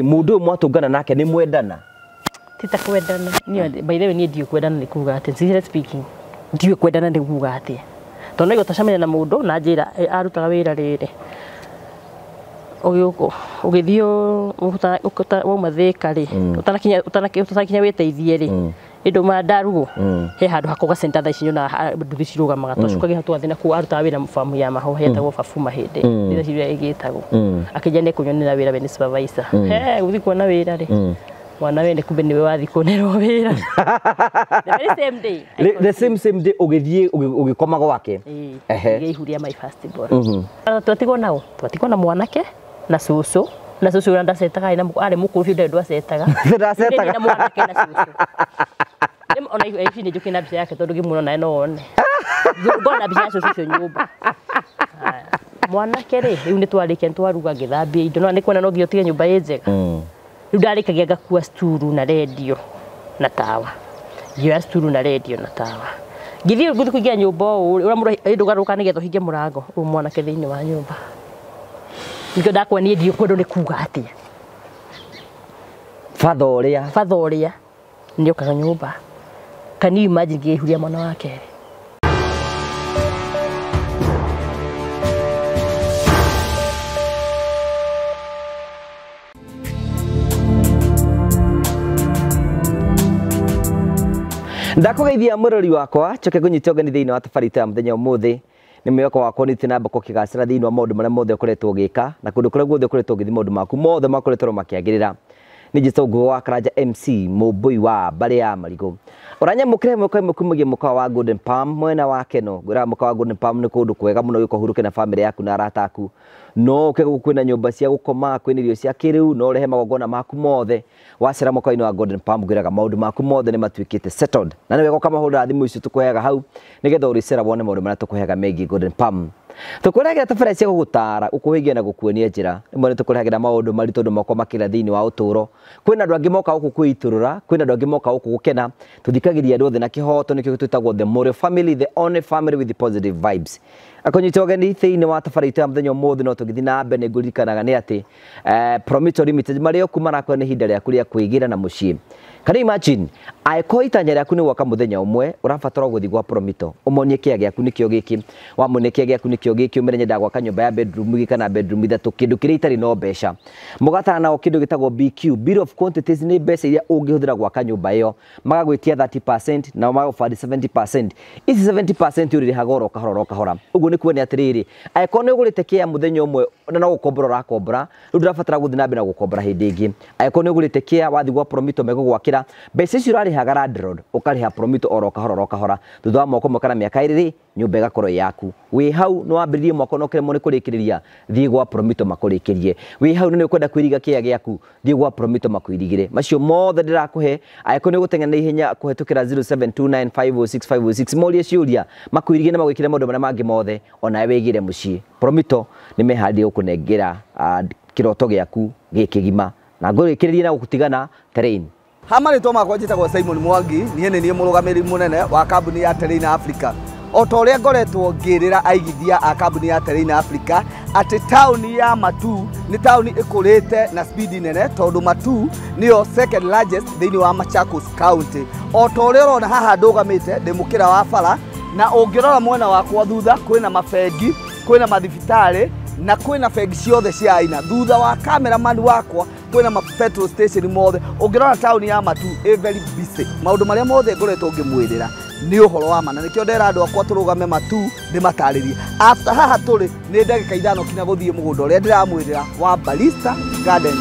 Mundu ũyũ mwatũngana nake nĩ mwendana? Tita kwendana. Niĩ, by the way, niĩ ndiũĩ kwendana nĩ kuga atĩa. Sincerely speaking, ndiũĩ kwendana nĩ kuga atĩa, tondũ no tũcemania na mũndũ na njĩra arutaga wĩra rĩrĩ ũgĩthiĩ wauma Thĩka rĩ, ũtanakinya wĩteithie rĩ, ĩndũ ndarugũ he handũ hakoga center thaa ici nyonaga nduthi cirũgamaga, twacukagia hau tũgathiĩ na kũu. Arutaga wĩra bamu ya mahoha yetagwo Babu Mahĩndĩ, thaa ici ũrĩa ĩgĩtagwo. Akĩnjĩra nĩ ekũnyonera wĩra, we nĩ supervisor. He gũthiĩ kuona wĩra rĩ, mwana we nĩ kumbe nĩwe wathiĩ kuonerwo wĩra the very same day. The same day ũgĩthiĩ ũgĩkoma gwake? Ĩĩ, ngĩihuria my first born. Twatigwo nao, twatigwo na mwanake na cũcũ, na cũcũ ũrĩa ndacetaga, arĩ arĩ mũkũrũ biũ, ndarĩ ndwacetaga. Ndacetaga. Na mwanake na cũcũ. Ona ici nĩ njũkĩ na mbica yake, tondũ ngĩmuona nawe no wone ngona mbica ya cũcũ ũcio nyũmba. Haya. Mwanake rĩ, rĩu nĩ twarĩkia, nĩ twaruga, ngĩthambia indo, no nĩ kuona no nginya ũtige nyũmba ĩ njega. Rĩu ndarĩkagia ngakua sturu na rendio na tawa, ngĩoya sturu na rendio na tawa, ngĩthiĩ ngũthiĩ kũingĩra nyũmba ũũ ũrĩa mũndũ ndũgarũka nĩgetha ũhinge mũrango ũyũ, mwanake thĩinĩ wa nyũmba. Nĩkĩo ndakwa niĩ ndiũĩ kwendwo nĩ kuga atĩa. Batha ũrĩa? Batha ũrĩa nĩokaga nyũmba. Can you imagine ngĩhuria mwana wa kerĩ? Ndakũgeithia mũrori wakwa, njoke ngũnyite ũgeni thĩinĩ wa tabarĩra ya mũthenya ũmũthĩ. Nĩ mwĩhoko wakwa nĩ na mbako kĩgacĩra thĩinĩ wa maũndũ marĩa mothe ũkoretwo ũgĩka na kũndũ kũrĩa guothe ũkoretwo ũgĩthiĩ, maũndũ maku mothe makoretwo makĩagĩrĩra. Nĩ njĩtwo Ngugi wa Karanja MC mũmbũi wa mbarĩ ya marigũ, ũranyamũkĩra ĩmwe kwa ĩmwe kumagia mũkawa wa Golden Palm mwena wa Keno. Ngwĩraga mũkawa wa Golden Palm nĩ kũndũ kwega mũno gũka ũhurũke na bamĩrĩ yaku na arata aku. No ũke gũkũ, kwĩna nyũmba cia gũkoma, kwĩna irio cia kĩrĩu, no ũrehe magongona maku mothe. Wacera mũkawa-inĩ wa Golden Palm, ngwĩraga maũndũ maku mothe nĩ matuĩkĩte settled, na nĩ wega ũkamahũrĩra thimũ icio tũkũheaga hau nĩgetha ũrĩcera wone maũndũ marĩa tũkũheaga megiĩ Golden Palm. Tũkũrehagĩra tabarĩra cia gũgũtara, gũkũhĩgia na gũkuonia njĩra. Rĩmwe nĩ tũkũrehagĩra maũndũ maritũ andũ makwa makĩra thĩinĩ wa ũtũũro. Kwĩna andũ angĩ moka gũkũ kwĩitũrũra, kwĩna andũ angĩ moka gũkũ gũkena. Tũthikagĩria andũ othe na kĩhoto, nĩkĩo twĩtagwo the Morio family, the only family with the positive vibes. Akũnyita ũgeni thĩinĩ wa tabarĩra itũ ya mũthenya ũmũthĩ. No tũgĩthiĩ na mbere, nĩ ngũririkanaga nĩ atĩ Promito Limited marĩ o kuma marakwĩra nĩ ihinda rĩaku rĩa kwĩgĩra na mũciĩ. Can you imagine, angĩkorwo itanya rĩaku nĩ gwaka mũthenya ũmwe, ũrabatara gũthiĩ gwa Promito ũmonie kĩa gĩaku nĩkĩo gĩkĩ, wamonie kĩa gĩaku nĩkĩo gĩkĩ, ũmere nyenda gwaka nyũmba ya bedroom igĩrĩ kana bedroom ithatũ, kĩndũ kĩrĩa itarĩ no mbeca. Mũgatara nao kĩndũ gĩtagwo BQ, Bill of Quantities, nĩ mbeca iria ũngĩhũthĩra gwaka nyũmba ĩyo. Magagwĩtia 30% nao magagũbandi 70%. Ici 70% ũrĩrĩhaga oro kahora oro kahora. Ũguo nĩ kuonia atĩrĩrĩ, angĩkorwo nĩ ũgũrĩte kĩa mũthenya ũmwe na no gũkombora ũrakombora, rĩu ndũrabatara gũthiĩ na mbere na gũkombora hĩndĩ ĩngĩ. Angĩkorwo nĩ ũgũrĩte kĩa, wathiĩ gwa Promito megũgwakĩra, mbeca icio ũrarĩhaga landlord ũkarĩha Promito oro kahora oro kahora. Thutha wa mwaka ũmwe kana mĩaka 2 rĩ, nyũmba ĩgakorwo ĩ yaku. Wĩ hau nĩ wambĩrĩrie mwaka na ũkĩremwo nĩ kũrĩkĩrĩria, thiĩ gwa Promito makũrĩkĩrie. Wĩ hau nĩ ũkwenda kwĩriga kĩa gĩaku, thiĩ gwa Promito makwĩrigĩre. Macio mothe ndĩrakũhe angĩkorwo nĩ ũgũteng'era na ihenya kũhetũkĩra 0729506506, morie ciũria, makwĩrigĩre na magwĩkĩre maũndũ marĩa mangĩ mothe, onawe wĩgĩre mũciĩ. Promito nĩ meharĩrie gũkũnengera kĩroto gĩaku gĩkĩgima na ngũrĩkĩrĩrie na gũtigana Terrain. Ha marĩtwa makwa njĩtagwo Simon Mwangi, niĩ nĩ niĩ mũrũgamĩrĩri mũnene wa kambuni ya Terrain Africa. O ta ũrĩa ngoretwo ngĩrĩra aigithia a kambuni ya Terrain Africa atĩ taũni ya Matu nĩ taũni ĩkũrĩte na speed nene, tondũ Matu nĩyo second largest thĩinĩ wa Machakos County. O ta ũrĩa ũrona haha ndũgamĩte ndĩ mũkĩra wa bara, na ũngĩrora mwena wakwa thutha kwĩna mabengi, kwĩna mathibitarĩ na kwĩna bengi ciothe cia aina. Thutha wa cameraman wakwa kwĩna ma petrol station mothe. Ũngĩrora taũni ya Matu ĩ very busy. Maũndũ marĩa mothe ngoretwo ngĩmwĩrĩra nĩ ũhoro wa ma, na nĩkĩo ndera andũ akwa tũrũgame Matu ndĩmatarĩrie. After haha tũrĩ nĩ ndagĩka 5 kinya gũthiĩ mũgũnda ũrĩa ndĩramwĩrĩra wa Barista Gardens.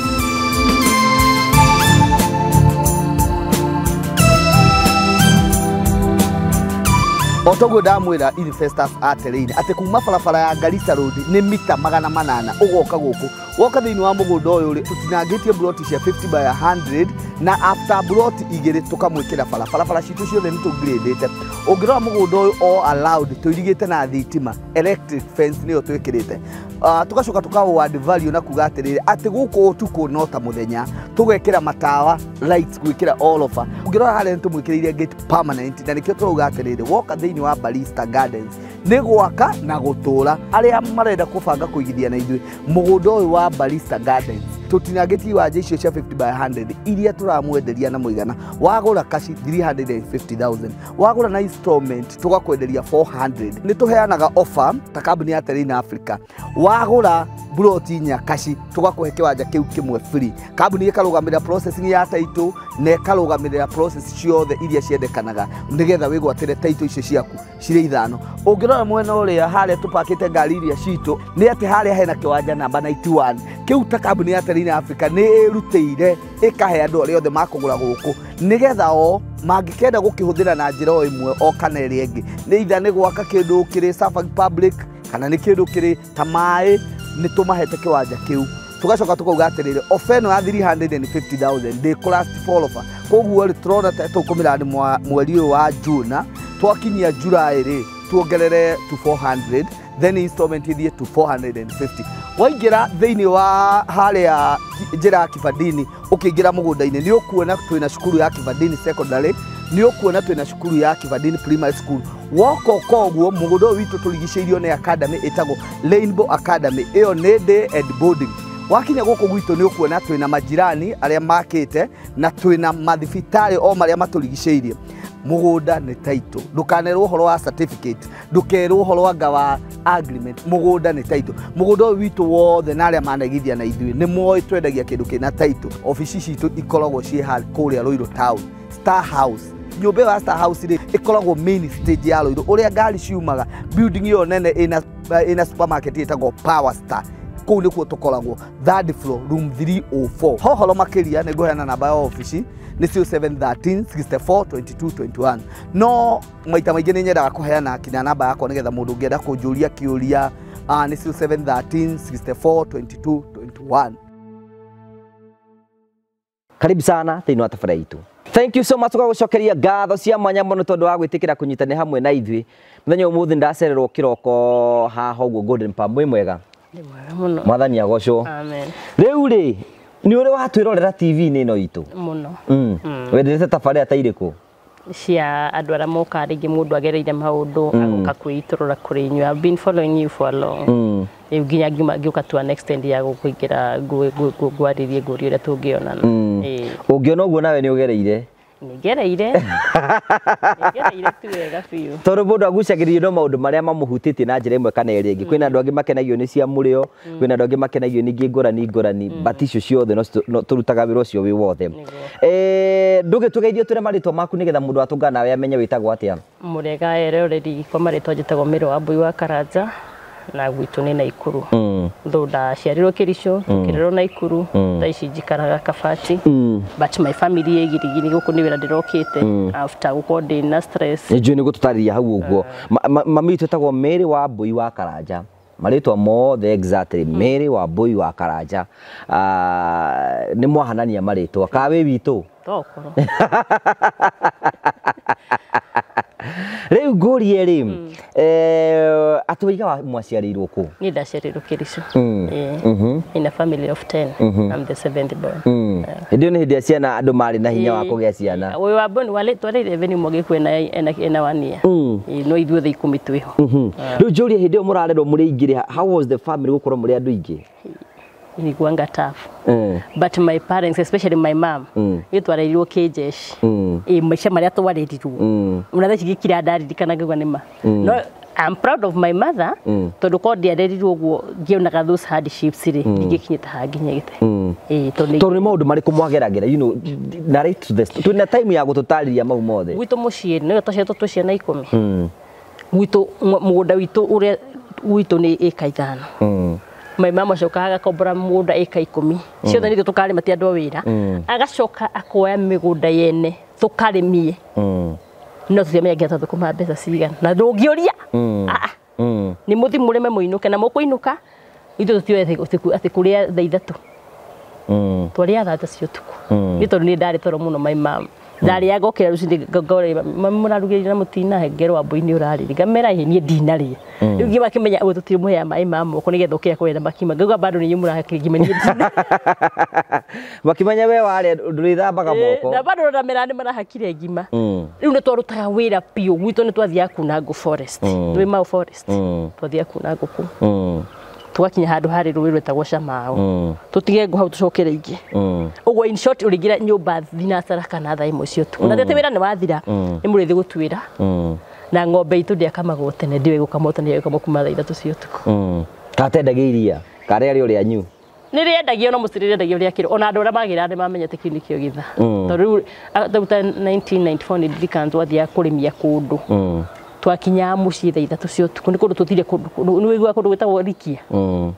O toguo ndamwĩra investors a Terrain atĩ kuma barabara ya Garissa Road nĩ mita 800 ũgoka gũkũ. Woka thĩinĩ wa mũgũnda ũyũ rĩ, tũtinangĩtie buroti cia 50 by 100, na after buroti 2 tũkamwĩkĩra bara. Barabara citũ ciothe nĩ tũgrĩdĩte. Ũngĩrora mũgũnda ũyũ all allowed tũirigĩte na thitima, electric fence nĩyo twĩkĩrĩte. Tũgacoka tũka add value na kuga atĩrĩrĩ atĩ gũkũ ũtukũ no ta mũthenya, tũgekĩra matawa lights gwĩkĩra all over. Ũngĩrora harĩa nĩ tũmwĩkĩrĩire gate permanent, na nĩkĩo tũrauga atĩrĩrĩ woka thĩinĩ wa Barista Gardens nĩ gwaka na gũtũra. Arĩa marenda kũbanga kũigithia na ithuĩ mũgũnda ũyũ wa Barista Gardens Tũtinangĩtie iwanja icio cia 50 by 100 iria tũramwenderia na mũigana wagũra kaci 350,000, wagũra na installment tũgakwenderia 400. Nĩ tũheanaga offer ta kambuni ya Terrain Africa, wagũra buroti inya kaci tũgakũhe kĩwanja kĩu kĩmwe free. Kambuni ĩkarũgamĩrĩra processing ya title na ĩkarũgamĩrĩra process ciothe iria ciendekanaga nĩgetha wĩgwatĩre title icio ciaku cirĩ ithano. Ũngĩrora mwena ũrĩa harĩa tũpakĩte ngari iria citũ nĩ atĩ harĩa hena kĩwanja namba 91 kĩu ta kambuni ya Terrain Africa nĩ ĩrutĩire ĩkahe andũ arĩa othe makũgũra gũkũ nĩgetha o mangĩkenda gũkĩhũthĩra na njĩra o ĩmwe o kana ĩrĩa ĩngĩ, nĩ itha nĩ gwaka kĩndũ kĩrĩ serving public kana nĩ kĩndũ kĩrĩ ta maĩ, nĩ tũmahete kĩwanja kĩu. Tũgacoka tũkauga atĩrĩrĩ, ofa ĩno ya 350,000 ndĩ last for offer, koguo rĩ tũrona ta tũkũmĩra mweri ũyũ wa June, twakinyia July rĩ tuongerere to 400, then installment ithiĩ to 450. Waingĩra thĩinĩ wa harĩa njĩra ya Kibandini ũkĩingĩra mũgũnda-inĩ nĩ ũkuona twĩna cukuru ya Kibandini Secondary, nĩ ũkuona twĩna cukuru ya Kibandini Primary School. Woka koguo mũgũnda ũyũ witũ tũrigicĩirio nĩ academy ĩtagwo Rainbow Academy, ĩyo nĩ day and boarding. Wakinya gũkũ gwitũ nĩ ũkuona twĩna majirani arĩa makĩte na twĩna mathibitarĩ o marĩa matũrigicĩirie. Mũgũnda nĩ title, ndũkanerwo ũhoro wa certificate, ndũkerwo ũhoro anga wa agreement, mũgũnda nĩ title. Mũgũnda ũyũ witũ wothe na arĩa manegithia na ithuĩ nĩ moĩ twendagia kĩndũ kĩna title. Obici citũ ikoragwo ciĩ kũrĩa Ruiru Town, Star House. Nyũmba ĩyo ya Star House rĩ ĩkoragwo main stage ya Ruiru ũrĩa ngari ciumaga. Building ĩyo nene ĩna supermarket ĩtagwo Power Star, kũu nĩkuo tũkoragwo third floor room 304. Hohoro makĩria nĩ ngũheana namba ya obici nĩ 0713 64 22 21. No maita maingĩ nĩ nyendaga kũheana kinya namba yakwa nĩgetha mũndũ ũngĩenda kũnjũria kĩũria, nĩ 0713 64 22 21. Karibu sana thĩinĩ wa tabarĩra itũ. Thank you so much kwa gũcokeria ngatho cia mwanya mũno tondũ wa gwĩtĩkĩra kũnyitanĩra hamwe na ithuĩ. Mũthenya ũmũthĩ ndacererwo kĩroko haha ũguo Golden Palm. Mwĩ mwega? Nĩ mwega mũno. Mwathani agocwo. Amen. Rĩu rĩ nĩ ũrĩ watwĩrorera TV-inĩ ĩno itũ? Mũno. Wendete tabarĩra ta irĩkũ? Cia andũ arĩa moka rĩngĩ mũndũ agereire maũndũ agoka kwĩitũrũra kũrĩ inyuĩ. I've been following you for long. Rĩu nginya ngĩũka to an extent ya gũkũingĩra ngwarĩrie ngũrie ũrĩa tũngĩonana. Ũngĩona ũguo nawe nĩ ũgereire? Nĩngereire. Nĩngereire tu wega biũ. Tondũ mũndũ agucagĩrĩrio no maũndũ marĩa mamũhutĩtie na njĩra ĩmwe kana ĩrĩa ĩngĩ. Kwĩna andũ angĩ makenagio nĩ cia mũrĩo, kwĩna andũ angĩ makenagio nĩ ingĩ ngũrani ngũrani, but icio ciothe no tũrutaga wĩra ũcio wĩ wothe. Ndũgĩtũgeithie twĩre marĩtwa maku nĩgetha mũndũ atũngana nawe amenye wĩtagwo atĩa. Mũrega eroreri, kwa marĩtwa njĩtagwo Mĩrũ wa Mbui wa Karanja na gwitũ nĩ Naikuru. Though ndaciarirwo Kericho, ngĩrerwo Naikuru, thaa ici njikaraga Kabati. But my family ĩ Girigiri, gũkũ nĩ wĩra ndĩrokĩte after gũkorwo ndĩna stress. Nĩ njũĩ nĩ gũtũtarĩria hau ũguo. Mami witũ etagwo Mary wa Mbui wa Karanja. Marĩtwa mothe exactly Mary wa Mbui wa Karanja. Nĩ mwahanania marĩtwa. Ka wĩ witũ? Tokorwo. Rĩu ngũrie rĩ, atũiga mwaciarĩirwo kũ? Niĩ ndaciarĩirwo Kericho. In a family of 10. I'm the seventh born. Hĩndĩ ĩyo nĩ hĩndĩ ya ciana andũ marĩ na hinya wa kũgĩa ciana. Ũyũ wa born wale twarĩ 11 ũmwe gĩkuũ ena 1 year. No ithuothe 10 twĩho. Rĩu njũrie hĩndĩ ĩyo mũrarerwo mũrĩ aingĩ, how was the family gũkorwo mũrĩ andũ aingĩ? Ilikuwanga tough. But my parents, especially my mom, mm. twarerirwo kĩnjeshi. Maica marĩa twarerirwo. Ona thaa ici gĩkira ndaririkana ngauga nĩ ma. No I'm proud of my mother tondũ korwo ndiarerirwo ũguo ngĩonaga those hardships rĩ, ndingĩkinyĩte haha nginyĩte. Tondũ nĩ maũndũ marĩkũ mwageragĩra, you know, narrate to this. Twĩna time ya gũtũtarĩria mau mothe. Gwitũ mũciĩ nĩwe twaciaritwo twĩ ciana 10. Gwitũ mũgũnda witũ ũrĩa gwitũ nĩ ĩka 5. My mama acoka agakombora mũgũnda ĩka 10 ciothe nĩ ithuĩ tũkarĩma ti andũ a wĩra. Agacoka akoya mĩgũnda yene tũkarĩmie. No tũtiamenya nginya twathũkũma mbeca cigana na ndũngĩũria. Nĩ mũthi mũrĩme mũinũke na mũkũinũka ithuĩ tũtiũĩ atĩ kũrĩa thaa 3. Twarĩa thaa 3 cia ũtukũ. Nĩ tondũ niĩ ndarĩ toro mũno my mom. Ndarĩaga ngokĩra rũcinĩ ngorĩra mami mũrarugĩrire na mũtinahe ngerwo Wambui nĩ ũrarĩria ngamera ĩ niĩ ndinarĩa. Rĩu nginya makĩmenya ũguo tũtirĩmũheaga maĩ ma moko nĩgetha ũkĩra kũrĩa na makima ngauga bado nĩ inyuĩ mũrahakire ngima niĩ ndinarĩa. Makĩmenya we warĩa ndũrĩthambaga moko. Na bado ndamera nĩ marahakire ngima. Rĩu nĩ twarutaga wĩra biũ gwitũ nĩ twathiaga kuna ngũ forest. Twĩ Mau forest. Twathiaga kuna ngũ kũu. Tũgakinya handũ harĩ rũĩ rwĩtagwo Camao. Tũtige ngũ hau tũcokere ingĩ. Ũguo in short ũrĩingĩra nyũmba thinacara kana thaa 1 cia ũtukũ. Na tete wĩra nĩ wathira, nĩ mũrĩthi gũtuĩra. Na ng'ombe itũ ndĩakamagwo tene, ndiũĩ gũkamwo tene, ĩkamwo kuma thaa 3 cia ũtukũ. Katendagia iria karĩa rĩ rĩanyu? Nĩ rĩendagio no mũciĩ rĩendagio rĩa kĩro. Ona andũ arĩa magĩraga nĩ mamenyete kĩu nĩkĩo gĩthaa. Tondũ rĩu ta 1994 nĩ ndirikana twathiaga kũrĩmia kũndũ. Twakinyaga mũciĩ thaa 3 cia ũtukũ, nĩ kũndũ tũthire kũndũ, nĩ wĩiguaga kũndũ gwĩtagwo Rikia.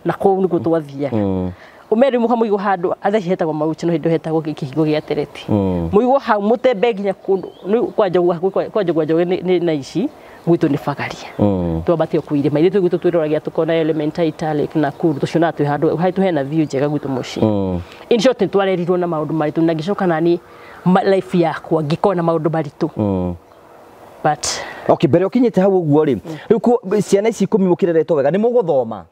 Na kũu nĩkuo twathiaga. Ũmeri mũka mũigwo handũ atha hetagwo Mauchi no hĩndĩ hetagwo kĩhingo gĩa Tereti. Mũigwo hau mũtembe nginya kũndũ kwa Njogua Njoge nĩ na ici gwitũ nĩ Bagaria. Twambatio kũu irĩma ithuĩ gwitũ twĩroragia tũkona Elementaita Lake Nakuru tũcionaga twĩ handũ haitũ hena view njega gwitũ mũciĩ. In short nĩ twarerirwo na maũndũ maritũ na ngĩcoka nani life yakwa ngĩkorwo na maũndũ maritũ. But okay, mbere ũkinyĩte hau ũguo rĩ, rĩu ciana ici 10 mũkĩreretwo wega nĩ mũgũthoma?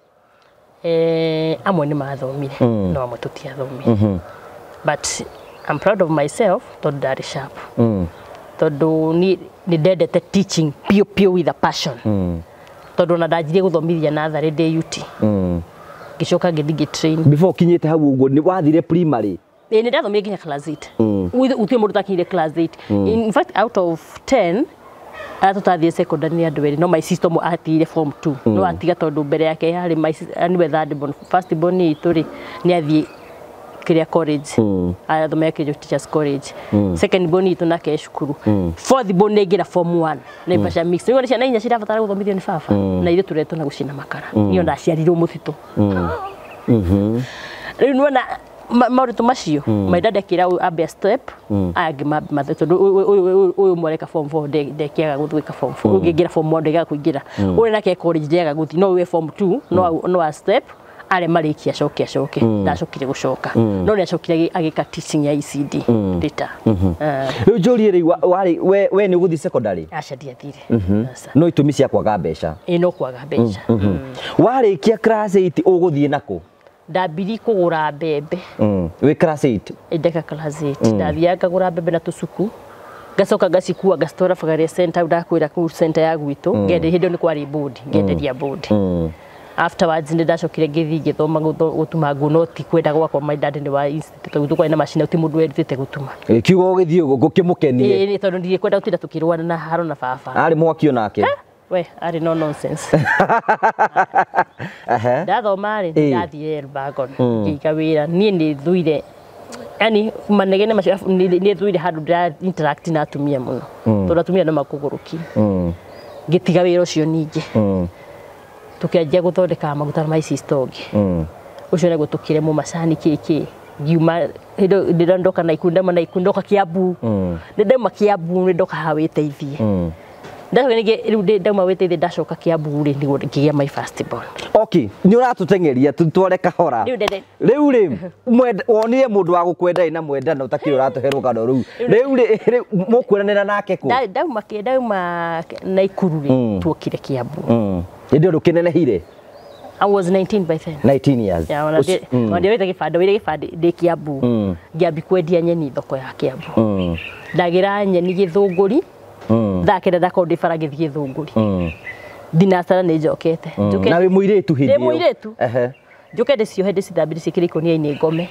Amwe nĩ mathomire no amwe tũtiathomire. But I'm proud of myself tondũ ndarĩ sharp. Tondũ nĩ ndendete teaching pure pure with a passion. Tondũ ona ndanjirie gũthomithia natharĩ ndĩ UT. Ngĩcoka ngĩthiĩ ngĩ-train. Before ũkinyĩte hau ũguo nĩ wathire primary? Nĩ ndathomire nginya class 8. Gũtirĩ mũndũ ũtakinyire class 8. In fact out of 10 arĩa tũtathiĩ secondary nĩ andũ erĩ no my sister ũmwe atigire form 2 no atiga tondũ mbere yake yarĩ my sister nĩwe third born first born itũ rĩ nĩ athiĩ kĩrĩa college arathomera Kericho Teachers College. Second born itũ nake e cukuru. Fourth born nĩ form 1 Naivasha mix. Nĩ ciana inya cirabatara gũthomithio nĩ baba na ithuĩ tũretwo na gũcina makara. Niĩ ndaciarirwo mũtitũ. Rĩu nĩwona maũritũ macio my dad akĩra ũyũ ambe step aya angĩ mathe tondũ ũyũ mwareka form 4 ndekiaga gũthiĩ form 4 ũyũ ũngĩ form 1 ndegaga kũingĩra ũyũ nake college ndegaga gũthiĩ no ũyũ form 2 no a step are marĩkia acoke acoke ndacokire gũcoka no nĩ acokire agĩka teaching ya ECD later. Rĩu njũrie rĩu warĩ we nĩ ũgũthiĩ secondary? Aca ndiathire. No itũmi cia kwaga mbeca? Ĩĩ no kwaga mbeca. Warĩkia class 8 ũgũthiĩ nakũ? Ndambiri kũgũra mbembe. Wĩ class 8? Ndeka class 8. Ndathiaga ngagũra mbembe na tũcuku ngacoka ngacikua ngacitwara Bagaria center ndakwĩra kũu center ya gwitũ ngenderia hĩndĩ ĩyo nĩ kwarĩ board ngenderia board. Afterwards nĩ ndacokire ngĩthiĩ ngĩthoma gũtuma nguo no ti kwenda gwakwa my dad nĩ wa institute tondũ kwarĩ na macini ti mũndũ werutĩte gũtuma. Kiugo ũgĩthiĩ ũguo ngũkĩmũkenie. Ĩĩ tondũ ndirĩ gũtinda tũkĩrũana na haro na baba. Arĩ mwaki onake? We arĩ no nonsense. Ndathoma rĩ ndathire Elbagon ngĩiga wĩra niĩ nĩ thuire yani manegene macio nĩ thuire handũ ndĩra interact na atumia mũno tondũ atumia no makũgũrũkie. Ngĩtiga wĩra ũcio ningĩ. Tũkĩanjia gũthondeka maguta ma sister ũngĩ. Ũcio naguo tũkĩremwo macani kĩkĩ ngiuma hĩndĩ ndĩra ndoka Naikuru ndauma Naikuru ndoka Kiambu. Nĩ ndauma Kiambu nĩ ndoka haha wĩteithie. Ndacoka ningĩ rĩu ndauma wĩteithie ndacoka Kiambu rĩ nĩguo ngĩgĩa my first born. Okay, nĩ ũratũteng'eria tũtware kahora. Rĩu rĩ wonire mũndũ wa gũkwenda ĩ na mwendana ũtakĩrĩ ũratũhe rũgano rũu. Rĩu rĩ mũkweranĩra nake kũ? Ndauma Naikuru rĩ tuokire Kiambu. Hĩndĩ ĩyo ndũkĩnenehire? I was 19 by then. 19 years. Yeah, ona ndĩoete gĩbandĩ wĩre gĩbandĩ ndĩ Kiambu. Ngĩambi kwendia nyeni thoko ya Kiambu. Ndagĩra nyeni Gĩthũngũri. Thaa 9 ndakorwo ndĩ bara ngĩthiĩ Gĩthũngũri. Thinacara nĩ njokete. Na wĩ mũirĩtu hĩndĩ ĩyo? Ndĩ mũirĩtu. Njũke ndĩciohe ndĩcithambie ndĩciĩkĩre ikũnia-inĩ ngome.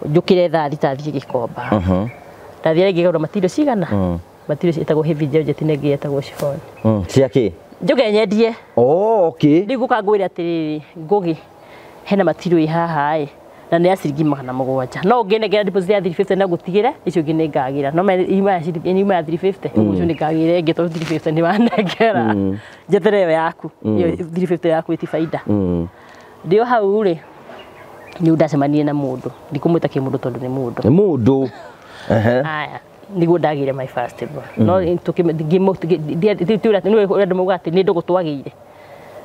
Njũkĩre thaa 6 thiĩ Gĩkomba. Ndathiĩ ngĩgũra matirio cigana? Matirio ciĩtagwo heavy georgette na ĩngĩ yetagwo chiffon. Cia kĩ? Njũke nyendie. Oh, okay. Rĩu ngũka ngwĩre atĩrĩrĩ Ngũgĩ hena matirio ĩ haha ĩ na nĩ ya ciringi 700. No ũngĩnengera deposit ya 350 na ngũtigĩre icio ingĩ nĩ ngagĩra. No ima ya 350 ũguo ũcio nĩ ngagĩra ĩngĩ tondũ 350 nĩ wanengera. Njeterere ĩyo yaku. Ĩyo 350 yaku ĩti baida. Ndĩ o hau rĩ nĩ ndacemanirie na mũndũ. Ndikũmwĩta kĩmũndũ tondũ nĩ mũndũ. Nĩ mũndũ. Aya niguo ndagĩire my first born. No andũ mauga atĩ nĩ ndũgũ twagĩire.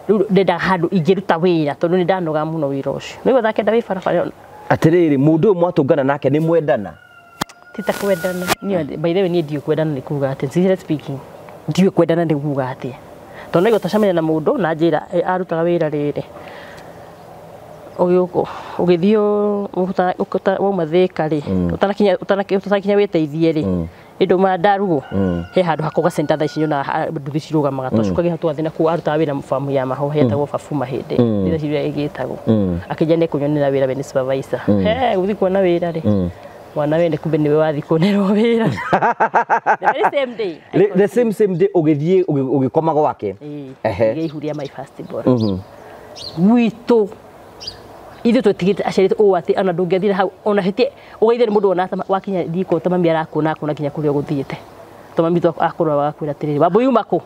Rĩu ndendaga handũ ingĩruta wĩra tondũ nĩ ndanoga mũno wĩra ũcio. Nĩguo thaa 9 wĩ barabara. Atĩrĩrĩ mũndũ ũyũ mwatũngana nake nĩ mwendana? Ti ta kwendana. Niĩ by the way niĩ ndiũĩ kwendana nĩ kuga atĩa. Sincerely speaking ndiũĩ kwendana nĩ kuga atĩa. Tondũ nĩguo twacemania na mũndũ na njĩra arutaga wĩra rĩrĩ. Ũgĩthiĩ wauma Thĩka rĩ ũtanakinya wĩteithie rĩ Ĩndũma ndarugwo he handũ hakoga center thaa ici nyonaga nduthi cirũgamaga twacukagia twathiĩ na kũu arutaga wĩra famu ya mahoha yetagwo Babu Mahĩndĩ thaa ici ũrĩa ĩgĩtagwo akĩnjĩra nĩekũnyonera wĩra we nĩ supervisor he gũthiĩ kuona wĩra rĩ mwana wene kumbe nĩwe wathiĩ kuonerwo wĩra the very same day the same day ũgĩthiĩ ũgĩkoma gwake ehe ihu rĩa my first born gwitũ ithuĩ twetigĩte aciari ũũ atĩ ona ndũngĩathire hau ona hĩtie ũgeithie nĩ mũndũ ona wakinya riko ta mami arakuona akuona nginya kũrĩa ũgũthiĩte to mami tu akũrora agakwĩra atĩrĩrĩ Wambui uma kũ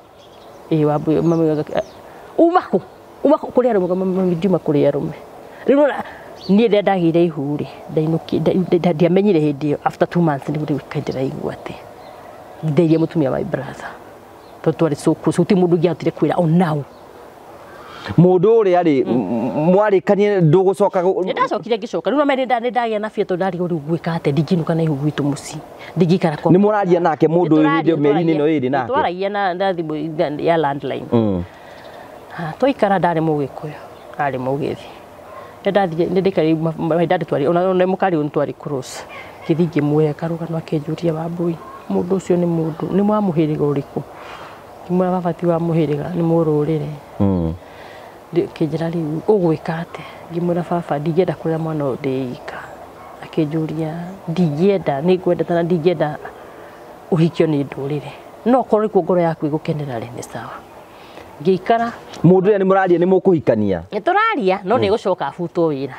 ĩĩ Wambui mami uma kũ uma kũrĩ arũme mami ndiuma kũrĩ arũme rĩu nona niĩ rĩrĩa ndagĩire ihu rĩ ndainũkire ndiamenyire hĩndĩ ĩyo after 2 months nĩguo rĩu kaĩ ndĩraigua atĩ ndeirie mũtumia my brother tondũ twarĩ so close gũtirĩ mũndũ ũngĩahotire kwĩra onau mundu uria ri mwarikanie ndugucoka ndacokire ngicoka riu no ndagĩa na bia tondu ndarigwo riu gwika atia ndinginuka na ihu gwitu mucii ndingikara kwa ni muraria nake mundu uyu hindi mĩeri-inĩ ĩno ĩrĩ nake twaragia na thimũ ya landline twaikara ndari mugikuyu ari mugithi ndathire ndikari ndari twari ona mukari unu twari cross kithi ngimwĩra karugano akinjuria Wambui mundu ucio ni mundu ni wa muhiriga uriku ngimwĩra baba ti wa muhiriga ni mururire kinjira riu ugwika atia ngimwĩra baba ndingĩenda kũrera mwana ũyũ ndĩ ika akinjuria ndingĩenda nĩ ngwenda na ndingĩenda ũhikio nĩ ndũrĩrĩ no korwo nĩkuo ngoro yaku ĩgũkenera rĩ nĩ sawa ngĩikara mundu ũrĩa nĩ mũraria nĩ mũkũhikania nĩ tũraria no nĩ gũcoka abutwo wĩra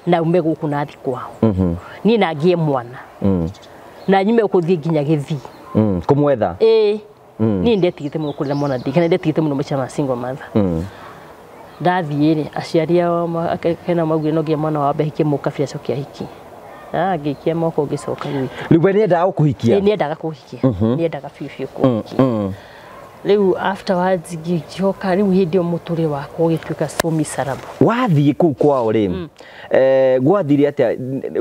na ume gũkũ na thiĩ kwao niĩ na ngĩe mwana na nyume gũthiĩ nginya Gĩthii kũmwetha ĩĩ niĩ ndetigĩte mũno kũrera mwana ndĩ ndetigĩte mũno maica ma single mother ndathiĩ rĩ aciari ao kena maugire no nginya mwana wao ambe ahikie mũkabira acoke ahikie ngĩikia moko ngĩcoka gwitũ rĩu we nĩendaga gũkũhikia nĩendaga kũhikia nĩendaga biũ biũ kũhikia rĩu afterwards ngĩcoka rĩu hĩndĩ ĩyo mũtũrĩre wakwa ũgĩtuĩka so miserable wathiĩ kũu kwao rĩ gwathire atĩa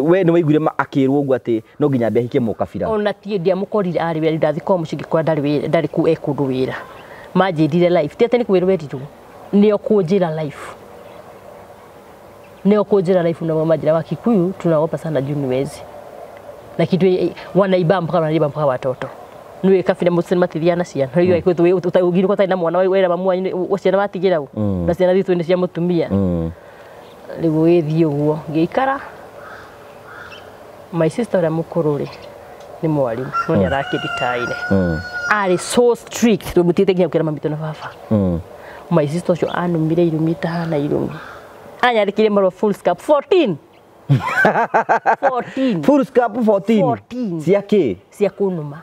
we nĩ waiguire akĩrwo ũguo atĩ no nginya ambe ahikie mũkabira ona ti ndiamũkorire arĩ wĩra ndathiĩ kwao mũciĩ ngĩkora ndarĩ kũu e kũndũ wĩra manjĩrire life ti atĩ nĩ kwĩrwo erirwo nĩo kũnjĩra life nĩo kũnjĩra life na manjĩra wa Kikuyu tunaogopa sana juu ni wezi na kitu wanaiba mpaka watoto niwe kabira mucini matithiana ciana rĩu ũgirwo ũtarĩ na mwana wera mamu wanyu ciana watigĩra ũ na ciana thitũ nĩ cia mũtumia rĩu ũgĩthiĩ ũguo ngĩikara my sister ũrĩa mũkũrũ rĩ nĩ mwarimũ no nĩ arakĩritaire arĩ so strict tũmũtigĩte nginya gũkĩra mami na baba my sister ũcio anumire irumi itahana irumi anyandĩkĩire marũa full scope 14 14 full scope 14 cia kĩ cia kũnuma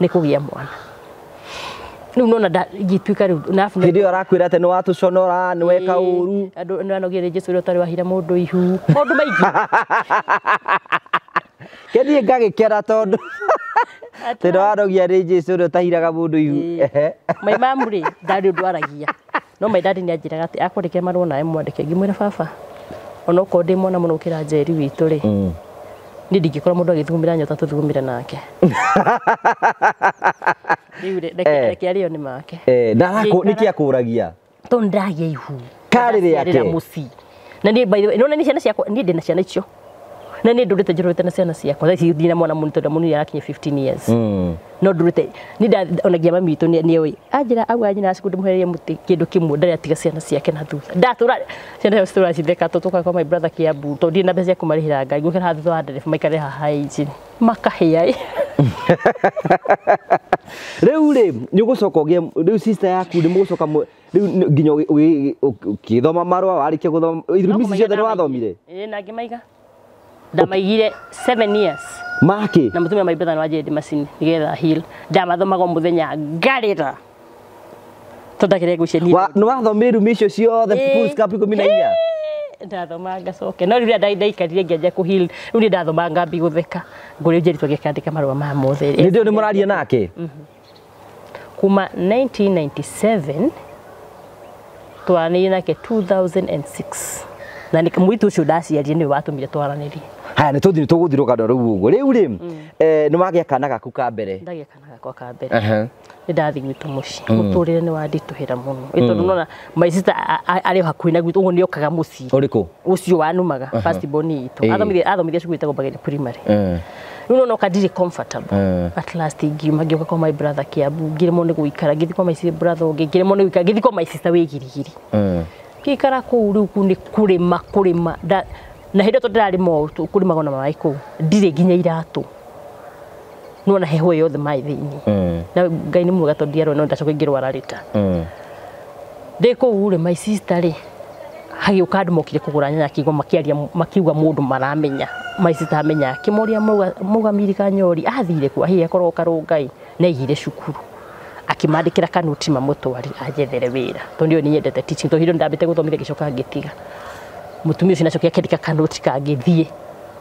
nĩ kũgĩa mwana rĩu nona ngĩtuĩka rĩu na hĩndĩ ĩyo arakwĩra atĩ nĩ watũconora nĩ weka ũru andũ nĩ anogire Jesũ ũrĩa ũtarĩ wahira mũndũ ihu maũndũ maingĩ kĩthiĩ ngagĩkena tondũ atĩ nĩ wanogia nĩ Jesũ ũrĩa ũtahiraga mũndũ ihu my mom rĩ ndarĩ ũndũ aragia no my daddy nĩ anjĩraga atĩ akwandĩkĩra marũa nawe mwandĩke ngĩmwĩra baba onokorwo ndĩ mwana mũno gũkĩra Njeri witũ rĩ niĩ ndingĩkora mũndũ agĩthugumĩra nyota tũthugumĩre nake rĩu reke arĩo nĩ make na nĩkĩ akũragia tondũ ndagĩa ihu karĩ rĩake mũciĩ na niĩ by the way nĩwona nĩ ciana ciakwa niĩ ndĩna ciana icio na niĩ ndũrĩte njũrĩte na ciana ciakwa thaa ici ndina mwana mũnini tondũ mũnini arakinya 15 years no ndũrĩte niĩ ona nginya mami witũ nĩoĩ anjĩra auga nyina cukuru ndĩmũhererie mũtĩ kĩndũ kĩmwe ndarĩ atiga ciana ciake na thutha ndatũra ciana ciao citũraga citheka tondũ tũkaga kwa my brother Kiambu tondũ ndirĩ na mbeca cia kũmarĩhĩra ngari ngũkĩra haha thutha wa ndereba maikare haha injini makahĩa rĩu rĩ nĩ ũgũcoka ũgĩe rĩu sister yaku nĩ mũgũcoka rĩu nginya ũgĩthoma marũa warĩkia gũthoma irumi ici ciothe nĩ wathomire ĩĩ na ngĩmaiga ndamaigire 7 years make na mũtumia my brother nĩ wanjĩrire ndĩmacine nĩgetha heal ndamathomaga o mũthenya ngarĩra tondũ ndakĩrĩa ngũcia niĩ nĩ wathomire irumi icio ciothe full scope 14 ndathoma ngacoke no rĩrĩa ndaikarire ngĩanjia kũ heal rĩu niĩ ndathoma ngambia gũtheka ngũrĩ Njeri twagĩkandĩka marũa maya mothe hĩndĩ ĩyo nĩ mũraria nake kuma 1997 twaranĩirie nake 2006 na nĩ mũirĩtu ũcio ndaciarire nĩwe watũmire twaranĩrie haya nĩ tũthiĩ tũgũthiĩ rũgano rũu ũguo rĩu rĩ nĩ wagĩa kana gaku ka mbere ndagĩa kana gakwa ka mbere nĩ ndathiĩ gwitũ mũciĩ mũtũrĩre nĩ wanditũhĩra mũno tondũ nona my sister arĩ hakuhĩ na gwitũ ũguo nĩ okaga mũciĩ ũrĩkũ ũcio wanumaga first born itũ athomithia cukuru ĩtagwo Mbageni primary Rĩu no ndirĩ comfortable. At last ngiuma ngĩũka kwa my brother Kiambu, ngĩremwo nĩ gũikara, ngĩthiĩ kwa my brother ũngĩ, ngĩremwo nĩ gũikara, ngĩthiĩ kwa my sister wĩ Girigiri. Ngĩikara kũu rĩu kũu nĩ kũrĩma kũrĩma na hĩndĩ ĩyo tondũ ndĩrarĩma ũũ kũrĩmagwo na maĩ kũu, ndirĩ nginya iratũ. Nĩwona heho yothe maĩ thĩinĩ. Na Ngai nĩ mwega tondũ ndiarwara, no ndacoka ngĩrwara rĩta. Ndĩ kũu rĩ, my sister rĩ, hagĩũka andũ mokire kũgũra nyanya, akĩigua makĩaria makiuga mũndũ maramenya, my sister amenya, akĩmoria mauga Miri Kanyori athire kũ, hihi akorwo Karũngai, nĩ aigire cukuru. Akĩmandĩkĩra kanuti mamũtwari anjethere wĩra, tondũ niĩ nĩnyendete teaching, tondũ hĩndĩ ĩyo nĩndambĩte gũthomithia ngĩcoka ngĩtiga. Mũtumia ũcio nĩacokire akĩandĩka kanuti kangĩthiĩ,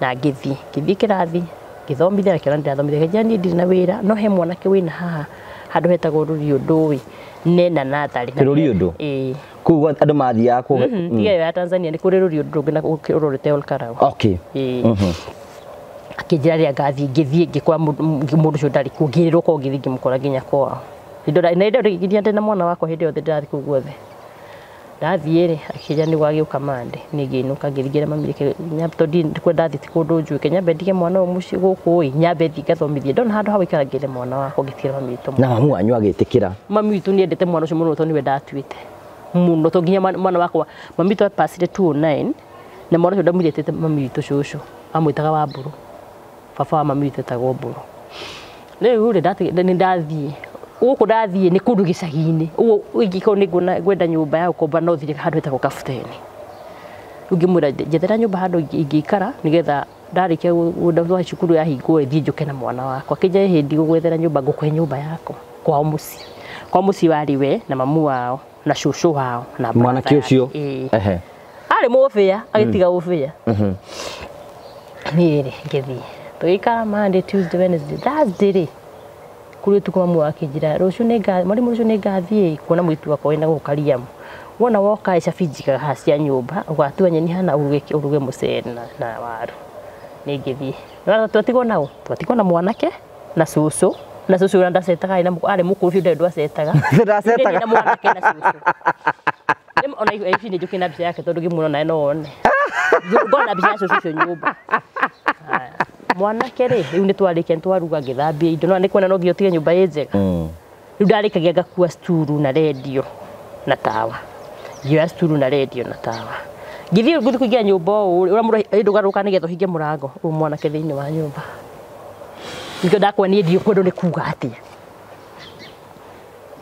na ngĩthiĩ ngĩthiĩ kĩrathi ngĩthomithia, akĩona ndĩrathomithia, akĩnjĩra niĩ ndirĩ na wĩra, no he mwanake wĩna haha handũ hetagwo Rũriũndũ ĩ, nena natharĩ. Rũriũndũ? Ĩĩ. Kũu andũ mathiaga kũ? Tiga ĩyo ya Tanzania, nĩ kũrĩ Rũriũndũ rũngĩ na rũrorete Olkarau. Okay. Ĩĩ. Akĩnjĩra rĩrĩa ngathiĩ, ngĩthiĩ ngĩkora mũndũ ũcio ndarĩ kuo, ngĩrĩrwo korwo ngĩthiĩ ngĩmũkora nginya kwao. Na hĩndĩ ĩyo ndĩ na mwana wakwa hĩndĩ yothe ndĩrathiĩ kũu guothe. Ndathiĩ rĩ, akĩnjĩra nĩ gwagĩũka Monday, niĩ ngĩinũka ngĩthiĩ ngĩra mami reke nyambe, tondũ kũrĩa ndathiĩ ti kũndũ njũĩ, reke nyambe ndige mwana ũyũ mũciĩ gũkũ ĩ, nyambe thiĩ ngathomithie. Ndona handũ ha gũikara ngĩre mwana wakwa, ngĩtigĩra mami witũ. Na mamu wanyu agĩtĩkĩra? Mami witũ nĩendete mwana ũcio mũno tondũ nĩwe ndatuĩte mũno, tondũ nginya mwana wakwa mami witũ apacire 209 na mwana ũcio ndamwĩrĩte mami witũ cũcũ, amwĩtaga Wambũrũ, baba wa mami witũ etagwo Mbũrũ. Rĩu rĩ, nĩ ndathiĩ gũkũ, ndathiĩ nĩ kũndũ gĩcagi-inĩ ũguo, ingĩkorwo nĩ ngwenda nyũmba ya gũkomba no thire handũ hetagwo Kabuteni. Rĩu ngĩmwĩra njethera nyũmba handũ ingĩikara nĩgetha ndarĩkia gwa cukuru yahingwo thiĩ njũke na mwana wakwa. Akĩnjĩra hĩndĩ ndigũgwethera nyũmba, ngũkũhe nyũmba yakwa kwao mũciĩ. Kwao mũciĩ warĩ we na mamu wao na cũcũ wao na mwanake ũcio. Ĩĩ. Arĩ mũbĩa, agĩtiga ũbĩa. Niĩ rĩ, ngĩthiĩ tũgĩikara Monday, Tuesday, Wednesday, Thursday rĩ, kũrĩ ũtukũ mamu akĩnjĩra rũciũ nĩ mwarimũ, rũciũ nĩ ngathiĩ kuona mũirĩtu wakwa wĩna gũkũ Kariamu. Wona woka cabi njigaga haha cia nyũmba, ũgatua nyeni hana ũruge mũcere na waru. Nĩ ngĩthiĩ. Twatigwo nao, twatigwo na mwanake na cũcũ, na cũcũ ũrĩa ndacetaga arĩ mũkũrũ biũ, ndarĩ ndwacetaga. Ndacetaga. Na mwanake na cũcũ. Ona ici nĩ njũkĩ na mbica yake tondũ ngĩmuona nawe no wone. Ngona mbica ya cũcũ ũcio nyũmba. Mwanake rĩ, rĩu nĩ twarĩkia, nĩ twaruga, ngĩthambia indo, no nĩ kuona no nginya ũtige nyũmba ĩ njega. Rĩu ndarĩkagia ngakua sturu na rendio na tawa. Ngĩoya sturu na rendio na tawa. Ngĩthiĩ ngũthiĩ kũingĩra nyũmba ũũ, ũrĩa mũndũ ndũgarũrũka nĩgetha ũhinge mũrango, ũyũ mwanake thĩinĩ wa nyũmba. Nĩkĩo ndakwa niĩ ndiũkwendwo nĩ kuga atĩa.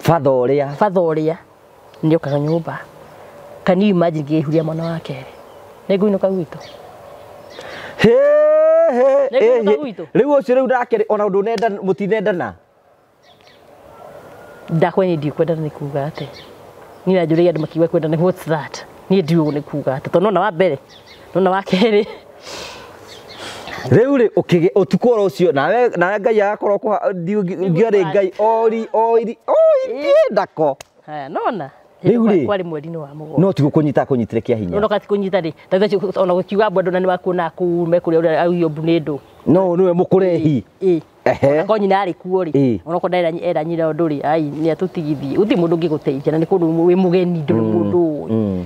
Batha ũrĩa. Batha ũrĩa nĩokaga nyũmba. Can you imagine ngĩhuria mwana wa kerĩ? Nĩngũinũka gwitũ. Rĩu ũcio rĩu ndakĩrĩ ona ũndũ nenda mũtinendana. Ndakwa niĩ ndikwendana nĩ kuga atĩa. Niĩ nanjũragia andũ makiuga kwendana, what's that? Niĩ ndiũĩ nĩ kuga atĩa. Tondũ nona wa mbere, nona wa kerĩ. Rĩu rĩ, ũtukũ oro ũcio nawe Ngai agakorwo ngĩarĩ Ngai ori ori ori ndako. Haya, nona. Rĩu rĩ, kwarĩ mweri-inĩ wa mũgwanja. No ti gũkũnyita akũnyitire kĩa hinya. No kati kũnyita rĩ, ta ona gũkiuga mbwa ndona nĩ wakuona kũu mekũrĩa ũrĩa augio mbu nĩ ndũ. No nĩwe mũkũrehi. Ĩĩ. Onakorwo nyina arĩ kuo rĩ, onakorwo ndarĩ era nyina ũndũ rĩ, ai nĩ atũtigithie. Gũtirĩ mũndũ ũngĩgũteithia na nĩ kũndũ wĩ mũgeni, ndũrĩ mũndũ ũĩ.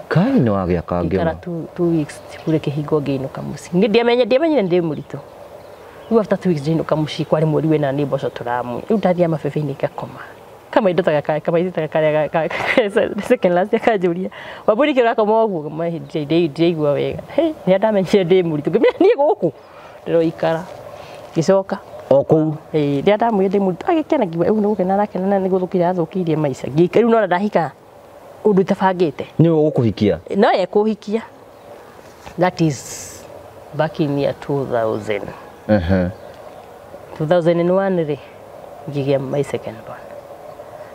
Kai nĩ wagĩa kangĩ. Ngĩikara 2 weeks kũrĩ kĩhingo ngĩinũka mũciĩ. Niĩ ndiamenyire ndĩ mũritũ. Rĩu after 2 weeks ndinũka mũciĩ kwarĩ mweri wena nĩ mboco tũramwe. Rĩu ndathiĩ mabebe-inĩ ngakoma. Kama indo taka kama indo taka karĩa second last akanjũria Wambũi nĩkĩ ũrakoma ũguo? Ndiraigua wega. Hĩ, nĩ ndamenyire ndĩ mũritũ. Ngĩmwĩra niĩ gũkũ ndĩroikara. Ngĩcoka o kũu. Ĩĩ, rĩrĩa ndamwĩrire ndĩ mũritũ agĩkena ngiuga rĩu nĩ gũkena arakena na nĩ gũthũkia athũkĩirie maica. Rĩu nona ndahika ũndũ itabangĩte. Nĩwe ũgũkũhikia? No ekũhikia. That is back in year 2000. 2001 rĩ, ngĩgĩa my second born.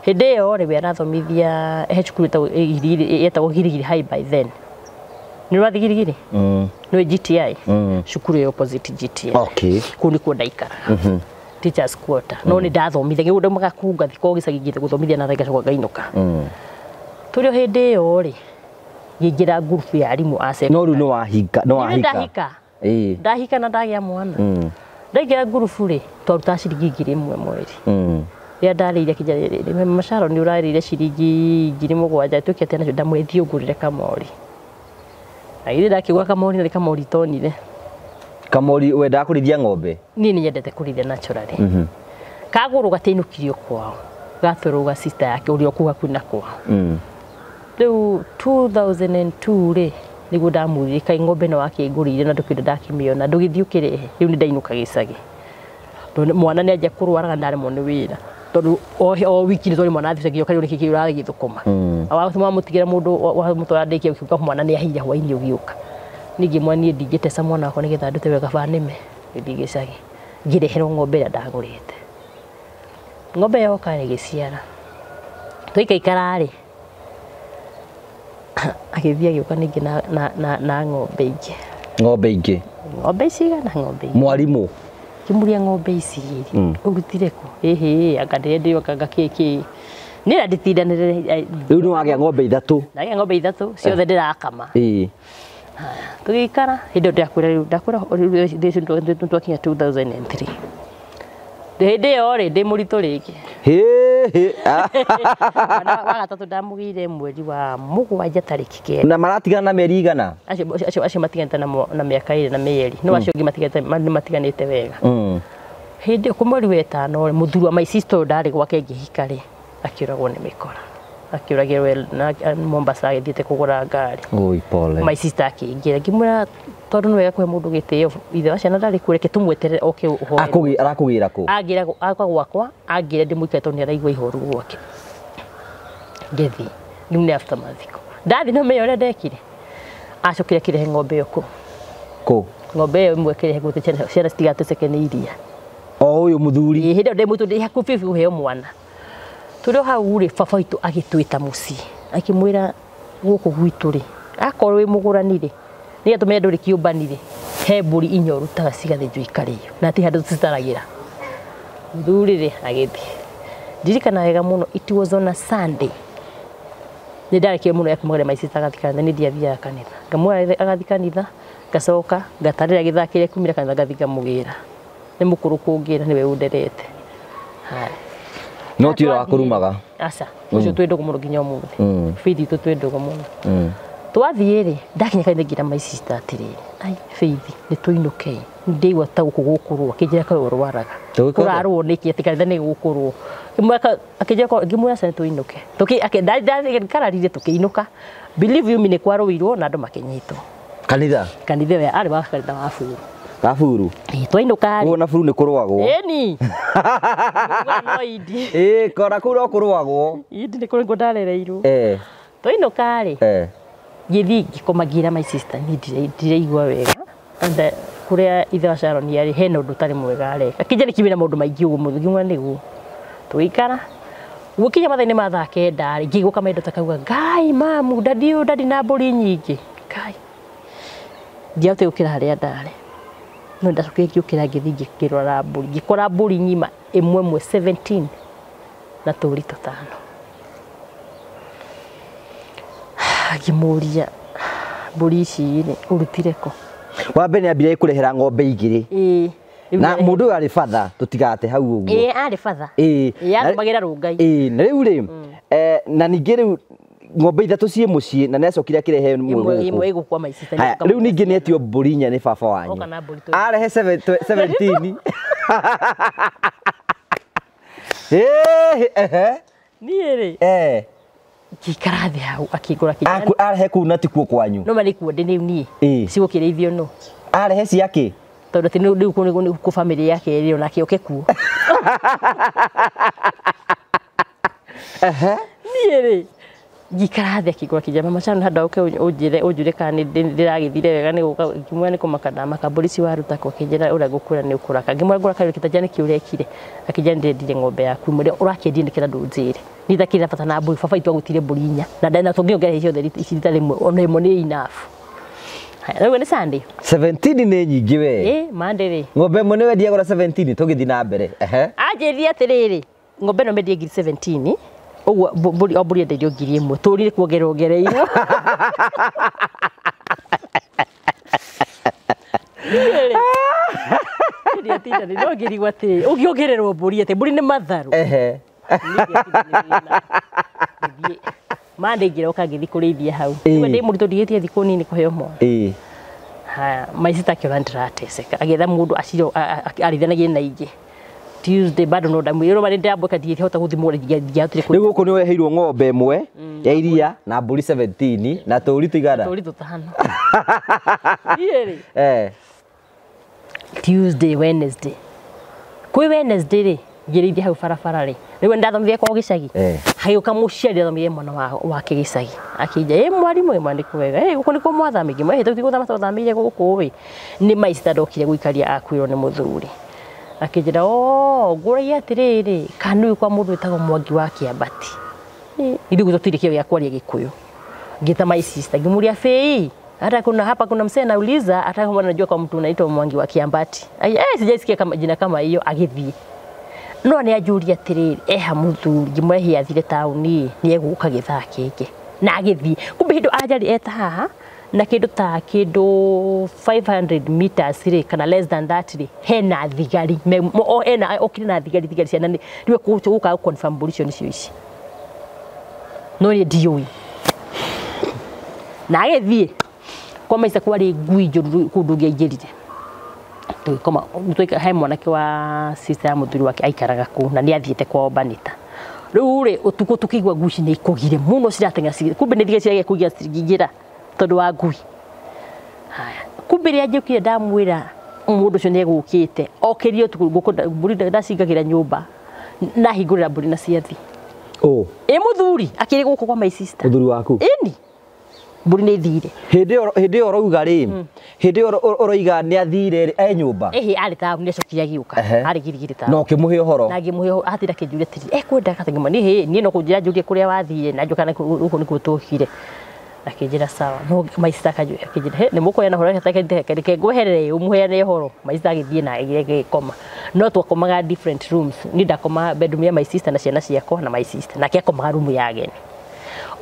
Hĩndĩ ĩyo rĩ, we arathomithia he cukuru ĩtagwo Girigiri High by then. Nĩ ũrathiĩ Girigiri? Nĩ GTI? Cukuru ĩyo opposite GTI. Okay. Kũu nĩkuo ndaikaraga. Teachers quarter. No nĩ ndathomithia, ngĩgũnda ndaumaga kũu ngathiĩ kwao gĩcagi ngĩthiĩ gũthomithia na ngacoka ngainũka. Tũrĩ o hĩndĩ ĩyo rĩ, ngĩingĩra ngurubu ya arimũ a secondary. No rĩu nĩ wahinga, nĩ wahika. Ndahika. Ndahika na ndagĩa mwana. Ndaingĩra ngurubu rĩ, twarutaga ciringi 1,000 mweri. Rĩrĩa ndarĩire kĩnja macaro nĩ ũrarĩire ciringi 7,000 tuĩke atĩa nacio, ndamwĩra thiĩ ũngũrĩre kamori. Na githĩ ndakĩgũra kamori na nĩ kamori tonire. Kamori wendaga kũrĩithia ng'ombe? Niĩ nĩ nyendete kũrĩithia naturally. Kagũrũ gatiainũkirio kwao, gatwarwo gwa sister yake ũrĩa ũkũ hakuhĩ na kwao. Rĩu 2002 rĩ nĩguo ndamwĩrire kaĩ ng'ombe ĩno wakĩngũrĩire na ndũkĩenda ndakĩmĩona ndũgĩthiĩ ũkĩrehe. Rĩu nĩ ndainũka gĩcagi tondũ mwana nĩ anjia kũrwaraga ndaremwo nĩ wĩra tondũ o wiki nĩ twarĩ mwana athiĩ ũkarĩo nĩkĩ kĩu ũragĩthũkũma. Wamũtigĩra mũndũ wamũtwara ndĩkia ũkiuga mwana nĩ ahinya hwainĩ ũgĩũka. Ningĩ mwana niĩ ndingĩteca mwana wakwa nĩgetha ndute wega kaba nĩme gĩthiĩ gĩcagi ngĩreherwo ng'ombe ĩrĩa ndagũrĩte. Ng'ombe yoka ĩgĩciara twaikaikara rĩ agĩthiĩ agĩũka ningĩ na ng'ombe ingĩ. Ng'ombe ingĩ? Ng'ombe cigana ng'ombe ingĩ. Mwarimũ kĩmũria ng'ombe ici rĩ ũrutire kũ? Ĩhĩ anga ndĩrendio anga kĩ kĩ niĩ na nditindanĩre. Rĩu nĩ wagĩa ng'ombe ithatũ? Ndagĩa ng'ombe ithatũ ciothe ndĩrakama. Tũgĩikara hĩndĩ ĩyo ndakwĩra rĩu ndakwĩra rĩu twakinya 2003 hĩndĩ ĩyo rĩ ndĩ mũritũ rĩngĩ. Mwana wa gatatũ ndamũgĩire mweri wa 7 tarĩki 9. Na maratigana na mĩeri igana? Acio matiganĩte na mĩaka 2 na mĩeri no acio angĩ matiganĩte wega. Hĩndĩ ĩyo mweri wa 5 rĩ mũthuri wa my sister ndarĩ gwake ngĩhika rĩ akĩũragwo nĩ mĩkora. Akĩũragĩrwo na Mombasa agĩthiĩte kũgũra ngari. Oi pole. My sister akĩingĩra ngĩmwĩra tondũ nĩ wega kũhe mũndũ gĩtĩo ithe wa ciana ndarĩ kuo reke tũmweterere oke ũhoe. Arakũgĩra kũ? Angĩra aka gwakwa angĩra ndĩmũikare tondũ nĩ araigua ihoru gwake. Ngĩthiĩ rĩu nĩ after mathiko. Ndathiĩ no menya ũrĩa ndekire. Acokire akĩrehe ng'ombe ĩyo kũ? Kũ? Ng'ombe ĩyo ĩmwe akĩrehe gũtĩ ciana citigateceke nĩ iria. O ũyũ mũthuri? Hĩndĩ ĩyo ndĩ mũritũ ndĩ hakuhĩ biũ kũheo mwana. Tũrĩ o hau rĩ baba witũ agĩtwĩta mũciĩ akĩmwĩra gũkũ gwitũ rĩ akorwo wĩ mũgũrani rĩ nĩgetha tũmenye ndũrĩ kĩũmbani rĩ he mbũri inya ũrutaga cigathĩnjwo ikarĩo na ti handũ tũcitaragĩra. Mũthuri rĩ agĩthiĩ. Ndirikana wega mũno it was on a Sunday. Nĩ ndarekire mũno ya kumagĩra my sister agathiĩ kanitha nĩ ndiathiaga kanitha. Ngamwĩra agathiĩ kanitha ngacoka ngatarĩra gĩthaa kĩrĩa kumĩra kanitha ngathiĩ ngamũgĩra. Nĩ mũkũrũ kũngĩra nĩwe ũnderete. Haya. No ti ũrĩa wakũrumaga? Aca, ũcio twĩ ndũgũ mũno nginya ũmũthĩ. Faith itũ twĩ ndũgũ mũno. Twathiĩ rĩ ndakinya kanitha ngĩra my sister atĩrĩrĩ ai Faith nĩ tũinũkei ndĩigua ta gũkũ gũkũrũa akĩnjĩra kaĩ ũrwaraga kũrarũo nĩkĩ atĩ kanitha nĩ gũkũrũo ngĩmwĩra aca nĩ tũinũke ndararire tũkĩinũka. Believe you me nĩ kwarũirwo na andũ makĩnyitwo. Kanitha? Kanitha ĩyo arĩ wa kanitha wa Buru. Gaburu? Twainũka rĩ. Kuo na Buru nĩ kũrũagwo. Ĩni. No indi. Kora kũu no kũrũagwo. Indi nĩ kũrĩ ndarereirwo. Twainũka rĩ. Ngĩthiĩ ngĩkoma ngĩra my sister niĩ ndiraigua wega. And kũrĩa ithe wa Sharon arĩ hena ũndũ ũtarĩ mwega areka. Akĩnjĩra nĩkĩ wĩna maũndũ maingĩ ũguo mũno ngĩmwĩra nĩguo. Tũgĩikara. Gũkinya mathaa-inĩ ma thaa 9 rĩ ngĩigua kamaitho ta kauga Ngai mamu dadi ũyũ dadi na mbũri nyingĩ. Ngai. Ndiahotire gũkĩra harĩa ndarĩ. No ndacokire ngĩũkĩra ngĩthiĩ ngĩrora mbũri ngĩkora mbũri ng'ima ĩmwe ĩmwe 17 na tũri tũtano. Ngĩmũria mbũri ici rĩ ũrutire kũ? Wa mbere nĩambire kũrehera ng'ombe igĩrĩ. Na mũndũ ũyũ arĩ batha tũtigate hau ũguo. Arĩ batha. Arũmagĩra rũngai. Na rĩu rĩ na ningĩ rĩu ng'ombe ithatũ ciĩ mũciĩ na nĩacokire akĩrehe ĩmwe gũkũ. Ĩmwe ĩgũkwa my sister. Rĩu ningĩ nĩetio mbũri inya nĩ baba wanyu. Arehe 17. Niĩ rĩ. Ngĩikara thĩ hau akĩngũra kĩnyanya. Arehe kũu na ti kuo kwanyu? No ma nĩ kuo ndĩ rĩu niĩ. Cigũkĩrĩithio nũ? Arehe ciakĩ? Tondũ atĩ rĩu kũu kũ family yake rĩ onake oke kuo. Niĩ rĩ ngĩikara thĩ akĩngũra kĩnyanya mama Sharon handũ ũke ũnjĩre ũnjũre kana ndĩragĩthire wega nĩ gũka ngĩmwĩra nĩ kũmaka ndamaka mbũri ici waruta kũ akĩnjĩra ũrĩa ngũkwĩra nĩ ũkũraka ngĩmwĩra ngũraka kĩtanja nĩkĩ ũrekire akĩnjĩra ndĩrendire ng'ombe yaku ĩmwe ũrakĩendia nĩkĩ na ndũnjĩre niĩ ndakĩrĩ na bata na mbũri baba witũ agũtire mbũri inya na ndena tũngĩongerera ciothe ici rita rĩmwe ona ĩmwe nĩ enough. Haya rĩu nĩ Sunday. 17 nĩ nyingĩ we. Monday rĩ. Ng'ombe ĩmwe nĩ wendia gũra 17 tũgĩthiĩ na mbere. Anjĩrire atĩrĩrĩ ng'ombe ĩno mendie ngiri 17 ũguo mbũri o mbũri endeirio ngiri ĩmwe tũrire kuongerera ongereirwo. Ndiatinda no ngĩrigwo atĩrĩrĩ ũngĩongererwo mbũri atĩ mbũri nĩ matharũ. Monday ngĩroka ngĩthiĩ kũrĩithia hau. Rĩu ndĩ mũritũ ndigĩtie thikũ nini kũheo mwana. Haya maicita akiona ndirateceka agietha mundu acio arithanagie na ingĩ. Tuesday bado no ndamwĩrwo marĩ ndĩramboka ndingĩhota gũthiĩ mũgũnda ndingĩahotire Rĩu gũkũ nĩ weheirwo ng'ombe ĩmwe ya iria na mbũri 17 na tũũri tũigana. Tũũri tũtano. Niĩ rĩ Eh. Tuesday, Wednesday. Kwĩ Wednesday rĩ ngĩrĩithia hau barabara rĩ rĩu ndathomithia kwao gĩcagi. Hagĩũka mũciari athomithia mwana wake gĩcagi akĩnja ĩ mwarimũ ĩ mwandĩko wega ĩ gũkũ nĩkuo mwathamĩire mwe tũti gũthama twathamĩire gũkũ ĩ nĩ maicita ndokire gũikaria akuĩrwo nĩ mũthuri akĩnjĩra o ngũragia atĩrĩrĩ kana nĩũĩ kwa mũndũ wĩtagwo Mwangi wa Kĩambati. Ithuĩ gwitũ tũtirĩ kĩo gĩa kwaria Gĩkũyũ. Ngĩta my sister ngĩmũria Fei hata kuna hapa kuna msee anauliza hata kama anajua kwa mtu unaitwa Mwangi wa Kiambati. Sijaisikia kama jina kama hiyo agĩthiĩ. No nĩ anjũria atĩrĩrĩ eha mũthuri ngĩmũrehe athire taũni nĩ egũka gĩthaa kĩngĩ na agĩthiĩ. Kumbe hĩndĩ anjari eta haha na kĩndũ ta kĩndũ 500 meters rĩ kana less than that rĩ hena thigari hena okire na thigari thigari ciana nĩ rĩu gũka confirm mbũri icio nĩcio ici. No niĩ ndiũĩ. Na agĩthiĩ kwa maica kwarĩ ngui njũru kũndũ ngĩaingĩrire. Tũgĩkoma tũika he mwanake wa sister ya mũthuri wake aikaraga kũu na nĩ athiĩte kwao Banita. Rĩu rĩ ũtukũ tũkĩigua ngui ici nĩ ikũgire mũno cirateng'era kumbe nĩ thigari cirageria kũiga citingĩingĩra tondũ wa ngui. Haya kumbe rĩrĩa njũkire ndamwĩra mũndũ ũcio nĩ egũkĩte okĩrie ũtukũ ngũkũ mbũri ndacingagĩra nyũmba na hingũrĩra mbũri na ciathi. Ĩ mũthuri akĩrĩ gũkũ kwa my sister. Mũthuri waku? Ĩni. Mbũri nĩ ithire. Hĩndĩ ĩyo ũrauga rĩ hĩndĩ ĩyo ũroiga nĩ athire rĩ e nyũmba. Ĩhĩ arĩ taũni nĩacokire agĩũka arĩ girigiri taũni. Na ũkĩmũhe ũhoro. Na ngĩmũhe ũhoro atinda akĩnjũria atĩrĩrĩ ekwenda ngĩmwĩra niĩ niĩ no kũnjĩra njũrie kũrĩa wathire na njoka gũkũ nĩkuo tũkire. Akĩnjĩra sawa no my sister akĩnjĩra he nĩ mũkũheana ũhoro reke ngweherere ũmũheane ũhoro. My sister agĩthiĩ na agĩkoma no twakomaga different rooms niĩ ndakomaga bedroom ya my sister na ciana ciakwa na my sister nake akomaga room ya ageni.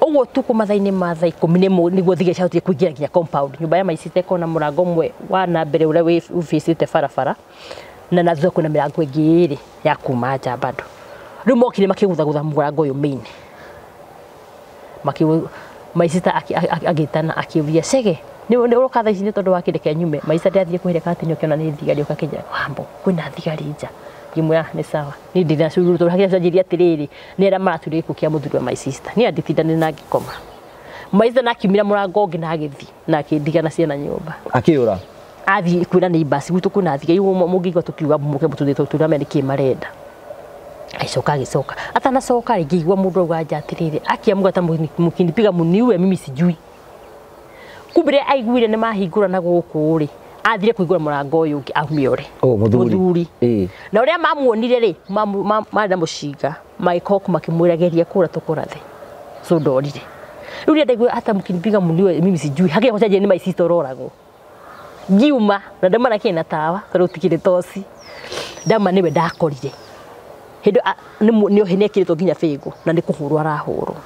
Ũguo ũtukũ mathaa-inĩ ma thaa ikũmi nĩguo thigari ciahotire kũingĩra nginya compound. Nyũmba ya my sister ĩkoragwo na mũrango ũmwe wa na mbere ũrĩa wĩbĩcĩte barabara na thutha kwĩna mĩrango ĩngĩ ĩrĩ ya kuma nja bado. Rĩu mokire makĩgũthagũtha mũrango ũyũ main. My sister agĩtana akĩũria Chege nĩ ũroka thaa ici nĩ tondũ wa kĩ reke nyume. My sister ndĩrathiĩ kũhĩra katini ũkĩona nĩ thigari ũka akĩnjĩra Wambo kwĩna thigari nja. Ngĩmwĩra nĩ sawa niĩ ndĩ na curu tondũ hakĩra canjĩria atĩrĩrĩ nĩ arĩa maraturire gĩkuũ kĩa mũthuri wa my sister niĩ anditindanire na ngĩkoma. My sister nakiumĩra mũrango ũngĩ na agĩthiĩ na akĩndiga na ciana nyũmba. Akĩũra? Athiĩ kwĩra neighbors gwitũ kwĩna thigari mũngĩigua tũkiuga mũke mũtũthiĩ tũrame nĩkĩ marenda. Agĩcoka agĩcoka atanacoka rĩ ngĩigua mũndũ auga nja atĩrĩrĩ akiamuga ta mũkinipiga mũniue mimi sijui. Kumbe rĩrĩa aiguire nĩ mahingũra na gũkũ rĩ athire kũhingũra mũrango ũyũ ũngĩ aume ore. Mũthuri. Na ũrĩa mamuonire rĩ marĩ na mũcinga magĩcoka makĩmwĩra geria kũra tũkũrathe. So ndorire. Rĩu rĩrĩa ndaigua hata mũkinipiga mũniue mimi sijui hakĩra gũcenjia nĩ my sister ũroragwo. Ngiuma na ndama nakĩrĩ na tawa tondũ gũtikĩrĩ toci. Ndama nĩwe ndakorire. Hĩndĩ nĩ nĩekĩrĩtwo nginya bĩngũ na nĩ kũhũrwo arahũrwo.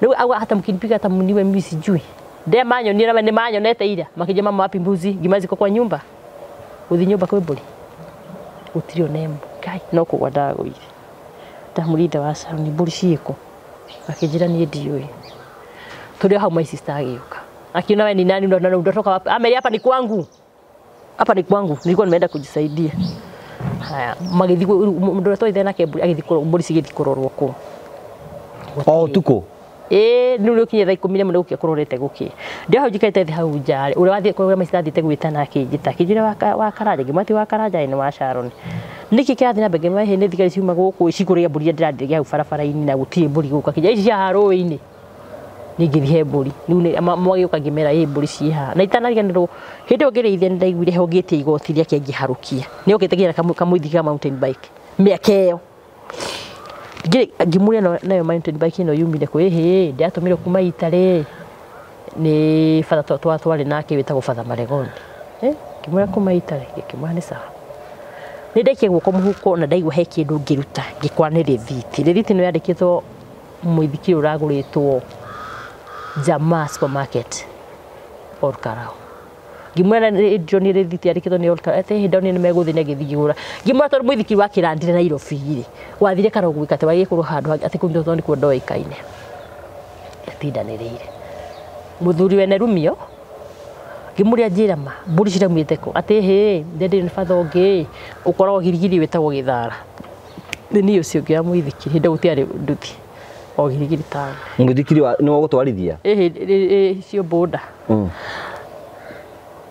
Rĩu auga hata mũkinipiga hata mũniue mimi sijui. Nde manyonire na nĩ manyonete ira makĩnjĩra mama wapi mbuzi ngima ziko kwa nyumba gũthiĩ nyũmba kwĩ mbũri gũtirĩ ona ĩmwe. Ngai no kũgwa ndagũire. Ndamũrinda wa Sharon mbũri ciĩkũ akĩnjĩra niĩ ndiũĩ. Tũrĩ hau my sister agĩũka akiona we ni nani unatoka wapi ameria hapa ni kwangu hapa ni kwangu nilikuwa nimeenda kujisaidia. Haya magĩthiĩ mũndũ ũrĩa twaithe nake mbũri agĩthiĩ mbũri cigĩthiĩ kũrorwo kũu. O ũtukũ? Ĩĩ rĩu nĩ thaa ikũmi na ĩmwe nĩ gũkĩa kũrorete gũkĩa. Ndĩ hau njikarĩte thĩ hau nja rĩ ũrĩa wathiĩ kũrĩa my sister athiĩte gwĩtana akĩnjĩta akĩnjĩra wa Karanja ngĩmwĩra ti wa Karanja nĩ wa Sharon. Nĩkĩ kĩrathiĩ na mbere ngĩmwĩra ĩhĩ nĩ thigari ciuma gũkũ cikũrĩa mbũri iria ndĩrarĩria hau barabara-inĩ na gũtirĩ mbũri gũkũ akĩnjĩra ici cia haha rũĩ-inĩ. Niĩ ngĩthiĩ he mbũri rĩu mwagĩũka ngĩmera ĩ mbũri ciĩ haha na itanariganĩrwo hĩndĩ ĩyo ngĩrĩithia nĩ ndaiguire hongĩtie igoti rĩake ngĩharũkia nĩ okĩte nginya kamũithigi ka mountain bike mĩaka ĩyo. Ngĩmũria nayo mountain bike ĩno yumire kũ ĩhĩ ndĩratũmirwo kuma Italy nĩ batha twarĩ nake wĩtagwo Father Maregoni. Ngĩmwĩra kuma Italy ngĩkĩmwĩra nĩ sawa. Nĩ ndaikia guoko mũhuko na ndaigua he kĩndũ ngĩruta ngĩkora nĩ rĩthiti. Rĩthiti ĩno yandĩkĩtwo mũithikiri ũragũrĩtwo Jamaa supermarket Ol Kalou. Ngĩmwĩra ndĩronire rĩthiti yandĩkĩtwo nĩ Ol Kalou atĩ hĩndĩ ndonire nĩ megũthiĩ na ngĩthiĩ ngĩgũra. Ngĩmwĩra tondũ mũithikiri wa kĩrandire Nairobi rĩ wathire Karau gwĩka atĩ wagĩkorwo handũ hangĩ atĩ kũu tondũ nĩkuo ndoĩkaine. Ndatindanĩrĩire. Mũthuri wene Rumio Ngĩmũria njĩra ma mbũri ciraumĩte kũ atĩ hĩ ndende nĩ batha ũngĩ ũkoragwo girigiri wĩtagwo gĩthara. Nĩ niĩ ũcio ũngĩ wa mũithikiri hĩndĩ ĩyo gũtiarĩ nduthi o girigiri taũni. Mũithikiri wa nĩ wagũtwarithia? Ĩhĩ cio boda.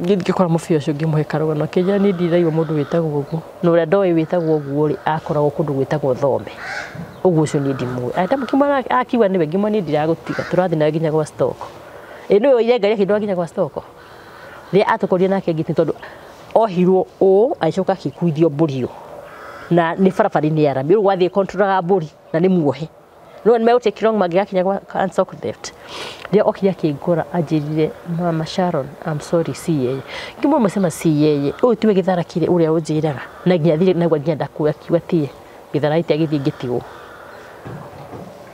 Ngĩkora mũbia ũcio ngĩmũhe karũgano akĩnjĩra niĩ ndiraigua mũndũ wĩtagwo ũguo na ũrĩa ndoĩ wĩtagwo ũguo rĩ akoragwo kũndũ gwĩtagwo Thome ũguo ũcio niĩ ndimũĩ. Ndamũkĩmwona akiuga nĩwe ngĩmwona niĩ ndiragũtiga tũrathiĩ nawe nginya gwa stoko. Ĩ nĩwe oire ngari akĩndwara nginya gwa stoko. Rĩrĩa atũkorire nake ngĩti tondũ ohirwo ũũ agĩcoka akĩkuithio mbũri ũũ na nĩ barabara-inĩ ya rami rĩu gwathiĩ controlaga mbũri na nĩ muohe no nĩ megũtake long mangĩgakinya gwa unsock theft. Rĩrĩa okire akĩngora anjĩrire mama Sharon I'm sorry si yeye. Ngĩmwĩra umesema si yeye ũyũ tiwe gĩthara kĩrĩa ũrĩa ũnjĩraga na nginya thire naguo nginya ndakũĩ akiuga tiye gĩthara gĩti agĩthiĩ ngĩtigwo.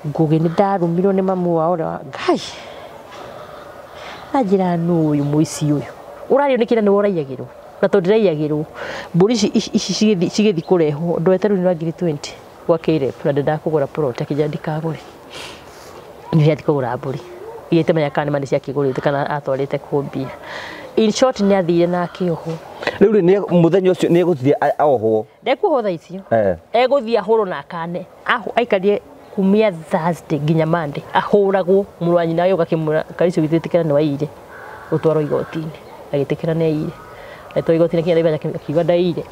Ngũgĩ nĩ ndarumirwo nĩ mamu wao ũrĩa wa Ngai anjĩra nũ ũyũ mũici ũyũ ũrario nĩ kĩrĩa nĩwe ũraiyagĩrwo na tondũ ndĩraiyagĩrwo mbũri ici cigĩthiĩ kũrehwo ndoete rũni rwa ngiri 20 gwa KREP na ndendaga kũgũra plot akĩnjĩra ndikagũre nĩ athiĩ kũgũra mbũri iria itamenya kana nĩ ma nĩ ciakĩgũrĩte kana atwarĩte kũ mbia. In short nĩ athire na akĩohwo. Rĩu rĩ nĩ mũthenya ũcio nĩ egũthiĩ ohwo? Ndekuohwo thaa icio. Egũthiĩ ahũrwo na akane aikarire kumia Thursday nginya Monday ahũragwo mũrũ wa nyina agĩũka akĩmwĩra Karicũ gĩtĩkĩra nĩ waiyire ũtwarwo igoti-inĩ agĩtĩkĩra nĩ aiyire agĩtwarwo igoti-inĩ kinya Naivasha akiuga ndaiyire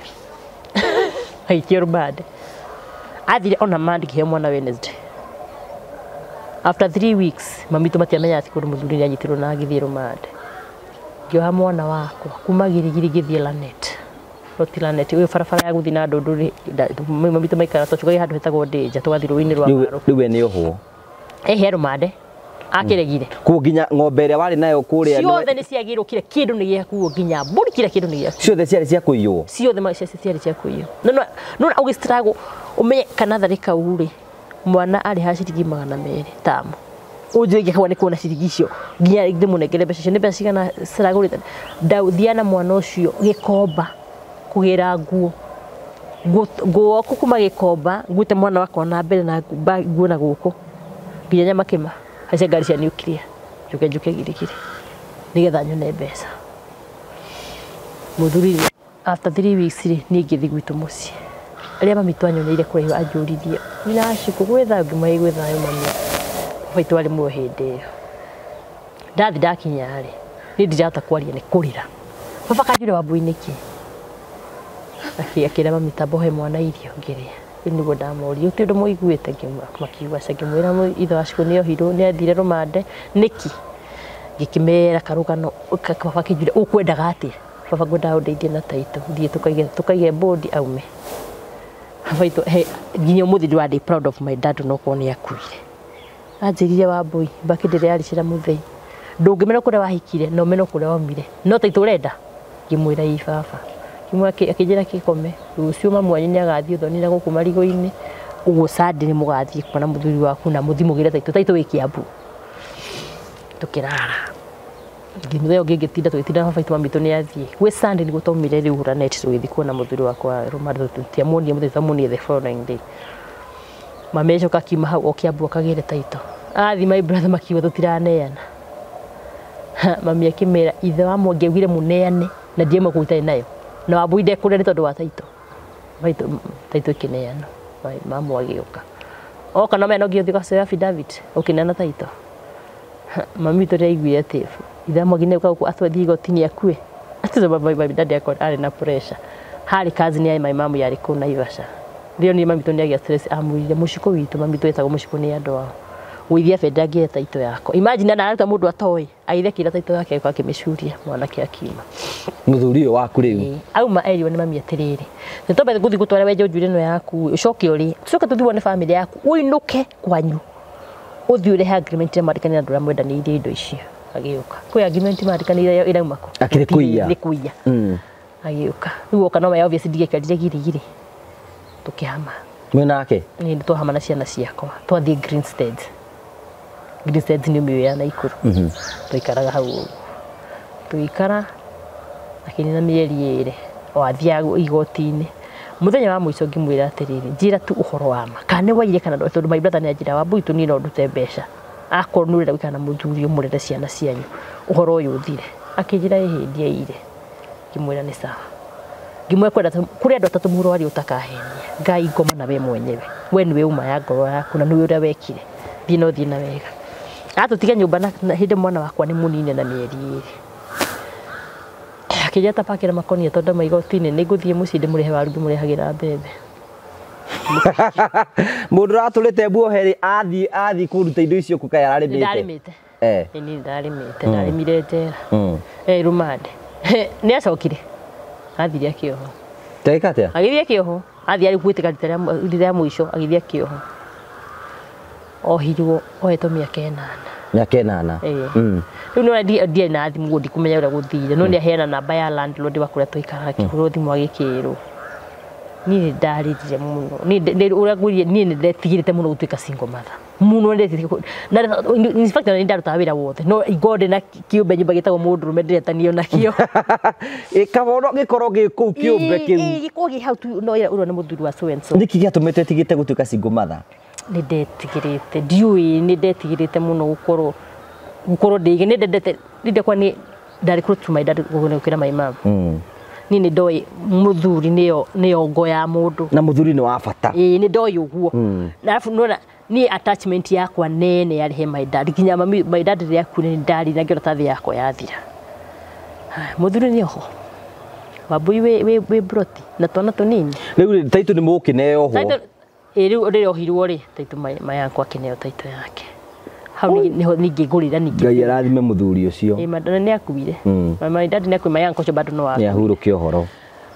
agĩikio rũmande athire ona Monday kĩheo mwana Wednesday. After 3 weeks mami witũ matiamenya atĩ kũndũ mũthuri nĩ anyitirwo na agĩthiĩ rũmande. Ngĩoha mwana wakwa kuma Girigiri ngĩthiĩ Lanet. Roti Lanet ũyũ barabara ya gũthiĩ na Ndũndũ rĩ mami witũ maikara twacokagia handũ hetagwo Ndĩnja tũgathiĩ rũĩ-inĩ rwa Maro. Rĩu we nĩ ohwo? Ehe rũmande akĩregire. Koguo nginya ng'ombe ĩrĩa warĩ nayo kũrĩa ciothe nĩ ciagĩrwo kila kĩndũ nĩ gĩakuo nginya mbũri kila kĩndũ nĩ gĩakuo. Ciothe ciarĩ cia kũiywo? Ciothe ciarĩ cia kũiywo. No ũgĩ struggle ũmenye kana tharĩ kau rĩ mwana arĩ ha ciringi 200 tamu. Ũnjũĩ ngĩkagwa nĩ kuona ciringi icio nginya ndĩmũnengere mbeca icio nĩ mbeca cigana ciragũrĩte. Ndathia na mwana ũcio Gĩkomba kũgĩra nguo. Nguo kuma Gĩkomba nguĩte mwana wakwa na mbere na nguo na gũkũ nginya Nyamakĩma haica ngari cia nuclear njuke njuke Girigiri nĩgetha nyone mbeca. Mũthuri after 3 weeks rĩ niĩ ngĩthiĩ gwitũ mũciĩ. Rĩrĩa mami twanyoneire kũraihu anjũririe nyina Shiko gwĩ thayũ ngĩmwĩra gwĩ thayũ mami. Baba witũ arĩ muoyo hĩndĩ ĩyo. Ndathiĩ ndakinya rĩ niĩ ndirahota kwaria nĩ kũrĩra. Baba kanjũra Wambui nĩkĩ? Akĩra mami ta mbohe mwana irio ngĩrĩa. Rĩu nĩguo ndamũririe gũtirĩ ũndũ mũiguĩte makiuga aca ngĩmwĩra ithe wa Shiko nĩ ohirwo nĩ athire rũmande nĩkĩ? Ngĩkĩmera karũgano baba akĩnjũria ũkwendaga atĩa? Baba ngwendaga ũndeithie na taitũ thiĩ tũkaige bodi aume. Baba witũ nginya ũmũthĩ ndĩrarĩ proud of my dad no korwo nĩ akuire. Anjĩrire Wambui mbakĩ ndĩraricĩra mũthei ndũngĩmena kũrĩa wahikire na ũmene kũrĩa waumire no taitũ ũrenda? Ngĩmwĩra ĩ baba. Akĩnjĩra kĩkome rũciũ mamu wanyu nĩ agathiĩ ũthoni na gũkũ marigũ-inĩ ũguo Sunday nĩ mũgathiĩ kuona mũthuri waku na mũthiĩ mũgĩre taitũ taitũ wĩ Kiambu. Tũkĩrara. Mũthenya ũngĩ ngĩtinda tũgĩtinda baba witũ mami witũ nĩ athiĩ. Gwĩ Sunday nĩguo twaumire rĩu Lanet tũgĩthiĩ kuona mũthuri wakwa rũmande tũtiamuonire mũthuri twamuonire the following day. Mami acoka akiuma hau o Kiambu akagĩre taitũ. Athiĩ my brother makiuga tũtiraneana. Mami akĩmera ithe wa Mwangi augire mũneane na ndiauma kũu itarĩ nayo. Na Wambui ndekũrĩa nĩ tondũ wa taitũ. Taitũ ĩkĩneanwo. Mamu agĩũka. Oka no mena ũngĩ ũthiĩ ũgacoya affidavit ũkĩneana taitũ. Mami witũ nĩaiguire atĩ ithe wa Mwangi nĩoka gũkũ atwathiĩ igoti-inĩ akue. Atĩ my dad arĩ na pressure. Harĩ cousin ya my mom yarĩ kũu Naivasha. Rĩo niĩ mami witũ nĩagĩa stress amwĩrire mũcikũ witũ mami witũ etagwo mũcikũ nĩ andũ ao. Gũithia bendera ngĩre taitũ yakwa. Imagine na araruta mũndũ atoĩ agĩthiĩ akĩra taitũ yake agĩũka akĩmĩcuria mwanake akiuma. Mũthuri ũyũ waku rĩu? Auma erirwo nĩ mami atĩrĩrĩ nĩ twambe gũthiĩ gũtwara wenje njuĩrĩ ĩno yaku ũcoke ũrĩe tũcoke tũthiĩ wone bamĩrĩ yaku ũinũke kwanyu ũthiĩ ũrehe agreement ĩrĩa mwandĩkanĩire na andũ arĩa mwendanĩirie indo icio. Agĩũka kwĩ agreement mandĩkanĩire ĩrauma kũ? Akĩrĩ kũiya. Nĩ kũiya. Agĩũka rĩu oka no we obviously ndiaikarire Girigiri tũkĩhama. Mwĩ nake? Nĩ twahama na ciana ciakwa twathiĩ Greenstead. Greenstead nĩ ũmĩũĩ ya Naikuru. Twaikaraga hau ũguo. Tũgĩikara akĩnina mĩeri ĩrĩ o athiaga igoti-inĩ. Mũthenya wa mũico ngĩmwĩra atĩrĩrĩ njĩra tu ũhoro wa ma kana nĩ waiyire kana ndwaiyire tondũ my brother nĩ anjĩra Wambui tu niĩ no ndute mbeca akorwo nĩ ũrenda gũikara na mũthuri ũmũrere ciana cianyu ũhoro ũyũ ũthire. Akĩnjĩra ĩhĩ ndiaire. Ngĩmwĩra nĩ sawa. Ngĩmwĩra kwenda kũrĩ andũ atatũ mũrwaria ũtakahenia. Ngai ngoma na we mwenyewe. We nĩwe uma ya ngoro yaku na nĩwe ũrĩa wekire. Thiĩ no thiĩ na wega. Atũtiga nyũmba na hĩndĩ mwana wakwa nĩ mũnini na mĩeri 2. Akĩnjĩra ta pakĩra makonia tondũ ma igoti-inĩ nĩ ngũthiĩ mũciĩ ndĩmũrehe waru ngĩmũrehagĩra mbembe. Mũndũ ũratũrĩte muohe rĩ athiĩ kũruta indo icio kũ kaĩ ararĩmĩte? Ndarĩmĩte. Nĩ ndarĩmĩte, ndarĩmire njera. Rũmande. Nĩ acokire. Athire akĩohwo. Ndagĩka atĩa? Agĩthiĩ akĩohwo. Athiĩ arĩ gwĩtĩka rita rĩa mũico agĩthiĩ akĩohwo. Ohirwo ohetwo mĩaka 8. Mĩaka 8. Rĩu nĩ ndiarĩ na thimũ ndikumenya ũrĩa gũthire. No nĩ aheana namba ya landlord wa kũrĩa twaikaraga akĩhũrwo thimũ agĩkĩrwo. Niĩ nĩ ndarĩrire mũno. Niĩ ũrĩa ngwĩrire niĩ nĩ ndetigĩrĩte mũno gũtuĩka single mother. Mũno ndetigĩrĩte. Na in fact nĩ ndarutaga wĩra wothe. No ingorwo ndĩ na kĩũmbe nyũmba gĩtagwo mũndũrũme ndĩretanio nakĩo. Ĩ kabono gĩkorwo gĩ kũu kĩũmbe kĩu. Gĩkorwo gĩ hau tu no ũrĩa nĩ mũthuri wa so and so. Nĩkĩ gĩatũmĩte ĩtigĩte gũtuĩka single mother? Nĩ ndetigĩrĩte. Ndiũĩ nĩ ndetigĩrĩte mũno gũkorwo ndĩ nĩ ndendete nĩ ndekwa nĩ ndarĩ close to my dad gũkĩra my mom. Niĩ nĩ ndoĩ mũthuri nĩyo ngo ya mũndũ. Na mũthuri nĩ wa bata. Ĩĩ nĩ ndoĩ ũguo. Na arabu nĩwona niĩ attachment yakwa nene yarĩ he my dad. Nginya mami my dad rĩrĩa akuire nĩ ndarĩrire ngĩona ta thĩ yakwa yathira. Mũthuri nĩ oho. Wambui wĩ broti na twana tũnini. Rĩu rĩ taitũ nĩ mũkĩneo oho. Ĩĩ rĩu rĩrĩa ohirwo rĩ taitũ my uncle akĩneo taitũ yake. Hau nĩho ningĩ ngũrĩra ningĩ. Ngai arathime mũthuri ũcio. Ĩĩ nĩ akuire. My dad nĩ akuire my uncle ũcio bado no Nĩ ahurũke ũhoro.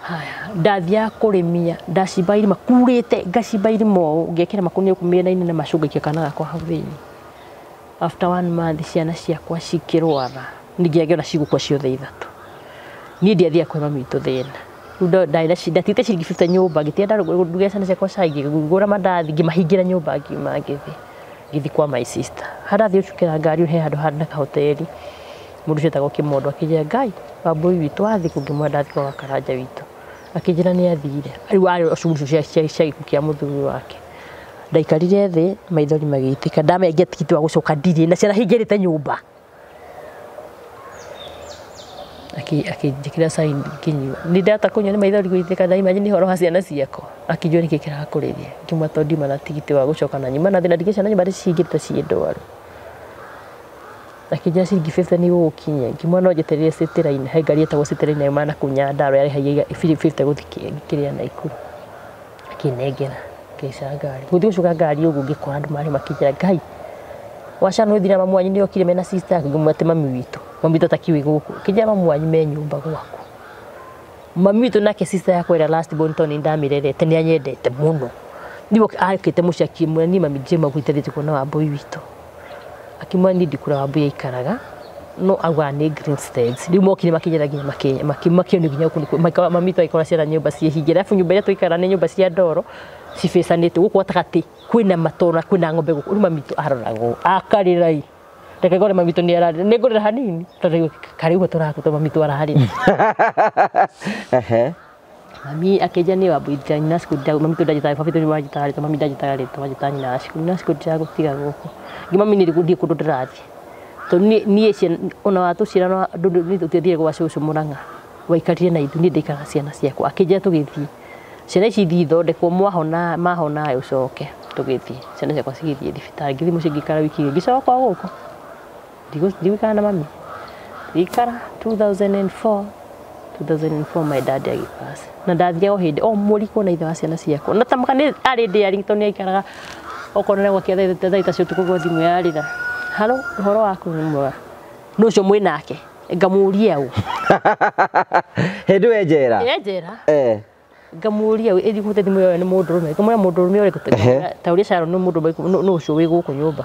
Haya, ndathiaga kũrĩmia ndacimba irima kurĩte ngacimba irima ũũ ngekĩra makũnia gũkũ mĩena-inĩ na macũnga ngaikia kana gakwa hau thĩinĩ. After 1 month ciana ciakwa cikĩrwara ningĩ ngĩona cigũkua ciothe ithatũ. Niĩ ndiathiaga kwĩ mami witũ thĩna. Rĩu ndarĩ na ndatigĩte ciringi 50 nyũmba ngĩtiga ndarugĩra ciana ciakwa cai ngĩgũra mandathi ngĩmahingĩra nyũmba ngiuma ngĩthiĩ. Ngĩthiĩ kwa my sister. Harĩa ndathiĩ gũcukĩra ngari he handũ harĩ na kahoteri. Mũndũ ũcio etagwo Kĩmondo akĩnjĩra Ngai Wambui witũ wathiĩ kũ? Ngĩmwĩra ndathiĩ kwa Karanja witũ. Akĩnjĩra nĩ athire. Rĩu arĩ cuguri icio cia gĩkuũ kĩa mũthuri wake. Ndaikarire thĩ maithori magĩitĩka ndamengia tigiti wa gũcoka ndirĩ na ciana hingĩrĩte nyũmba. Akĩnjĩkĩra cai ngĩnyua. Nĩ ndahota kũnyua nĩ maithori gũitĩka na imagine ũhoro wa ciana ciakwa. Akĩnjũria nĩkĩ kĩrakũrĩria. Ngĩmwĩra tondũ ndiuma na tigiti wa gũcoka na nyuma na thĩna ndigire ciana nyũmba ndĩcihingĩrĩte ciĩ ndwaru. Akĩnjĩra ciringi 50 nĩ igũgũkinyia. Ngĩmwĩra no njeterere City Line he ngari ĩtagwo City Line yauma na kũu Nyandarua yarĩhagia 50 gũthiĩ kĩrĩa Naikuru. Akĩnengera ngĩhaica ngari. Gũthiĩ gũcuka ngari ũguo ngĩkora andũ marĩ makĩnjĩra Ngai wacana ũthire mamu wanyu nĩokire mena sister yake. Ngĩmwĩra atĩ mami witũ. Mami witũ atakiũĩ gũkũ. Akĩnjĩra mamu wanyu me nyũmba gwaku. Mami witũ nake sister yakwa ĩrĩa last born tondũ nĩ ndamĩrerete nĩ anyendete mũno. Nĩguo akĩte mũciĩ akĩmwĩra niĩ mami njĩma gwĩtĩrĩte kuona Wambui witũ. Akĩmwĩra niĩ ndikũrĩa Wambui aikaraga no augaga nĩ Greensteads. Rĩu mokire makĩnjĩra nginya makĩonio nginya gũkũ nĩkuo mami witũ agĩkora ciana nyũmba ciĩhingĩre. Arabu nyũmba ĩrĩa tũikaraga nĩ nyũmba cia ndoro cibacanĩte gũkũ gatagatĩ kwĩna matoro na kwĩna ng'ombe gũkũ. Rĩu mami witũ aroragwo akarĩra ĩ. Reke ngore mami witũ nĩ ararĩra. Nĩ ngũrĩra hanini tondũ karĩ ũguo tũrakua mami witũ ararĩra. Mami akĩnjĩra niĩ Wambui nyina cukuru mami witũ ndanjĩtaga baba witũ nĩ wanjĩtaga rĩtwa mami ndanjĩtaga rĩtwa anjĩtaga nyina wa cukuru. Nyina wa cukuru ndiragũtiga gũkũ. Ngĩ mami niĩ ndirĩ kũndũ ndĩrathiĩ. Tondũ niĩ ona watũciara tũtiathire gwa cũcũ Mũrang'a. Waikarire na ithuĩ niĩ ndaikaraga ciana ciakwa. Akĩnjĩra tũgĩthiĩ. Ciana ici ithiĩ ithondekwo mwahona mahona ũcoke tũgĩthiĩ. Ciana ciakwa cigĩthiĩ thibitarĩ. Ngĩthiĩ mũciĩ ngĩikara wiki igĩrĩ ngĩcoka o gũkũ. Ndigũikara na mami. Ngĩikara 2004 my dad agĩpass. Na ndathiaga o hĩndĩ o mweri kuona ithe wa ciana ciakwa. Na ta mũka nĩ arĩ daring tondũ nĩ aikaraga okorwo nĩ gwake thaa ithatũ cia ũtukũ gwa thimũ yarĩra. Haro, ũhoro waku nĩ mwega. Nũ ũcio mwĩ nake? Ngamũria ũ. Hĩndĩ we njera? Ĩ njera. Ngamũria ũ, ĩthiĩ kũhũthĩra thimũ ĩyo nĩ mũndũrũme. Ngamwĩra mũndũrũme ũrĩkũ? Ta ũrĩa Sharon nĩ mũndũrũme nũ ũcio wĩ gũkũ nyũmba.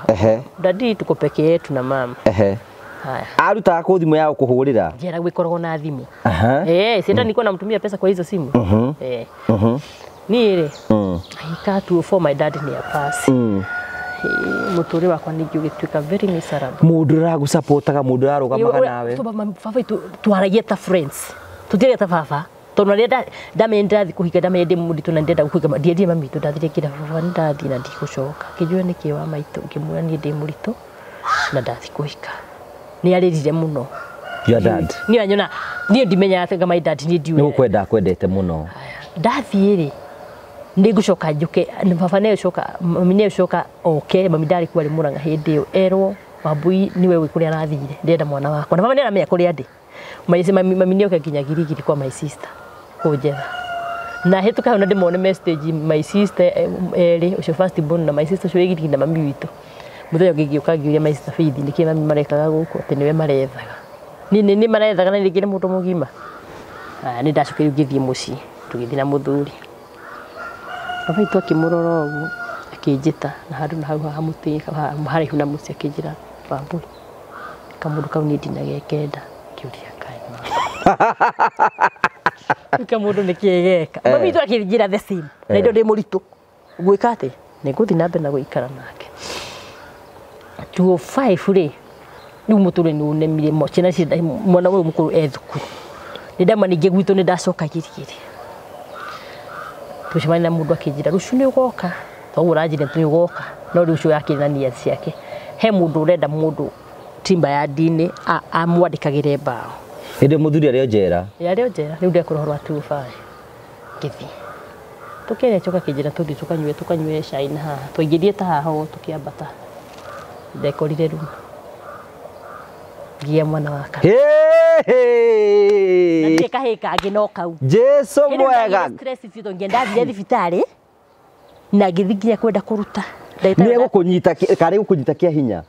Daddy tuko peke yetu na mama. Haya. Arutaga kũ thimũ ya gũkũhũrĩra? Njera gwĩkoragwo na thimũ. Sienda nilikuwa namtumia pesa kwa hizo simu. Niĩ rĩ, agĩka 204 my dad nĩ apass. Mũtũrĩre wakwa ningĩ ũgĩtuĩka very miserable. Mũndũ ũragũsupportaga, mũndũ ũrarũgamaga nawe. Baba witũ twaragia ta friends. Tũtiaria ta baba. Tondũ rĩrĩa ndamenye ndĩrathiĩ kũhika, ndamenye ndĩ mũritũ na ndĩrenda kũhika, ndiendire mami witũ, ndathire ngĩra baba nĩ ndathiĩ na ndigũcoka. Akĩnjũria nĩkĩ wa maitũ, ngĩmwĩra niĩ ndĩ mũritũ na ndathiĩ kũhika. Nĩ arĩrire mũno. Your dad. Niĩ anyona niĩ ndimenyaga atĩ my dad niĩ ndiũĩ. Nĩ gũkwenda akwendete mũno. Ndathiĩ rĩ nĩ ngũcoka njũke baba nĩ ũcoka mami nĩ ũcoka oke mami ndarĩ kuo arĩ Mũrang'a hĩndĩ ĩyo erwo Wambui nĩwe wĩ kũrĩa arathire ndĩrenda mwana wakwa na baba nĩ aramenya kũrĩa ndĩ. Mami nĩ oke nginya Girigiri kwa my sister kũnjetha. Na hĩtũka hau na ndĩmone message my sister erĩ ũcio first born na my sister ũcio wĩ Girigiri na mami witũ. Mũthenya ũngĩ ngĩũka ngĩũria my sister Faith nĩkĩ mami marekaga gũkũ atĩ nĩwe marethaga. Nĩ nĩ marethaga na rĩngĩ nĩ mũndũ mũgima. Aya nĩ ndacokire ngĩthiĩ mũciĩ tũgĩthiĩ na mũthuri. Baba witũ akĩmũrora ũguo akĩnjĩta na handũ na hau haha mũtĩ haraihu na mũciĩ akĩnjĩra Wambui kamũndũ kau niĩ ndinagekenda. Ngĩũria Ngai. Kamũndũ nĩkĩĩ geka. Mami witũ akĩnjĩra the same. Na indo ndĩ mũritũ. Gwĩka atĩ nĩ ngũthiĩ na mbere na gũikara nake. 205 rĩ rĩu mũtũrĩre nĩ ũnemire ciana cienda mwana ũyũ mũkũrũ e thukuru. Nĩ ndauma ningĩ gwitũ nĩ ndacoka Girigiri. Tũcemania na mũndũ akĩnjĩra rũciũ nĩ ũgoka. Toguo ũranjĩra nĩ ũgoka. No rĩu ũcio akĩrĩ na nia ciake. He mũndũ ũrenda mũndũ timba ya ndini amwandĩkagĩre mbaũ. Hĩndĩ mũthuri arĩ o njera. Arĩ o njera rĩu ndekũrora ũhoro wa 205. Ngĩthiĩ. Tũkĩaria coka akĩnjĩra tũthiĩ tũkanyue cai na haha. Twaingĩrire ta haha ũguo tũkĩambata. Ndekorire rumu. Ngĩgĩa mwana wa kahĩĩ. Na ndirĩ kahĩĩ kangĩ no kau. Jesu mwega. Stress biũ tondũ ndathire thibitarĩ na ngĩthiĩ nginya kwenda kũruta. Nĩ egũkũnyita karĩ gũkũnyita kĩa hinya.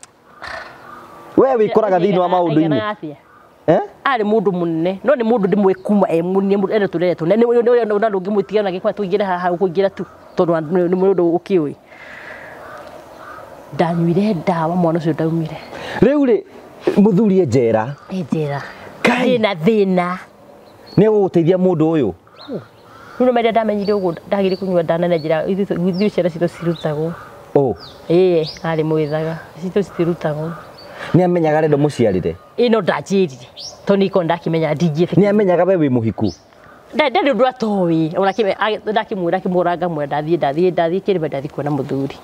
We wĩkoraga thĩinĩ wa maũndũ-inĩ. Arĩ mũndũ mũnene no nĩ mũndũ ndĩmũĩ kuma e mũnini ene tũreretwo na nĩ ũrĩa ndũngĩmwĩtiga na gĩkwa tũingĩre haha ũkũingĩra tu tondũ nĩ mũndũ ũkĩũĩ. Ndanyuire ndawa mwana ũcio ndaumire. Rĩu rĩ mũthuri e njera. E njera. Ndĩna thĩna. Nĩ egũgũteithia mũndũ ũyũ. Rĩu nĩ marĩa ndamenyire ũguo ndagĩrĩire kũnyua ndawa na njĩra ithuĩ ciana citũ cirutagwo. Ũ. Ĩĩ arĩ mwĩthaga citũ citirutagwo. Nĩ amenyaga arenda mũciarĩre? Ĩĩ no ndanjĩrire tondũ nĩ korwo ndakĩmenya ndingĩetĩkĩra. Nĩ amenyaga we wĩ mũhiku? Ndarĩ ũndũ atoĩ ona ndakĩmwĩra akĩmũra ngamwĩra ndathiĩ kĩrĩma ndathiĩ kuona mũthuri.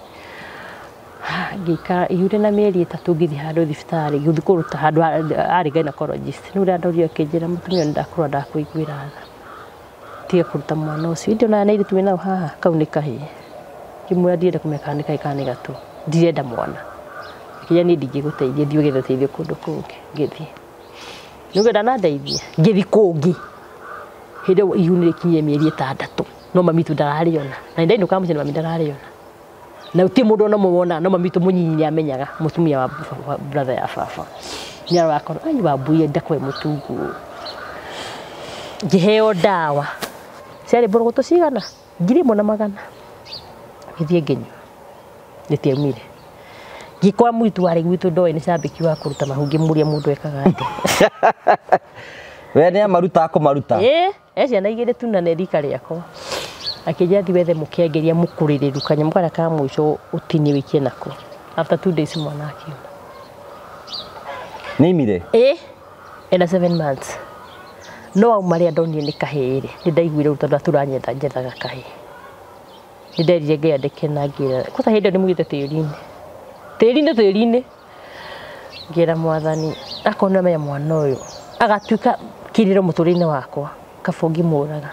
Ngĩikara ihure na mĩeri 3 ngĩthiĩ handũ thibitarĩ ngĩthiĩ kũruta handũ arĩ gynecologist. Nĩ ũrĩa ndorire akĩnjĩra mũtumia nĩ ndakũrora ndakũiguĩra tha. Tiga kũruta mwana ũcio. Ĩndĩ ona airĩtu wĩ nao haha kau nĩ kahĩĩ. Ngĩmwĩra ndirenda kũmenya kana nĩ kahĩĩ kana nĩ gatũ. Ndirenda mwana. Akĩnjĩra niĩ ndingĩgũteithia thiĩ ũgethe ũteithio kũndũ kũngĩ. Ngĩthiĩ. Nĩũguo ndanandeithia. Ngĩthiĩ kũngĩ. Hĩndĩ ĩyo ihu nĩ rĩkinyire mĩeri 6 no mami witũ ndararĩona. Na nĩndainũkaga mũciĩ na mami ndararĩona. Na gũtirĩ mũndũ ona ũmwe wona no mami witũ mũnyinyi nĩ amenyaga mũtumia wa brother ya baba. Nĩ arora akorwo ai Wambui ndakwe mũtungu ũũ. Ngĩheo ndawa. Ciarĩ mbũrũgũtũ cigana? 1,100. Ngĩthiĩ ngĩnyua. Rĩtiaumire. Ngĩkora mũirĩtu warĩ gwitũ ndoĩ nĩ cambĩki wa kũruta mahu ngĩmũria mũndũ ekaga atĩa. We nĩ amaruta akũmaruta? Ĩĩ, e ciana 2 tu na nĩ rika rĩakwa. Akĩnjĩra thiĩ wethe mũkĩengeria mũkũrĩrĩru kanyamũ karĩa ka mũico ũtinie wĩikie nako. After 2 days mwana akiuma. Nĩ aimire? Ĩĩ, ena 7 months. No auma rĩrĩa ndonire nĩ kahĩĩ rĩ, nĩ ndaiguire ũru tondũ atũra njethaga kahĩĩ. Nĩ nderire Ngai andeke na ngĩra, kwanza hĩndĩ ĩyo ndĩmũigĩte tĩri-inĩ. Tĩri-inĩ. Ngĩra mwathani akorwo nĩ amenya mwana ũyũ agatuĩka kĩrĩro mũtũrĩre-inĩ wakwa kaba ũngĩmũraga.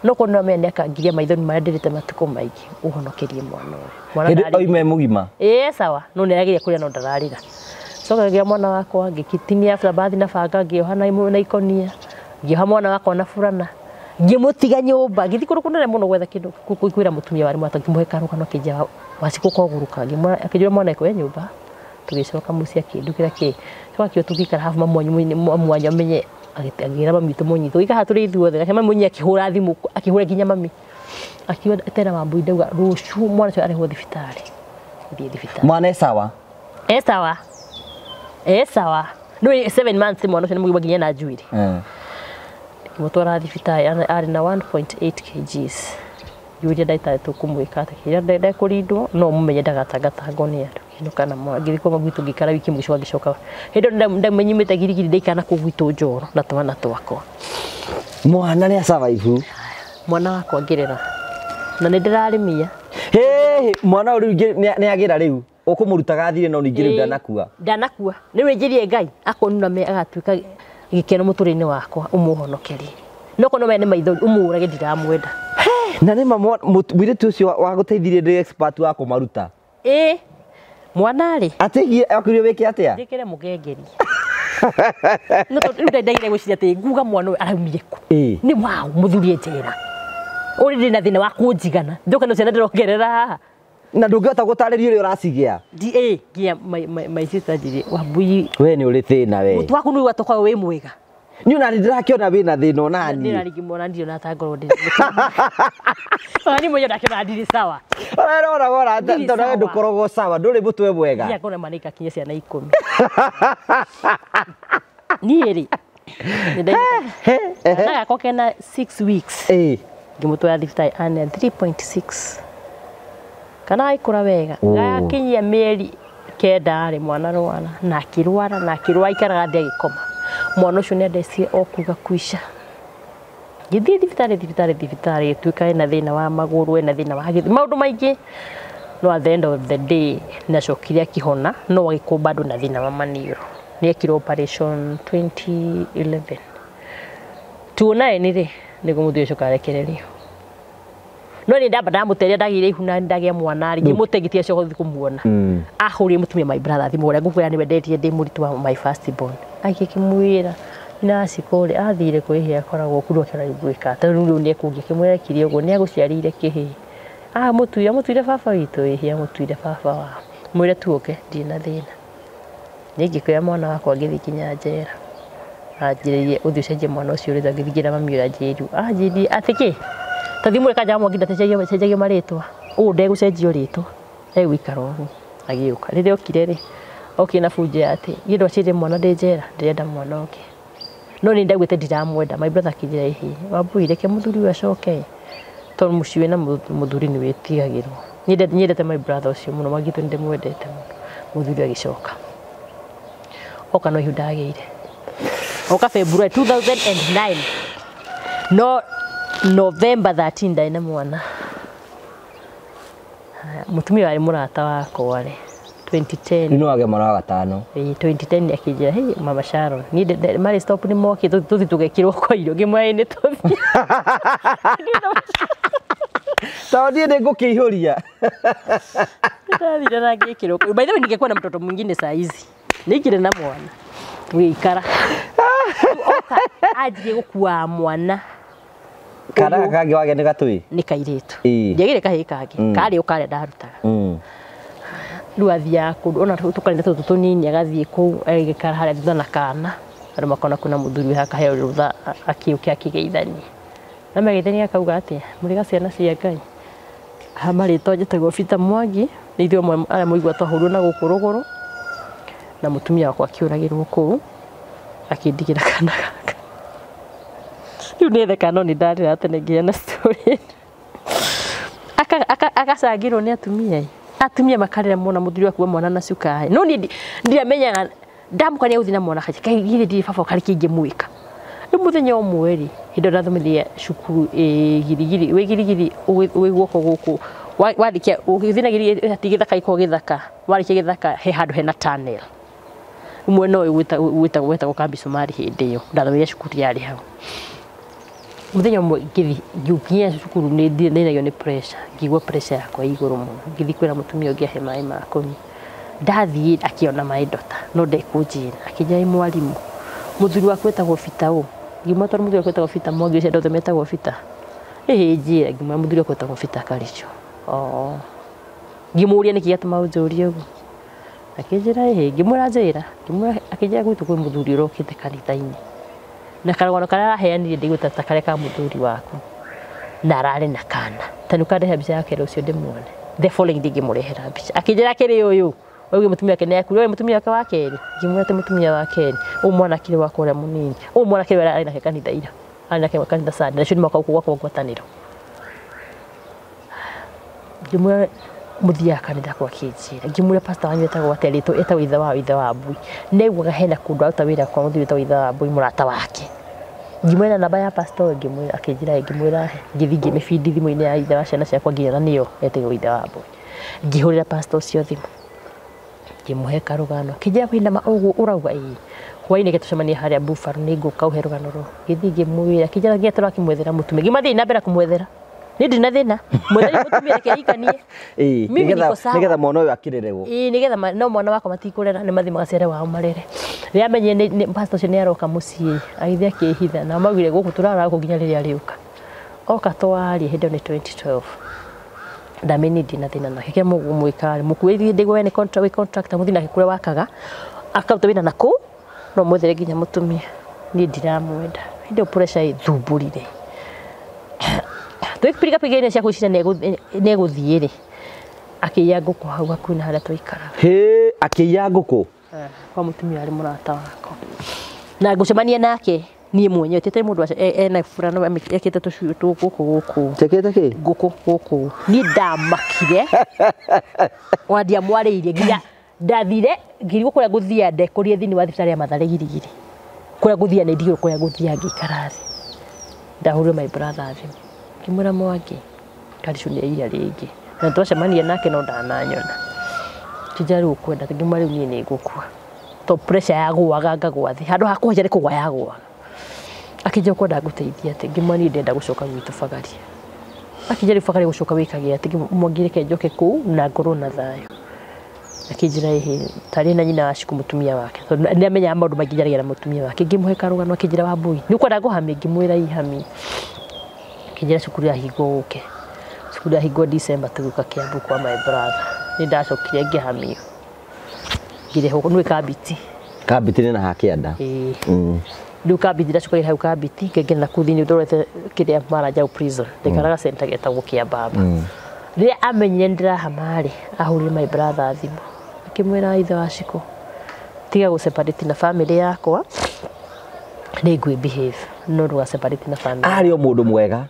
No korwo nĩ amenya nĩ akangiria maithori marĩa ndĩrĩte matukũ maingĩ ũhonokerie mwana ũyũ. Mwana Hĩndĩ oima e mũgima? Ĩĩ sawa, no nĩ arageria kũrĩa no ndararĩra. Coka ngĩoya mwana wakwa ngĩtinia after na banga ngĩoha na ikonia ngĩoha mwana wakwa na burana ngĩmũtiga nyũmba ngĩthiĩ kũndũ kũnene mũno gwetha kĩndũ kwĩra mũtumia warĩ mwata ngĩmũhe karũgano akĩnjĩra Wacikũ kogũrũka akĩnjĩra mwana ekũhe nyũmba tũgĩcoka mũciĩ akĩndukĩra kĩ coka kĩo tũgĩikara habu mamu wanyu amenye akĩra mami witũ mũnyi tũgĩikara haha tũrĩ ithuothe nake mami mũnyi akĩhũra thimũ akĩhũra nginya mami akiuga tena Wambui ndauga rũciũ mwana ũcio arĩhwo thibitarĩ thiĩ thibitarĩ Mwana e sawa? E sawa. E sawa. No 7 months mwana ũcio nĩ mũgima nginya na njuĩrĩ. Ngĩmũtwara thibitarĩ arĩ na 1.8 kgs. Ngĩũria ndagĩtarĩ tũkũmwĩka atĩa kĩrĩa ndekũrindwo no mũmenye ndagatangatangwo nĩ andũ. Ngĩinũka na mwana ngĩthiĩ kwa gwitũ ngĩikara wiki mũico ngĩcoka. Hĩndĩ ĩyo ndamenyimĩte Girigiri ndaikara na kũu gwitũ Njoro na twana twakwa. Mwana nĩ survive. Mwana wakwa ngĩrera. Na nĩ ndĩrarĩmia. Hĩ mwana ũyũ rĩu nĩ agĩra rĩu. Ũkũmũrutaga thirĩ no ningĩ rĩu ndanakua. Ndanakua. Nĩ wĩnjĩrie Ngai akonuna me agatuĩka Gĩkeno mũtũrĩre-inĩ wakwa ũmũhonokerie. No kono mene maithori ũmũrage ndiramwenda. Na nĩ ma mũirĩtu ũcio wagũteithirie ndĩ expert wa kũmaruta. Ĩ mwana rĩ Ateithie akwĩrire wĩke atĩa? Njĩkĩre mũkengeri. No tondũ rĩu ndaigire gwĩciria atĩ nguga mwana ũyũ araumire kũ. Nĩ waũ mũthuri njera. Ũrĩ ndĩ na thĩna wa kũnjigana. Njoke no ciana ndĩrongerera haha. Na ndũngĩhota gũtarĩria ũrĩa ũracigĩa. Ĩ nginya my sister njĩrĩ Wambui. We nĩ ũrĩ thĩna we. Mũtu waku nĩ ũgatoka wĩ mwega. Niĩ ona ndĩrakĩona wĩna thĩna ona niĩ. Ndĩra ngĩmuona ndirĩ ona ta ngorwo ndĩ. Ona niĩ mwenyewe ndakĩona ndirĩ sawa. Ũrona wona tondũ we ndũkoragwo sawa, ndũrĩ mũtwe mwega. Nginya ngona ma nĩngakinyia ciana 10. Niĩ rĩ nĩ gakwa kena 6 weeks. Ngĩmũtwara thibitarĩ ana 3.6. Kana aikũra wega. Gakinyia mĩeri 9 rĩ mwana rwara na akĩrwara na akĩrwara aikaraga thĩ agĩkoma. Mwana ũcio nĩ andecire o kuga kuica. Ngĩthiĩ thibitarĩ thibitarĩ thibitarĩ gĩtuĩka ena thĩna wa magũrũ ena thĩna wa gĩthũri maũndũ maingĩ. No at the end of the day nĩacokire akĩhona no agĩkorwo bado na thĩna wa maniũrũ. Nĩekirwo operation 2011. 2009 rĩ nĩguo mũthuri ũcio akarekererio. No nĩ ndamba ndamũteria ndagĩire ihu na ndagĩa mwana rĩ ngĩmũte ngĩtiga coka gũthiĩ kũmuona. Ahũrire mũtumia my brother thimũ ũrĩa ngũkwĩra nĩwe ndetire ndĩ mũritũ wa my first born. Agĩkĩmwĩra Naciko rĩ athire kwĩhia akoragwo kũrĩa akĩona rĩu gwĩka tondũ rĩu nĩekũngia kĩmwĩra ekire ũguo nĩagũciarĩire kĩhĩĩ. Amũtuire amũtuire baba witũ ĩhĩ amũtuire baba wao. Mwĩre tuoke ndirĩ na thĩna. Niĩ ngĩkuoya mwana wakwa ngĩthiĩ nginya njera. Anjĩrĩire ũthiĩ ũcenjie mwana ũcio rĩtwa ngĩthiĩ ngĩra mami ũrĩa anjĩrire. Anjĩrire atĩ kĩ? Ta thiĩ mwĩre kanja Mwangi ndacenjagia marĩtwa. Ũũ ndegũcenjio rĩtwa. Egũikara ũguo. Agĩũka. Rĩrĩa okire rĩ, okire na bunjo ya atĩ niĩ ndwaciarire mwana ndĩ njera, ndĩrenda mwana ũngĩ. No nĩ ndaugĩte ndiramwenda. My brother akĩnjĩra ĩhĩ, Wambui reke mũthuri ũyũ acoke. Tondũ mũciĩ wĩna mũthuri nĩ wĩtigagĩrwo. Nyendete my brother ũcio mũno, Mwangi nĩ ndĩmwendete mũno. Mũthuri agĩcoka. Oka no ihu ndagĩire. Oka February 2009. No November 13 ndarĩ na mwana. Mũtumia warĩ mũrata wakwa rĩ 2010. Nĩ wagĩa mwana wa gatano. 2010 akĩnjĩra, hey Mama Sharon, niĩ marĩ stop nĩ mokĩ tũthiĩ tũgekĩrwo kwa irio ngĩmwĩra nĩ tũthiĩ. Tondũ niĩ nĩ ngũkĩihũria. Ndathire na ngĩkĩrwo. By the way ningekuwa na mtoto mwingine saa hizi. Nĩingire na mwana. Tũgĩikara. Oka anjirie gũkua mwana. Kana kangĩ wagĩa nĩ gatũĩ? Nĩ kairĩtu. Ndiagĩire kahĩĩ kangĩ. Karĩ o karĩa ndarutaga. Rĩu athiaga kũndũ ona tũkanitha tũtũ tũnini agathiĩ kũu agĩikara harĩa thutha na kana. Andũ makona kwĩna mũthuri wĩ haha akaheo rũtha akĩũke akĩgeithania. Na mageithania akauga atĩa? Mũrĩga ciana cia Ngai. Haha marĩtwa njĩtagwo Peter Mwangi, nĩ ithuĩ amwe arĩa mũigua twahũrirwo na gũkũ rũgũrũ. Na mũtumia wakwa akĩũragĩrwo kũu akĩndigĩra kana gaka. Rĩu nĩ theka no nĩ ndarĩra tene ngĩheana story. Agacangĩrwo nĩ atumia ĩ. Atumia makarĩra mona mũthuri waku mwana na cuka ĩ. No niĩ ndiamenyaga ndamũkania gũthiĩ na mwana kaĩ githĩ ndirĩ baba karĩ kĩngĩmwĩka. Rĩu mũthenya ũmwe rĩ, hĩndĩ ĩyo ndathomithia cukuru ĩ Girigiri, wĩ Girigiri wĩ guoko gũkũ. Warĩkia ũgĩthiĩ na Girigiri ti gĩthaka gĩkoragwo gĩthaka. Warĩkia gĩthaka he handũ hena tunnel. Mwena ũyũ wĩtagwo Kambi Somali hĩndĩ ĩyo. Ndathomithia cukuru yarĩ hau. Mũthenya ũmwe ngĩthiĩ ngĩkinya cukuru nĩ ndĩnagio nĩ pressure, ngĩigua pressure yakwa ĩ igũrũ mũno. Ngĩthiĩ kwĩra mũtumia ũngĩ ahe maĩ ma kũnyua. Ndathiĩ akĩona maĩ ndota no ndekũnjĩra. Akĩnjĩra ĩ mwarimũ, mũthuri waku etagwo Peter ũ? Ngiuma tondũ mũthuri waku etagwo Peter Mwangi ũcio andũ othe metagwo Peter. Ĩhĩ njĩra, ngiuma mũthuri waku etagwo Peter Karicho. Oo. Ngĩmũũria nĩkĩ gĩatũma ũnjũrie ũguo. Akĩnjĩra ĩhĩ, ngĩmwĩra njĩra, ngĩmwĩra akĩnjĩra gwitũ kwĩ mũthuri ũrokĩte kanitha-inĩ. Na karũgano karĩa araheanire ndĩgwĩta ta karĩa ka mũthuri waku. Na ararĩ na kana. Ta nĩ ũkandehe mbica yake rũciũ ndĩmuone. The following day ngĩmũrehera mbica. Akĩnjĩra akĩrĩ ũyũ. Oige mũtumia wake nĩ akuire, mũtumia wake wa kerĩ. Ngĩmwĩra atĩ mũtumia wa kerĩ. Ũyũ mwana akĩrĩ wakwa ũrĩa mũnini. Ũyũ mwana akĩrĩ ũrĩa arĩ nake kanitha ira. Arĩ nake kanitha Sunday. Nacio nĩ moka gũkũ gwakwa ngwatanĩro. Ngĩmwĩra mũthiaga kanitha kwa kĩnjĩra. Ngĩmwĩra pastor wanyu etagwo atĩa rĩtwa etagwo ithe wao ithe wa Mbui. Nĩaiguaga hena kũndũ aruta wĩra kwa mũthuri wĩtagwo ithe wa Mbui mũrata wake. Ngĩmwĩra namba ya pastor ngĩmwĩra akĩnjĩra ngĩmwĩra ngĩthiĩ ngĩmĩbindi thimũ-inĩ ya ithe wa ciana ciakwa nginya nĩyo etagwo ithe wa Mbui. Ngĩhũrĩra pastor ũcio thimũ. Ngĩmũhe karũgano kĩnjĩra wĩna ma ũguo ũrauga ĩĩ hwainĩ gĩtũcemania harĩa Buffalo nĩ ngũka ũhe rũgano rũu. Gĩthiĩ ngĩmwĩra kĩnjĩra nginya tũrakĩmwethera mũtumia ngĩmathiĩ na mbere kũmwethera niĩ ndĩ na thĩna mwetheri mũtumia reke aikanie. Ĩĩ, Mimi nĩgetha niko sawa. nĩgetha mwana ũyũ akĩrererwo. Ĩĩ nĩgetha no mwana wakwa matikũrera nĩ mathiĩ magaciare wao marere. Rĩrĩa amenyire nĩ pastor ũcio nĩ aroka mũciĩ agĩthiĩ akĩhitha na maugire gũkũ tũrara gũkũ nginya rĩrĩa arĩũka. Oka twarie hĩndĩ ĩyo nĩ 2012. Ndameni ndĩ na thĩna nake kĩrĩa mũgũmwĩka rĩ mũkuĩrithie ndĩgwe we nĩ wĩ contractor mũthiĩ nake kũrĩa wakaga akaruta wĩra nakũu no mwethere nginya mũtumia niĩ ndiramwenda. Hĩndĩ ĩyo pressure ĩthumbũrire. Twĩpiriga piga cia gwĩciria nĩ egũthiĩ rĩ akĩiya ngũkũ hau hakuhĩ na harĩa twaikaraga. Hĩ, akĩiya ngũkũ kwa mũtumia arĩ mũrata wakwa na ngũcemania nake niĩ mwenyewe ti atĩ mũndũ ena burana ekĩte tũcui gũkũ gũkũ Chekete kĩ? Ngũkũ gũkũ niĩ ndamakire ona ndiamwarĩirie nginya ndathire ngĩrigwo kũrĩa ngũthiaga ndekũrire thĩinĩ wa thibitarĩ ya Mathare Girigiri kũrĩa ngũthiaga nĩ ndigirwo kũrĩa ngũthiaga ngĩikara thĩ. Ndahũrire my brother thimũ ngĩmwĩra Mwangi Karicũ nĩ aira rĩngĩ na twacemania nake no ndananyona kĩnjĩra rĩu ũkwenda ngĩmwĩra rĩu niĩ nĩ ngũkua to pressure yagũaga ngagũa thĩ handũ ha kũhaica nĩ kũgũa yagũaga. Akĩnjĩra ũkwenda ngũteithie atĩ ngĩmwĩra niĩ ndĩrenda gũcoka gwitũ Bagaria. Akĩnjĩra rĩu Bagaria gũcoka wĩkage atĩ Mwangi reke njoke kũu na ngorwo na thayũ. Akĩnjĩra ĩhĩ tarĩ na nyina wa Shiku mũtumia wake tondũ nĩ amenyaga maũndũ maingĩ njaragia na mũtumia wake. Ngĩmũhe karũgano akĩnjĩra Wambui nĩ ũkwenda ngũhamie ngĩmwĩra ihamie. Akĩnjĩra cukuru yahingwo ũke. Cukuru yahingwo December tũgĩũka Kiambu kwa my brother. Nĩ ndacokire ngĩhamio ngĩrehwo nĩ Kambiti. Kambiti nĩ na hakĩanda. Ĩĩ. Rĩu Kambiti ndacokire hau Kambiti ngĩngĩra na kũu thĩinĩ ndorete kĩrĩa Marajau prison ndaikaraga center getagwo Kĩambamba. Rĩrĩa amenyire nĩ ndĩrahama rĩ ahũrire my brother thimũ akĩmwĩra ithe wa Shiko tiga gũ separate na family yakwa nĩ ngwĩ behave no ndũga separate na family. Arĩ o mũndũ mwega.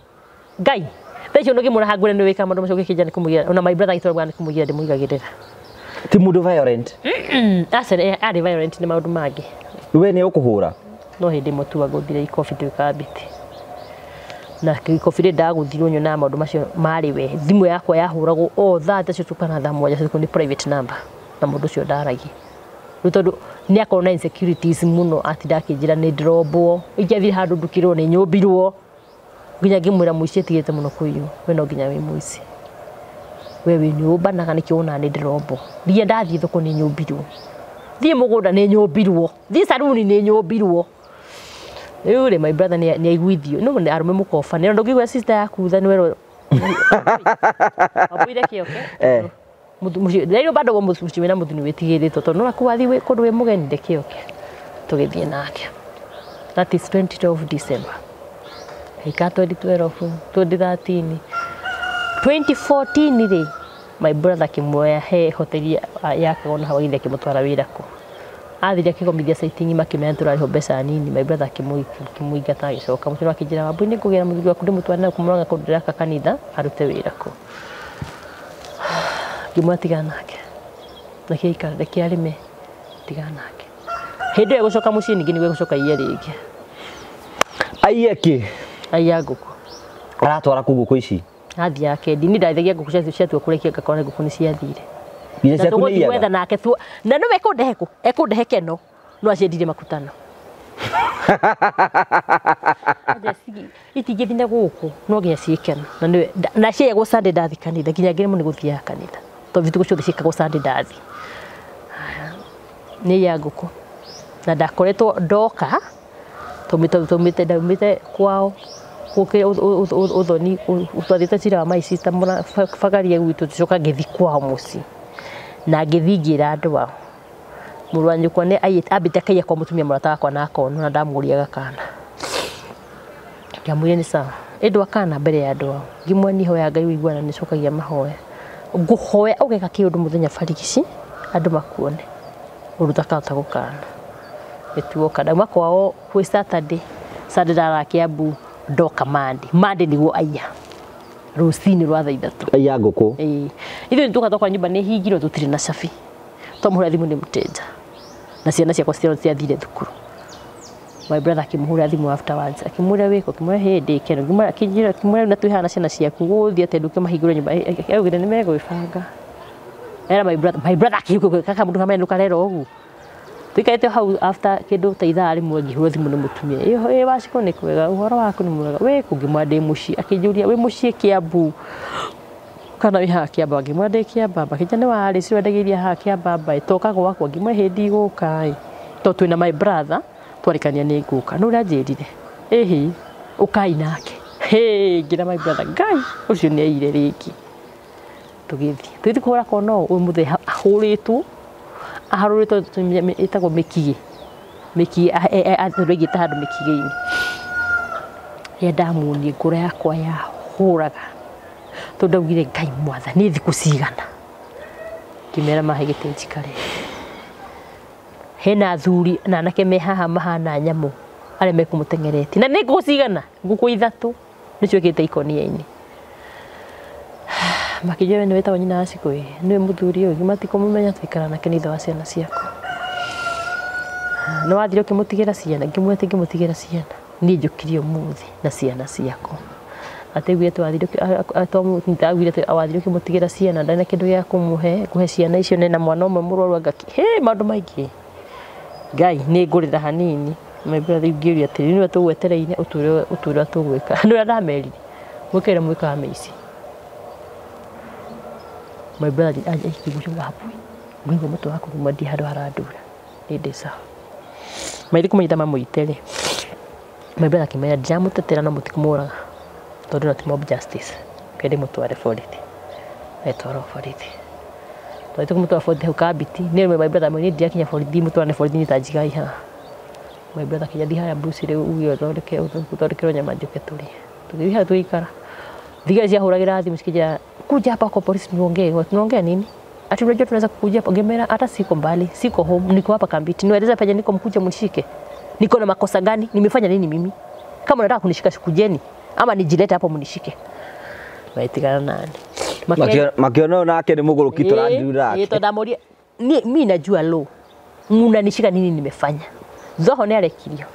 Ngai thaa icio ndũngĩmuona hangũre nĩ wĩkaga maũndũ macio ũgĩkĩnja nĩ kũmũigira ona my brother agĩtwara nĩ kũmũigira ndĩmũigagĩrĩra. Ti mũndũ violent. Aca arĩ violent nĩ maũndũ mangĩ. We nĩ ũkũhũra? No hĩndĩ ĩmwe tu agũthire ikobi twĩ Kambiti. Na ikobi rĩ ndagũthirwo nyonaga maũndũ macio marĩ we. Thimũ yakwa yahũragwo o thaa ta cio kana thaa mũgwanja cia nĩ private number na mũndũ ũcio ndaragia. Rĩu tondũ nĩ akorwo na insecurities mũno atinda akĩnjĩra nĩ ndĩrombwo ingĩathire handũ ndukĩrwo nĩ nyũmbirwo nginya ngĩmwĩra mũici ĩtigĩte mũno kũiywo we no nginya wĩ mũici we wĩ nyũmbanaga nĩkĩo wonaga nĩ ndĩrombwo nginya ndathiĩ thoko nĩ nyũmbirwo thiĩ mũgũnda nĩ nyũmbirwo thiĩ saruni nĩ nyũmbirwo. Rĩu rĩ my brother nĩ aiguithio no nĩ arũme mũkoba nĩ ndũngĩigua sister yaku tha nĩwerwo Wambũire kĩoke rĩu bado mũciĩ wĩna mũthuri wĩtigĩrĩtwo tondũ no naku wathiĩ kũndũ wĩ mũgeni ndekĩoke tũgĩthiĩ nake. That is 2012 December. Ika 2012 2013 2014 rĩ my brother akĩmuoya he hoteli yakagwo na hau agĩthiĩ akĩmũtwara wĩra kũ. Athire akĩgomithia site makĩmenya tũrarĩhwo mbeca nini my brother akĩmũingata agĩcoka mũciĩ akĩnjĩra Wambui nĩ ngũgĩra mũthuri waku ndĩmũtware na kũmũrora kũndũ ndĩraka kanitha arute wĩra kũ. Ngĩmwĩra tigana nake reke aikare reke arĩme tigana nake. Hĩndĩ ĩyo gũcoka mũciĩ ningĩ nĩguo gũcoka iye rĩngĩ. Aiye kĩ? Aiya ngũkũ. Aratwara kũ ngũkũ ici? Athiĩ akendi niĩ ndathagia ngũkũ ciatua kũrekia ngakora ngũkũ nĩ ciathire. Nginya ciaku nĩ tũgũthiĩ iyaga? gwetha nake tu na nĩwe ekũndehe kũ? Ekũndehe keno no aciendirie makutano. Itingĩthiĩ na gũkũ no nginya ciĩkeno na nĩwe na cieyagwo Sunday ndathiĩ kanitha nginya ngĩremwo nĩ gũthiaga kanitha tondũ thikũ ciothe ciĩkagwo Sunday ndathiĩ. Nĩ ya ngũkũ na ndakoretwo ndoka tũmĩte ndaumĩte kwao ũthoni twathiĩte cira wa my sister Bagaria gwitũ tũcoka ngĩthiĩ kwao mũciĩ na ngĩthiĩ ngĩra andũ ao mũrũ wa nyũkwa nĩ ambĩte akaiya kwa mũtumia mũrata wakwa na akonwo na ndamũria gakana. Ngĩamwĩra nĩ sawa ĩndũ akana mbere ya andũ ao ngĩmwĩra niĩ hoya Ngai ũiguana nĩ cokagia mahoya ngũhoya ũgeka kĩũndũ mũthenya barigici andũ makuone ũndũ ũtakahota gũkana. Nĩtuoka ndauma kwao kwĩ Saturday Sunday ndara Kiambu ndoka Monday Monday nĩguo aiya rũcinĩ rwa thaa ithatũ. Aiya ngũkũ. Ĩĩ ithuĩ nĩtwoka twakora nyũmba nĩ hingirwo tũtirĩ na cabi twamũhũrĩra thimũ nĩ mũteja na ciana ciakwa ciathire thukuru. My brother akĩmũhũrĩra thimũ afterwards akĩmwĩra wĩkũ akĩmwĩra hĩ ndĩ keno akĩmwĩra na twĩ haha na ciana ciaku gũgũthiĩ atĩa ndũke mahingũre nyũmba augire nĩ megwĩbanga. Era my brother akiuka kaka mundu kamene nukarera uguo. Tuikarĩte hau after kĩndũ ta ithaa rĩmwe ngĩhũrwo thimũ nĩ mũtumia. Ĩ Wacikũ nĩ kwega, ũhoro waku nĩ mwega. Wĩ kũ? Ngĩmwĩra ndĩ mũciĩ. Akĩnjũria wĩ mũciĩ Kĩambu kana wĩ haha Kĩambaba? Ngĩmwĩra ndĩ Kĩambaba. Akĩnjĩra nĩ warĩ cio wendagĩria haha Kĩambaba ĩ, toka gwakwa. Ngĩmwĩra hĩ ndigũka ĩ, tondũ twĩna my brother twarĩkania nĩ ngũka. Nĩ ũrĩa anjĩrire, ĩhĩ ũkai nake. Hĩ, ngĩra my brother Ngai ũcio nĩ aiyire rĩngĩ. Tũgĩthiĩ kũhũra kona ũyũ mũthee ahũrĩtwo aharũrĩtwo ĩtagwo mĩkigĩ mĩkigĩ tũraigĩte handũ mĩkigĩ-inĩ. Rĩrĩa ndamuonie ngoro yakwa yahũraga tondũ ndaugire Ngai mwathani nĩ thikũ cigana. Ngĩmera mahe gĩtĩ njikare. Hena athuri na anake me haha mahana nyamũ arĩa mekũmũteng'eretie na nĩ ngũkũ cigana, ngũkũ ithatũ nĩcio ĩkĩrĩte ikũnia-inĩ. Makĩnjĩra we nĩwe wĩtagwo nyina wa Cikũ ĩ, nĩwe mũthuri ũyũ, ngĩmwĩra tikũmũmenya tũikara nake nĩ ithe wa ciana ciakwa. Nĩ wathire ũkĩmũtigĩra ciana? Ngĩmwĩra ti ngĩmũtigĩra ciana, niĩ njũkire ũmũthĩ na ciana ciakwa. Atĩ augire wathire ũkĩmũtigĩra ciana ndarĩ na kĩndũ gĩa kũmũhe, ngũhe ciana icio nĩ na mwana ũmwe mũrwaru anga kĩ. Hĩ maũndũ maingĩ. Ngai nĩ ngũrĩra hanini. My brother ngĩũria atĩrĩ nĩwe tũgwetereire ũtwĩre ũrĩa tũgwĩka. Nĩ ũrĩa ndamerire mwĩke ũrĩa mwĩkaga mĩici. My brother akĩgucia wabui ngũigua mũtwe wakwa kuma ndi handũ harandura nĩ ndĩ sawa. Maithe kũmũnyita mamũite rĩ, my brother akĩmera ndiramũtetera no mũtikũmũraga tondũ ĩno ti mob justice, reke ndĩmũtware borithi. Agĩtwarwo borithi. Twathiĩ kũmũtwara borithi hau Kambiti, niĩ my brother amwĩrire niĩ ndirakinya borithi mũtwarane borithi niĩ ta njigai haha. My brother akĩnjĩra thiĩ harĩa Bruce rĩu uge ũthondekerwo nyama njũke tũrĩe. Tũgĩthiĩ harĩa tũgĩikara. Thigari ciahũragĩra thimũ cikĩnjĩra kuja hapa kwa polisi tuongee. Tunaongea nini? Ati unajua tunaweza kukujia hapa. Ngĩmera hata siko mbali, siko home, niko hapa Kambiti. Niwaeleza penye niko mkuje mnishike. Niko na makosa gani? Nimefanya nini mimi? Kama unataka kunishika kujeni ama nijilete hapo mnishike. Maitigana nani? Makiona nake ni mũgũrũki tũrandiura ake. Tondũ ndamoria mimi najua law. Mnanishika nini nimefanya? Zoho nĩ arekirio.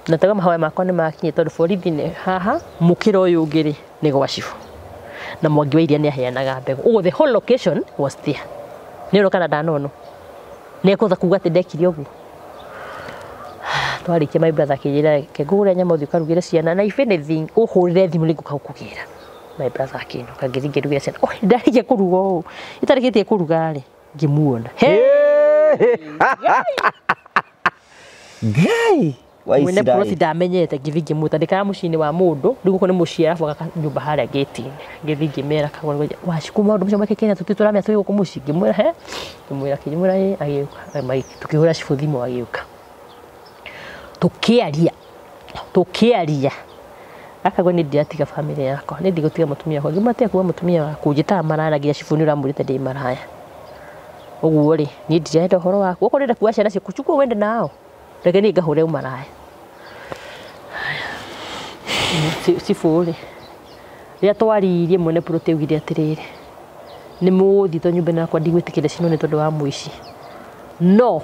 Nataka mahoya makwa nĩ makinye tondũ borithi nĩ haha mũkĩra ũyũ ũngĩ rĩ nĩ gwa cibũ. Na Mwangi wa Iria nĩ aheanaga mbegũ. Ũguo the whole location was there. Nĩ ũrona kana ndanono. Nĩ ekũhota kuga atĩ ndekire ũguo. Twarĩkia my brother akĩnjĩra reke ngũgũre nyama ũthiĩ ũkarugĩre ciana na if anything ũhũrĩre thimũ nĩ ngũka gũkũgĩra. My brother akĩinũka ngĩthiĩ ngĩrugĩra ciana. Oh, ndarĩkia kũruga ũũ. Itarĩkĩtie kũruga rĩ ngĩmuona. Ngai mwene ploti ndamenyete ngĩthiĩ ngĩmwĩta ndĩkara mũciĩ-inĩ wa mũndũ rĩu gũkũ nĩ mũciĩ arabu gaka nyũmba harĩa gate-inĩ ngĩthiĩ ngĩmera kagũra Wacikũ maũndũ macio mekĩkĩte tũtirĩ tũramenya twĩ gũkũ mũciĩ ngĩmwĩra he ngĩmwĩra kĩmwĩra ĩ agĩũka tũkĩhũra cibũ thimũ agĩũka tũkĩaria akagwa nĩ ndĩratiga bamĩrĩ yakwa nĩ ndigũtiga mũtumia wakwa ngĩmwĩra tiga kuga mũtumia waku njĩtaga maraya nginya cibũ nĩ ũramwĩrĩte ndĩ maraya ũguo rĩ niĩ ndirenda ũhoro waku okorwo ũrenda kuoya ciana ciaku chukua wende nao reke niĩ ngahũre ũmaraya. Cibũ rĩ rĩrĩa twaririe mwene ploti augire atĩrĩrĩ nĩ mũgũthiĩ tondũ nyũmba ĩno yakwa ndigwĩtĩkĩria cinwo nĩ tondũ wa mũici no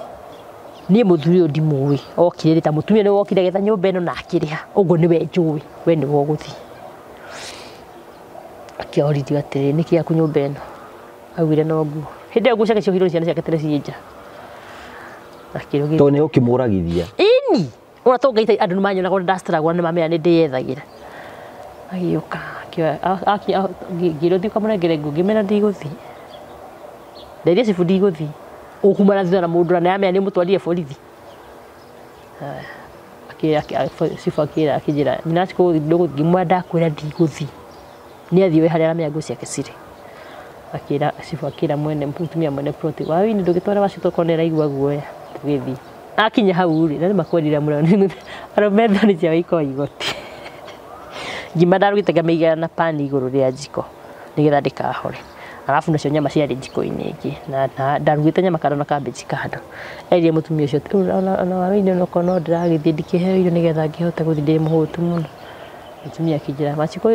niĩ mũthuri ũyũ ndimũĩ okire rĩ ta mũtumia nĩwe wokire agĩetha nyũmba ĩno na akĩrĩha ũguo nĩwe njũĩ we nĩwe ũgũthiĩ. Akĩorithio atĩrĩrĩ nĩkĩ gĩaku nyũmba ĩno augire no nguo hĩndĩ ĩyo nguo ciake ciohirwo nĩ ciana ciake tene ciĩ nja. Tondũ nĩ ũkĩmũragithia ĩni ona to ngaita andũ nĩ manyonaga ũrĩa ndastruggle nĩ mamenya nĩ ndĩyethagĩra. Agĩũka ngĩrwo thiĩ ũkamũnengere nguo ngĩmera ndigũthiĩ nderia cibũ ndigũthiĩ ũkumana thutha na mũndũ na nĩamenya nĩ ũmũtwarire borithi. Cibũ akĩra akĩnjĩra nyina Wacikũ ndũgũthiĩ ngĩmwĩra ndakwĩra ndigũthiĩ nĩ athiĩ we harĩa aramenya nguo ciake cirĩ. Akĩra cibũ akĩra mwene mũtumia mwene ploti wawini ndũgĩtware Wacikũ okorwo nĩ araigua guoya tũgĩthiĩ. Akinya hau rĩ na nĩ makwendire mũno arũme thoni ciao ikoragwo igoti. Ngima ndarugĩte ngamĩiga na pani igũrũ rĩa njiko nĩgetha ndĩkahore arabu nacio nyama ciarĩ njiko-inĩ ĩngĩ na ndarugĩte nyama kando na cabbage kando. Erire mũtumia ũcio ona wawini onokorwo no ndĩragĩthiĩ ndikĩheo irio nĩgetha ngĩhote gũthiĩ ndĩ mũhũtu mũno. Mũtumia akĩnjĩra Wacikũ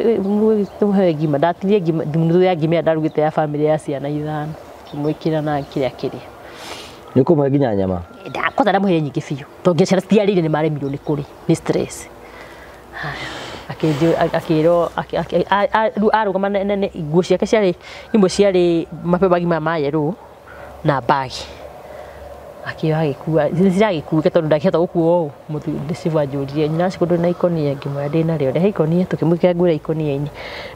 tũmũhe ngima ndatinie ngima nuthu ya ngima ĩrĩa ndarugĩte ya bamĩrĩ ya ciana ithano ngĩmwĩkĩra na kĩrĩa kĩrĩa. Nĩ ũkũmũhe nginya nyama? Kwanza ndamũheire nyingĩ biũ tondũ nginya ciana citiarĩire nĩ maremirwo nĩ kũrĩa nĩ stress. Haya. Akĩrwo arũgama nguo ciake ciarĩ imwe ciarĩ mabebagi maya ma yerũ na bagi. Akĩoya agĩkua ciragĩkuĩka tondũ ndangĩhota gũkua ũũ. Mũthuri anjũririe nyina Shiko ndũrĩ na ikũnia, ngĩmwĩra ndĩ narĩo, rehe ikũnia, tũkĩmwĩkĩra nguo ikũnia-inĩ.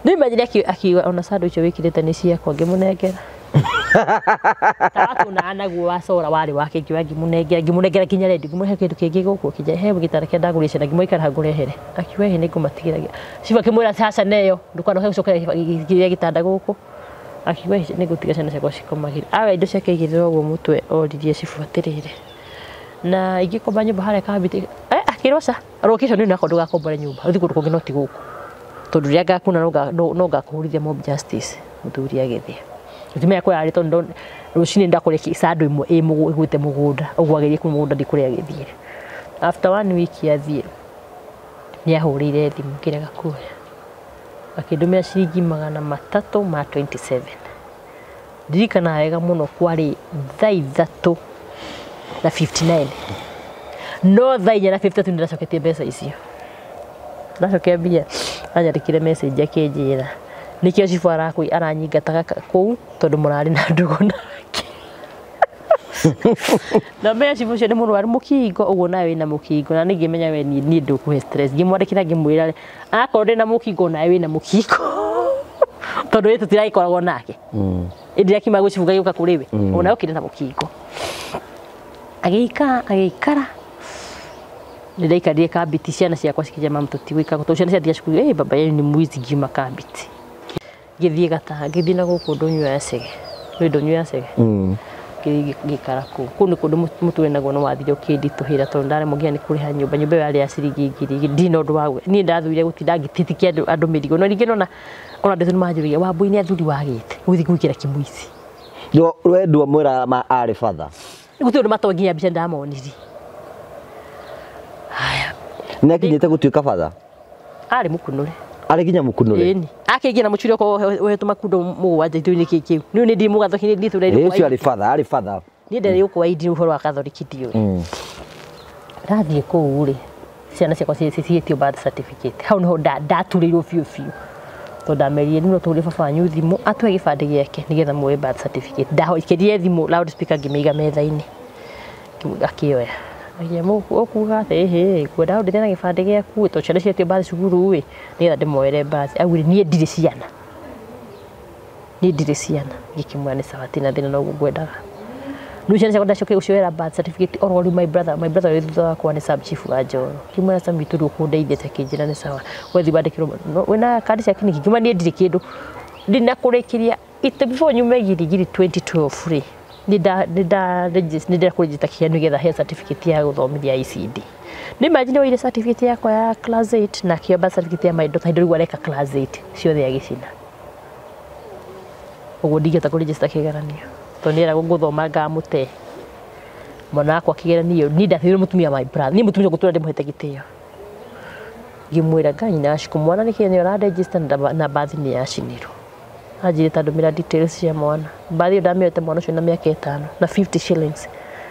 Nĩ imagine akiuga ona sandũ icio wĩkĩrĩte nĩ ciakwa, ngĩmũnengera. Tawa tuonaga naguo wa cora warĩ wake, ngĩoya ngĩmũnengera, ngĩmũnengera nginya redio, ngĩmũhe kĩndũ kĩngĩ gũkũ, akĩnjĩra he gĩtanda kĩrĩa ndagũrire ciana, ngĩmwĩra ikara haha ngũrehere. Akiuga ĩhĩ nĩngũmatigĩra. Cibũ akĩmwĩra aca neyo, ndũkanoke gũcokera kĩrĩa gĩtanda gũkũ. Akiuga nĩngũtiga ciana ciakwa cikomagĩre. Aoya indo ciake aigĩrĩra ũguo mũtwe oririe cibũ atĩrĩrĩ, na ingĩkomba nyũmba harĩa kambĩ, akĩrwo ca location ĩno yakwa ndũgakombore nyũmba, ũthiĩ kũndũ kũngĩ no ti gũkũ, tondũ rĩrĩa ngakuna no ngakũhũrithia mob justice. Mũthuri agĩthiĩ. Mũtumia akwa yarĩ tondũ rũcinĩ ndakũrĩa sandũ ĩmwe ĩgwĩte mũgũnda, ũguo agerie kuma mũgũnda ndikũrĩa agĩthiire. After 1 week athiĩ nĩahũrĩire thimũ ngĩrega kuoya, akĩndũmĩra ciringi 327. Ndirikanaga wega mũno kwarĩ thaa 3:59, no thaa 4:53 nĩndacoketie mbeca icio. Ndacokia mbia anyandĩkĩre message akĩnjĩra nĩkĩo cibũ aranyingataga kũu tondũ mũrarĩ na ndũgũ nake. Na menya cibũ ũcio nĩ mũrwaru mũkingo, ũguo nawe wĩna mũkingo, na nĩngĩmenya we niĩ ndũkũhe stress. Ngĩmwandĩkĩra ngĩmwĩra akorwo ndĩna mũkingo nawe wĩna mũkingo, tondũ ĩ tũtiragĩkoragwo nake. Ĩndĩ akiuma gwĩ cibũ gagĩũka kũrĩ we, ona okire na mũkingo. Agĩikara agĩikara, nĩndaikarire kambiti, ciana ciakwa cikĩnjĩra mamu tũtigũikara tondũ ciana ciathiĩ cukuru, baba yanyu nĩ mwici, ngiuma kambiti. Ngĩthiĩ Gatanga, ngĩthiĩ na gũkũ ndũnyũ ya Chege, nĩ ndũnyũ ya Chege. Ngĩikara kũu. Kũu nĩ kũndũ mũtũrĩre naguo nĩ wathire ũkĩnditũhĩra tondũ ndaremwo nginya nĩ kũrĩha nyũmba. Nyũmba ĩyo yarĩ ya ciringi 2,000, ndirĩ na ũndũ wa niĩ ndathurire gũtinda ngĩtitikia andũ mĩrigo. No ningĩ nona ona andũ nĩ manjũragia Wambui nĩ athuri wagĩte gũthiĩ gwĩkĩra kĩmũici. We ndwamwĩra arĩ batha? Gũtirĩ ũndũ matoĩ nginya mbica ndamonirie. Haya. Nĩ akinyĩte gũtuĩka batha? Arĩ mũkunũre. Arĩ nginya mũkunũre? Ĩni. Akĩingĩra mũcuri okorwo ũhetwo makundo mũgwanja itũinĩ kĩ kĩu. Niĩ nĩ ndĩ mũgathũki, nĩ nditũra Ĩ ũcio arĩ batha, arĩ batha. Niĩ ndarĩ gũkũ wa indi ũhoro wa Katholiki ndiũĩ. Ndathiĩ kũu rĩ, ciana ciakwa ciĩtio birth certificate. Hau nĩho ndaturĩirwo biũ biũ. Tondũ ndamerire no tũhũrĩre baba wanyu thimũ atũhe gĩbandĩ gĩake nĩgetha muoe birth certificate. Ndaikĩrire thimũ loudspeaker ngĩmĩiga metha-inĩ. Akĩoya. Akĩoya ũkuga atĩ ĩhĩ ngwenda ũndeithie na gĩbandĩ gĩaku tondũ ciana cietio birth cukuru ĩ nĩgetha ndĩmoere birth. Augire niĩ ndirĩ ciana. Niĩ ndirĩ ciana. Ngĩkĩmwĩra nĩ sawa tina thĩna noguo ngwendaga. Rĩu ciana ciakwa ndacokire gũcioera birth certificate oro rĩu my brother wĩ thutha wakwa nĩ sub chief wa Njoro. Ngĩmwĩra Sami tũrĩ ũkũndeithia akĩnjĩra nĩ sawa. Wethiĩ wandĩkĩrwo wĩna kandi cia kiriniki. Ngiuma niĩ ndirĩ kĩndũ. Ndinakũrĩkĩria ite before nyume Giligili 2012 rĩ nĩ ndakũrĩgĩta kĩgeranio nĩgetha heo certificate ya gũthomithia ICD. Nĩ imagine oire certificate yakwa ya class 8 na akĩoya birth certificate ya my daughter hĩndĩ rĩu areka class 8 ciothe agĩcina. Ũguo ndingĩhota kũrĩgĩsta kĩgeranio tondũ nĩeragwo ngũthoma ngamũte mwana wakwa kĩgeranio. Niĩ ndathire mũtumia my brother, niĩ mũtumia ngũtũra ndĩmũhete gĩtĩo. Ngĩmwĩra Ngai na Shiko mwana nĩkĩ nĩ ũraregister na birth nĩ yacinirwo. Anjĩrĩte ndũmĩra details cia mwana. Birth ĩyo ndamĩoete mwana ũcio na mĩaka 5 na 50 shillings.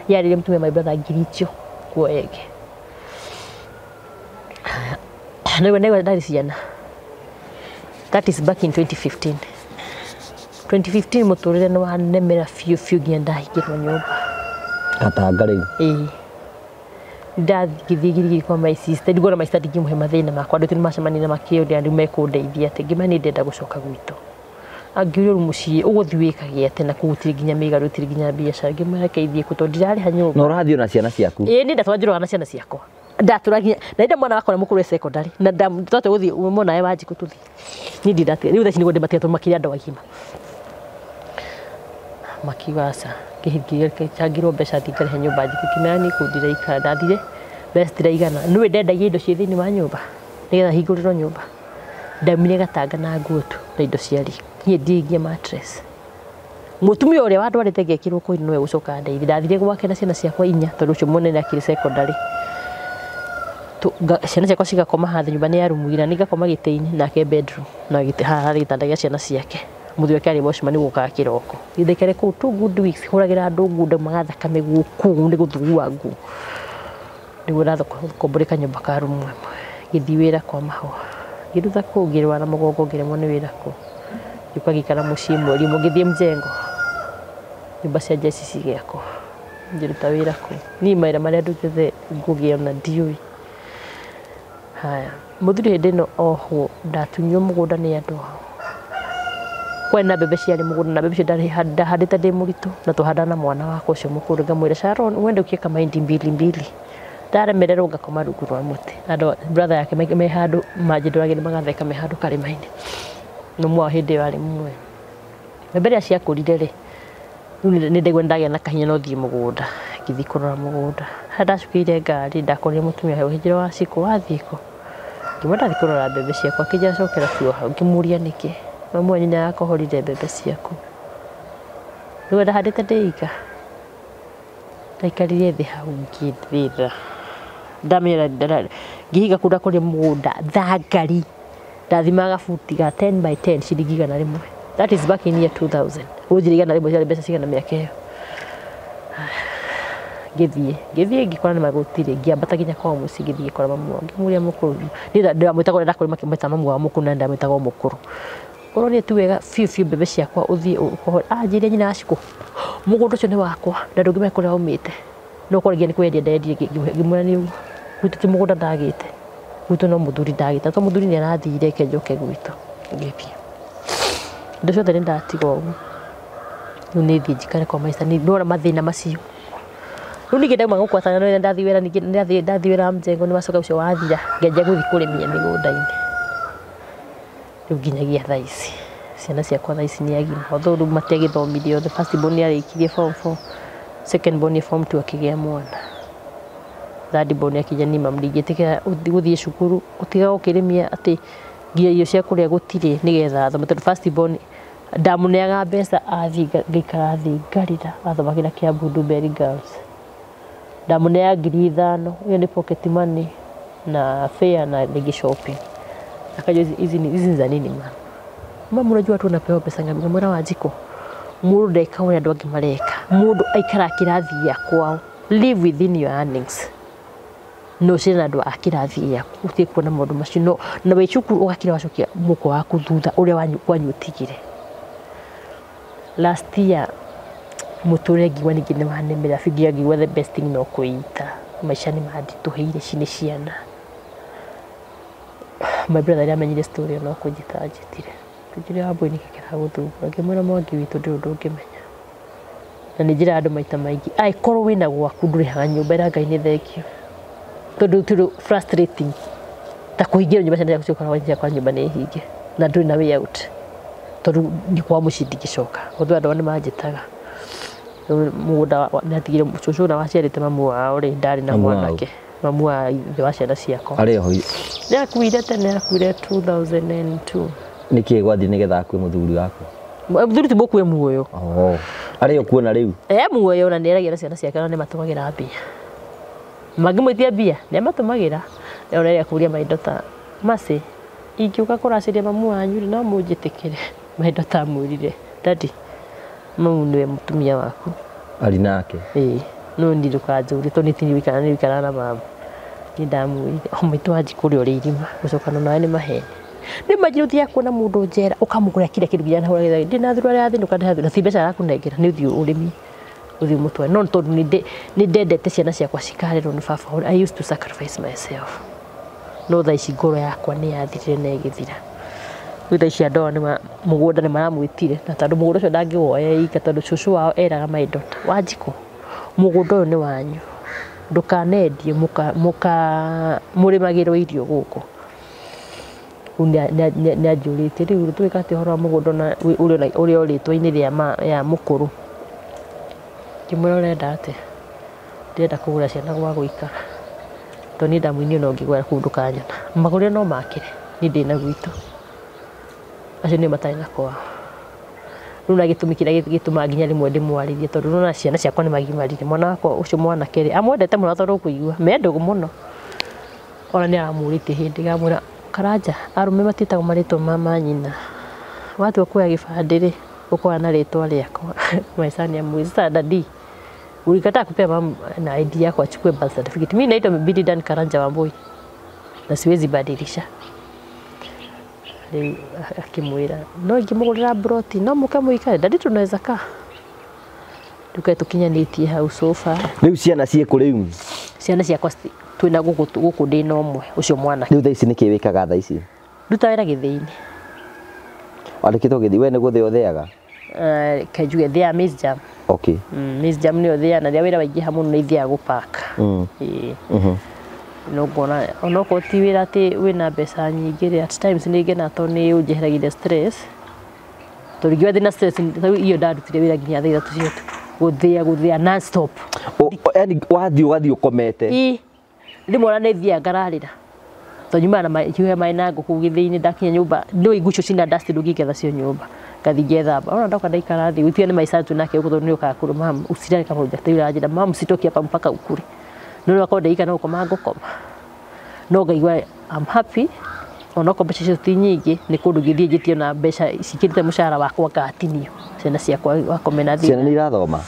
Yarĩire mũtumia my brother ngiri icio kuoya ĩngĩ. Nĩguo ndarĩ ciana. That is back in 2015. 2015 mũtũrĩre nĩ wanemera biũ biũ nginya ndahingĩrwo nyũmba. Gatanga rĩu? Ĩĩ. Ndathiĩ Giligili kwa my sister, ndigwo na my sister ndingĩmũhe mathĩna makwa, andũ aitũ nĩmacemania na makĩũria rĩu mekũndeithia atĩ ngĩmera niĩ ndĩrenda gũcoka gwitũ. Angĩũria rĩu mũciĩ ũgũthiĩ wĩkage atĩa na kũu gũtirĩ nginya mĩgarũ, gũtirĩ nginya biacara. Ngĩmwĩra reke ithiĩ kũ tondũ ndirarĩha nyũmba. Na ũrathiĩ ona ciana ciaku? Ĩĩ niĩ ndatũra njũrũraga na ciana ciakwa. Ndatũra nginya na ndĩ mwana wakwa mũkũrũ e secondary na twatũra gũthiĩ mwana we Wanjikũ tũthiĩ. Niĩ ndindatiga rĩu thaa ici nĩguo ndĩmatiga tondũ makĩrĩ andũ agima. Makiuga aca, ngĩchangĩrwo mbeca thiĩ ngarĩhe nyũmba njike, ngĩmera niĩ kũu ndiraikara, ndathire mbeca citiraigana. Nĩũĩ ndendagia indo ciĩ thĩinĩ wa nyũmba nĩgetha hingũrĩrwo nyũmba. Ndaumire Gatanga na nguo tu na indo cia riko, niĩ ndiĩgie mattress. Mũtumia ũrĩa wandwarĩte ngekĩrwo kũu nĩwe gũcoka andeithie. Ndathire gwake na ciana ciakwa inya tondũ ũcio mũnene akĩrĩ secondary. Ciana ciakwa cigakoma haha thĩ, nyũmba nĩ ya rumu igĩrĩ, na niĩ ngakoma gĩtĩ-inĩ nake bedroom na haha harĩ gĩtanda gĩa ciana ciake. Mũthuri wake arĩ watchman gũkaga kĩroko. Ndaikare kũu 2 good weeks hũragĩra andũ nguo ndaumaga thakame gũkũ nĩ gũthugua nguo. Nĩguo ndathiĩ kũkomboreka nyũmba ka rumu ĩmwe. Ngĩthiĩ wĩra kwa mahũa. Ngĩruta kũu ngĩrwara mũgongo ngĩremwo nĩ wĩra kũu. Ngĩũka ngĩikara mũciĩ mweri ũmwe ngĩthiĩ mjengo. Nyũmba cia jeshi cigĩakwo. Ngĩruta wĩra kũu. Niĩ mawĩra marĩa ndutĩte ngũgĩ ona ndiũĩ. Haya, mũthuri hĩndĩ ĩno ohwo ndatunywo mũgũnda nĩ andũ ao. Kwarĩ na mbembe ciarĩ mũgũnda na mbembe icio ndahandĩte ndĩ mũritũ na twahandaga na mwana wakwa ũcio mũkũrũ ngamwĩra Sharon wende ũkie kamaindi mbili mbili. Ndaremererwo ngakoma rungu rwa mũtĩ. Andũ brother yake me handũ manjĩndoragĩra magatheka me handũ karĩma-inĩ. No mwa hĩndĩ ĩyo arĩ muoyo. Mbembe iria ciakũrire rĩ, rĩu nĩ ndaigua nĩ ndagĩa na kahinya no thiĩ mũgũnda. Ngĩthiĩ kũrora mũgũnda. Harĩa ndacukĩire ngari ndakorire mũtumia hau akĩnjĩra Wacikũ wathiĩ kũ? Ngĩmwĩra ndathiĩ kũrora mbembe ciakwa akĩnjĩra cokera biũ hau. Ngĩmũria nĩkĩ? Mamu wanyu nĩarakohorire mbembe ciaku. Rĩu ndahandĩte ndĩ ika. Ndaikarire thĩ hau ngĩthĩra. Ndamenya ngĩhinga kũu ndakorire mũgũnda thangari. Ndathimaga gabuti ga 10 by 10 ciringi 100. That is back in year 2000. Ũnjĩre 100 ciarĩ mbeca cigana mĩaka ĩyo. Ngĩthiĩ ngĩkora nĩ magũtirĩ ngĩambata nginya kwao mũciĩ ngĩthiĩ ngĩkora mamu wao ngĩmũria mũkũrũ niĩ ndĩramwĩtaga ũrĩa ndakorire makĩmwĩta mamu wao mũkũrũ na ndamwĩtaga o mũkũrũ. Korwo niĩ ti wega biũ biũ mbembe ciakwa ũthiĩ ũkohore anjĩrire nyina Wacikũ mũgũnda ũcio nĩ wakwa na ndũngĩmenya kũrĩa waumĩte no korwo nginya nĩ kwendia ndendirie ngĩmwĩra nĩ ũguo gwitũ ti mũgũnda ndagĩte gwitũ no mũthuri ndagĩte to mũthuri nĩ arathire reke njoke gwitũ ngĩthiĩ. Indo ciothe nĩ ndatiga ũguo rĩu nĩ thiĩ njikare kwa maica nĩwona mathĩna macio. Rĩu ningĩ ndauma gũkwatana no ndathiĩ wĩra ningĩ ndathiĩ wĩra wa mjengo nĩ wacoka ũcio wathira ngĩanjia gũthiĩ kũrĩmia mĩgũnda-inĩ. Rĩu nginyagia thaa ici ciana ciakwa thaa ici nĩ agima although rĩu matiagĩthomire othe first born nĩ arĩkirie form 4 second born nĩ form 2 akĩgĩa mwana third born akinya niĩ mamu ndingĩtĩkĩra gũthiĩ cukuru ũtiga ũkĩrĩmia atĩ nginya irio cia kũrĩa gũtirĩ nĩgetha athome tondũ first born ndamũneaga mbeca athiĩ ngaikara thĩ ngarĩra athomagĩra Kiambu Ndumberi Girls. Ndamũneaga 5,000 ĩyo nĩ pocket money na fare na rĩngĩ shopping. Akajua hizi ni za nini mama? Mama unajua watu wanapewa pesa ngapi? Ngamwĩra Wanjikũ mũndũ ndeka ũrĩa andũ angĩ mareka. Mũndũ aikara kĩrathi gĩa kwao. Live within your earnings. No ũcere na andũ a kĩrathi gĩaku ũtige kuona maũndũ macio no na wĩ cukuru ũgakira wacokia mũhuko waku thutha ũrĩa kwanyu ũtigire. Last year mũtũrĩre ngiuga ningĩ nĩ wanemera biũ nginya ngiuga the best thing no kwĩita. Maica nĩ manditũhĩire ici nĩ ciana. My brother rĩrĩa amenyire story ĩyo no kũnjĩta anjĩtire. Akĩnjĩra Wambũi nĩkĩ kĩragũthumbũra? Ngĩmwĩra Mwangi witũ ndũrĩ ũndũ ũngĩmenya. Na nĩ njĩraga andũ maita maingĩ angĩkorwo wĩna gwaku ndũrĩhaga nyũmba ĩra Ngai nĩ thengio. Tondũ tũrĩ frustrating ta kũhingĩrwo nyũmba ciana ciaku ciũkaga ciakwa nyũmba nĩ hinge na ndũrĩ na way out. Tondũ nĩ kwa mũciĩ ndingĩcoka. Although andũ ao nĩ manjĩtaga. Mũgũnda nĩatigire cũcũ ũrĩa waciarĩte mamu wao rĩ ndarĩ na mwanake. Mamu wa ithe wa ciana ciakwa. Arĩ oho? Nĩakuire tene akuire 2002. Nĩkĩ gwathiĩ nĩgetha akue mũthuri waku? Mũthuri ti mũkue muoyo. Arĩ o kuona rĩu? E muoyo na nĩeragia na ciana ciake na nĩmatũmagĩra mbia. Mangĩmwĩtia mbia nĩamatũmagĩra. Ona rĩrĩa akũria my daughter Mercy ingĩũka kũracĩria mamu wanyu rĩ no mũnjĩtĩkĩre? My daughter amwĩrire daddy mamu nĩwe mũtumia waku. Arĩ nake? Ĩĩ no niĩ ndũkanjũrie tondũ niĩ ndirĩ na mama. Niĩ ndamwĩrire o maitũ Wanjikũ ũrĩa ũrĩ irima gũcokana nawe nĩ maheni. Nĩ imagine ũthiaga kuona mũndũ njera ũkamũgũrĩra kila kĩndũ nginya na ndĩ na thurua ya thĩ ndũkandehe na ti mbeca arakũnengera nĩ ũthiĩ ũrĩmi ũthiĩ ũmũtware no tondũ nĩ ndendete ciana ciakwa cikarerwo nĩ baba I used to sacrifice myself. No thaa ici ngoro yakwa nĩ yathirire na ĩgĩthira. Rĩu thaa ici andũ aya mũgũnda nĩ maramwĩtire na tondũ mũgũnda ũcio ndangĩwoya ika tondũ cũcũ wao eraga my daughter Wanjikũ mũgũnda ũyũ nĩ wanyu ndũkanendie mũrĩmagĩrwo irio gũkũ. Rĩu nĩanjũrĩtie rĩu tũgĩka atĩa ũhoro wa mũgũnda na ũrĩa ũrĩ rĩtwa-inĩ rĩa mũkũrũ. Ngĩmwĩra ũrenda atĩa? Ndĩrenda kũgũra ciana gwa gũikara. Tondũ niĩ ndamwĩrire ona ũngĩgũra kũu ndũkanyona. Magũrĩre no makĩre niĩ ndĩna gwitũ. Acio nĩo matarĩ na kwao. Rĩu na gĩtũmi kĩrĩa gĩtũmaga nginya rĩmwe ndĩmwarĩrie tondũ nĩwona ciana ciakwa nĩ magimarire. Mwana wakwa ũcio mwanake rĩ amwendete mũno tondũ ũkũigua me ndũgũ mũno. Ona nĩ aramũrĩtie hĩndĩ akamwĩra Karanja arũme matiĩtagwo marĩtwa ma manyina. Watua kuoya gĩbandĩ rĩ ũkoya na rĩtwa rĩakwa. My son amwĩra sasa daddy ulikataa kupea mama na ID yako achukue birth certificate. Mimi naitwa Bidi Dan Karanja Wambui na siwezi badilisha. Rĩu akĩmwĩra no ingĩmũgũrĩra broti no mũke mũikare ndadi tunaweza kaa. Rĩu kaĩ tũkinyanĩtie hau sofa. Rĩu ciana ciĩkũ rĩu? Ciana ciakwa twĩna gũkũ ndĩ na ũmwe ũcio mwanake. Rĩu thaa ici nĩkĩ wĩkaga thaa ici? Nduta wĩra gĩthĩi-inĩ. Wandĩkĩtwo gĩthĩi, we nĩ gũthĩa ũthĩaga? Kaĩ njuge thĩa maize jam. Okay. Maize jam nĩyo thĩa na rĩrĩa wĩra waingĩha mũno nĩ ithiaga gũpack. Ĩĩ. No ngona onokorwo ti wĩra atĩ wĩna mbeca nyingĩ rĩ, at times nĩ ngenaga tondũ nĩ ũnjeheragĩria stress. Tondũ ingĩũra ndĩna stress rĩu iyo ndarutire wĩra nginya thaa 3 cia ũtukũ. Gũthĩa non stop. Yaani wathiĩ ũgathiĩ ũkomete. Ĩĩ. Rĩmwe ona nĩ thiaga ngararĩra. Tondũ nyumaga na hiũhe maĩ na ngũkũ gĩthĩi-inĩ ndakinya nyũmba no igucio cina dust ndũngĩgetha cio nyũmba. Ngathiĩ ngethamba. Ona ndoka ndaikara thĩ gũtiga nĩ maica tu nake ũguo tondũ nĩ ũkaga kũrũ mam usilale kama hujakula anjĩra mam sitoki hapa mpaka ukule. No rĩu akorwo ndaikara no gũkoma ngũkoma. No ngaigua I'm happy onokorwo mbeca icio ti nyingĩ nĩ kũndũ ngĩthiĩ njĩtie na mbeca cikĩrĩte mũcara wakwa ngatinio. Ciana ciakwa wakome na thĩna. Ciana nĩ irathoma?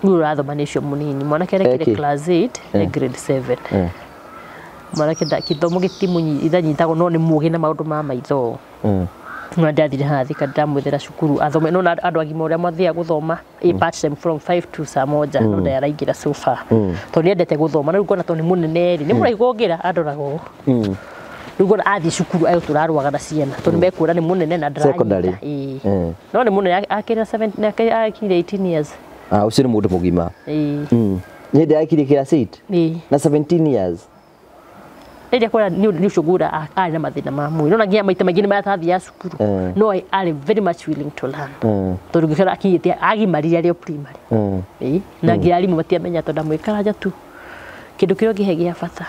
Rĩu ũrathoma nĩ ũcio mũnini. Mwanake arekire class 8 na grade 7. Mwanake gĩthomo gĩtimũnyitagwo no nĩ mũgĩ na maũndũ ma maitho. No ndathire haha Thika ndamwethera cukuru athome no andũ agima ũrĩa mathiaga gũthoma ĩ part time from 5 to saa moja no ndaraingĩra so far. Tondũ nĩendete gũthoma na rĩu ngona tondũ nĩ mũnene rĩ nĩ mũraihu kũngĩra andoraga ũũ. Rĩu ngona athiĩ cukuru agũ tũrarũaga na ciana tondũ nĩmekuona nĩ mũnene na Secondary. ndĩranyita. No nĩ mũnene akĩra 7 akinyire 18 years. Ũcio nĩ mũndũ mũgima. Ĩĩ. Nĩ hĩndĩ akinyire class 8? Ĩĩ. Na 17 years. Rĩrĩa kwara nĩ ũcio ngũra arĩ na mathĩna ma mwĩrĩ. No nginya maita maingĩ nĩ marathiaga cukuru. No arĩ very much willing to learn. Tondũ ngĩkora akinyĩte agimarire arĩ o primary. Ĩĩ. Na nginya arimũ matiamenya tondũ ndamwĩkaraja tu. Kĩndũ kĩrĩa ũngĩhe gĩa bata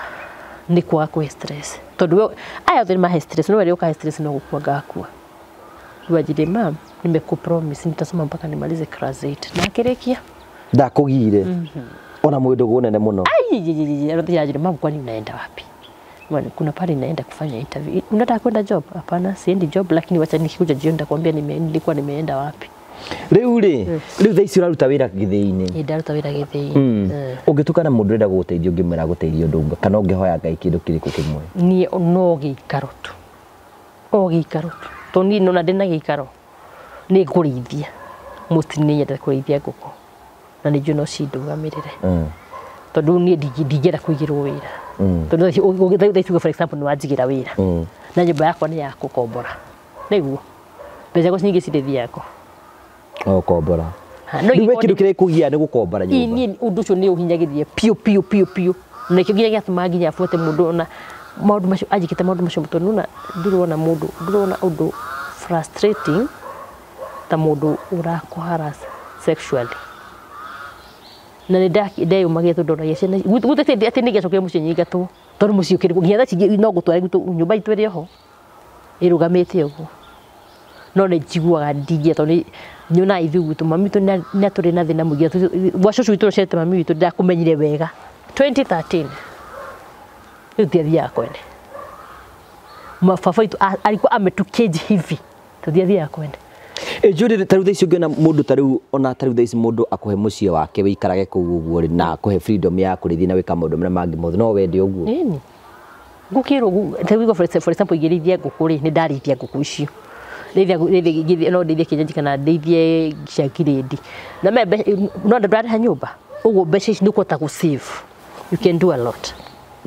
nĩ kwaga kũhe stress. Tondũ we aya othe nĩ mahe stress no we ũkahe stress no gũkua ngakua. Rĩu anjĩrire mam nimekupromise nitasoma mpaka nimalize class 8. Na akĩrĩkia. Ndakũgire. Ona mwĩ ndũgũ nene mũno. Ai, mam kwani unaenda wapi? Mwana, kuna pale naenda kufanya interview. Unataka kwenda job? Hapana, siendi job lakini wacha nikikuja jioni nitakwambia nilikuwa nimeenda wapi. Rĩu rĩ, rĩu thaa ici ũraruta wĩra gĩthĩi-inĩ. Ĩĩ ndaruta wĩra gĩthĩi-inĩ. Ũngĩtukana mũndũ ũrenda gũgũteithia ũngĩmwĩra gũteithia ũndũ ũngĩ kana ũngĩhoya Ngai kĩndũ kĩrĩkũ kĩmwe? Niĩ no gĩikaro tu. O gĩikaro tu. Tondũ niĩ nona ndĩna gĩikaro nĩ ngũrĩithia. Mostly nĩ nyendete kũrĩithia ngũkũ. Na nĩ njũĩ no cindũgamĩrĩre. Tondũ niĩ ndingĩenda kũigĩrwo wĩra. Tondũ thaa ici for example nĩ wanjigĩra wĩra. Na nyũmba yakwa nĩ ya gũkombora. Nĩguo. Mbeca ciakwa nyingĩ cirĩthiaga kũ? Gũkombora. Rĩu we kĩndũ kĩrĩa gĩkũgia nĩ gũkombora nyũmba. Niĩ ũndũ ũcio nĩ ũhinyagĩrĩria piũ piũ piũ piũ. Na nĩkĩo nginya gĩatũmaga nginya buate mũndũ ona maũndũ macio anjĩkĩte maũndũ macio tondũ nĩwona ndũrona mũndũ ndũrona ũndũ frustrating ta mũndũ ũrakũharass sexually. Na nĩ ndeyũmagia tondũ ndonagia ciana gũtirĩ atĩ nĩngĩacokire mũciĩ nyingatwo tondũ mũciĩ ũkĩrĩ nginya thaa ici no ngũtware gwitũ nyũmba itũ ĩrĩ oho ĩrũgamĩte ũguo. No nĩ njiguaga ndingĩenda tondũ nyonaga ithuĩ gwitũ mami witũ nĩ atũrĩ na thĩna mũingĩ. Gwa cũcũ witũ ũrĩa ũciarĩte mami witũ ndakũmenyire wega 2013 rĩu ndiathiaga kwene. Baba witũ alikuwa ametukeji hivi tũthiathiaga kwene. Judy, ta rĩu thaa ici ũngĩona mũndũ ta rĩu ona ta rĩu thaa ici mũndũ akũhe mũciĩ wake wĩikarage kũu ũguo rĩ na akũhe freedom ya kũrĩithia na gwĩka maũndũ marĩa mangĩ mothe no wende ũguo? Ĩni. Ngũkĩrwo ta rĩu for example ingĩrĩithia ngũkũ rĩ nĩ ndarĩithia ngũkũ icio. Ndeithia no ndeithie kĩenyenji kana ndeithie cia grade. Na me no ndũrarĩha nyũmba ũguo mbeca ici nĩ ũkũhota gũ save. You can do a lot.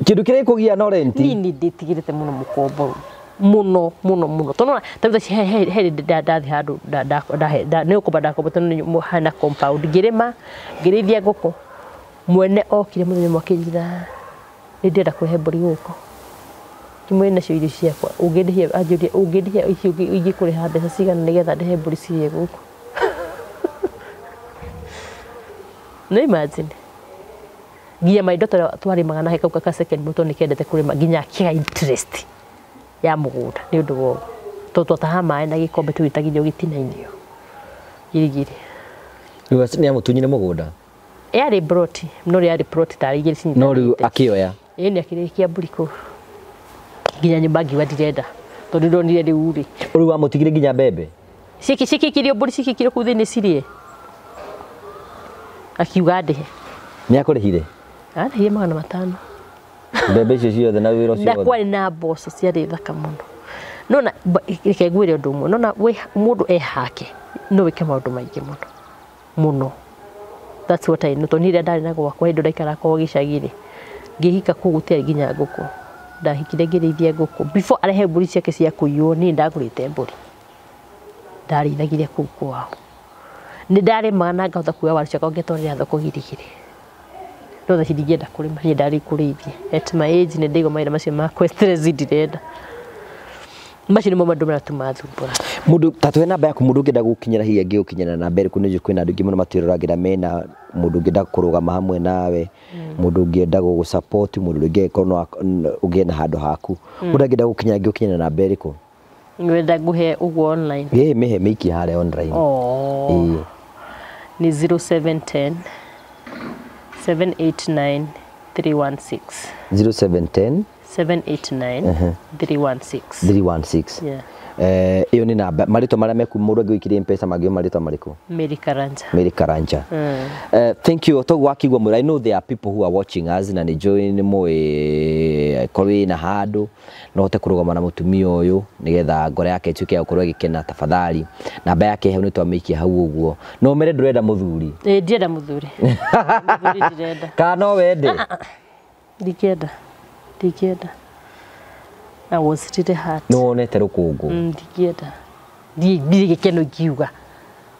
Kĩndũ kĩrĩa gĩkũgia no rent? Niĩ nĩ ndĩtigĩrĩte mũno mũkombo mũno mũno mũno. Tondũ ta rĩu he hĩndĩ ndathiĩ handũ nĩ gũkomba ndakomba tondũ nĩ hena compound ngĩrĩma ngĩrĩithia ngũkũ. Mwene okire mũthenya ũmwe akĩnjĩra nĩ ndĩrenda kũrehe mbũri gũkũ. Ngĩmwĩra nacio irio ciakwa ũngĩndĩhia anjũria ũngĩndĩhia ici ingĩkũrĩha mbeca cigana nĩgetha ndĩhe mbũri cirĩe gũkũ. No imagine. Nginya my daughter twarĩmaga nake kau ka second born tondũ nĩkendete kũrĩma nginya akĩga interest ya mũgũnda nĩ ũndũ wa ũguo. Tondũ twatahaga maĩ na gĩkombe tũgĩitagĩrio gĩtina-inĩ ũũ. Girigiri. Rĩu nĩ amũtunyire mũgũnda? Yarĩ ploti, no yarĩ ploti tarĩ igĩrĩ cinyitanĩte. No rĩu akĩoya? Ĩĩ nĩ akĩrĩkia mbũri kũu. Nginya nyũmba ngiuga ndirenda tondũ ndonire rĩu rĩ. Rĩu wamũtigire nginya mbembe? Cikĩkirio mbũri cikĩkirio kũu thĩinĩ cirĩe. Akiuga ndĩhe. Nĩ akũrĩhire? Arĩhire 500. Mbembe icio ciothe na wĩra ũcio Na wothe? kwarĩ na mboco ciarĩ thaka mũno. Nona reke ngwĩre ũndũ ũmwe, nona we mũndũ e hake no wĩke maũndũ maingĩ mũno mũno. That's what I know. Tondũ niĩ rĩrĩa ndarĩ na gwakwa hĩndĩ ndaikaraga kwao gĩcagi-rĩ, ngĩhika kũu gũtiarĩ nginya ngũkũ. Ndahikire ngĩrĩithia ngũkũ. Before arehe mbũri ciake cia kũiywo, niĩ ndagũrĩte mbũri. Ndarĩithagirie kũu kwao. Nĩ ndarĩmaga na ngahota kuoya waru ciakwa ngetwarĩra thoko Girigiri. No thaa ici ndingĩenda kũrĩma, niĩ ndarĩ kũrĩithia. At my age nĩ ndaigua mawĩra macio makwa stress ndirenda. Macio nĩmo maũndũ marĩa tu mathumbũraga. Mundu ta tuhe namba yaku mundu ũngĩenda gũkinyĩra hihi angĩgũkinyĩra namba ĩrĩkũ nĩ njũĩ kwĩna andũ aingĩ mũno matwĩroragĩra mena mũndũ ũngĩenda kũrũgama hamwe nawe, mũndũ ũngĩenda gũgũ support, mũndũ ũngĩ angĩkorwo no ũgĩe na handũ haku. Mũndũ angĩenda gũkinyĩra angĩgũkinyĩra namba ĩrĩkũ? Ngwenda ngũhe ũguo online. Ĩĩ mĩhe mĩikie harĩa online. Oh. Ĩĩ. Ni 0710 789 316. 0710 789 316. 316. Yeah. Ĩyo nĩ namba marĩtwa marĩa meku mũndũ angĩgũikĩria M-Pesa mangĩo marĩtwa marĩkũ? Mary Karanja. Mary Karanja. Thank you. Toguo wakiigua mwĩra. I know there are people who are watching us na nĩ njũĩ nĩ mũĩ korwo wĩna handũ no ũhote kũrũgama na mũtumia ũyũ nĩgetha ngoro yake ĩtuĩke ya gũkorwo ĩgĩkena tafadhali. Namba yake hau nĩ twamĩikia hau ũguo. No ũmere ndũrenda mũthuri. Ĩĩ ndienda mũthuri. Mũthuri ndirenda. Kana no wende? Ndingĩenda. Ndingĩenda. I was really hurt. Nĩ wonete rũkũngũ. Ndingĩenda. Ndirĩ gĩkeno ingiuga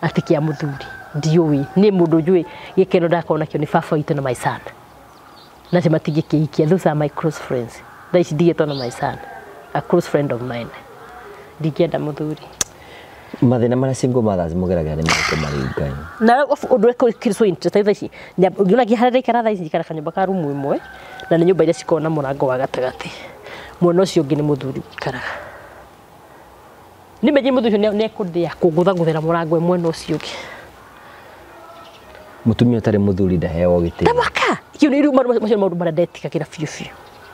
atĩ kĩa mũthuri. Ndiũĩ. Niĩ mũndũ njũĩ gĩkeno ndakorwo nakĩo nĩ baba witũ na my son. Na acio matingĩkĩhikia. Those are my close friends. Thaa ici ndigĩtwo na my son. A close friend of mine. Ndingĩenda mũthuri. Mathĩna marĩa single mothers mũgeragĩra nĩ marĩkũ marĩ Ngai? Na ũndũ ũrĩa kĩrĩ so interesting thaa ici, ũngĩona harĩa ndaikara thaa ici njikara kanyũmba ka rumu ĩmwe na nĩ nyũmba iria cikoragwo na mũrango wa gatagatĩ. Mwena ũcio ũngĩ nĩ mũthuri ũikaraga. Nĩ menye mũthuri ũcio nĩ ekũndĩa kũngũthangũthĩra mũrango mwena ũcio ũngĩ. Mũtumia ũtarĩ mũthuri ndaheo gĩtĩo. Tamaka! Kĩu nĩ rĩu macio nĩ maũndũ marĩa ndetigagĩra biũ biũ.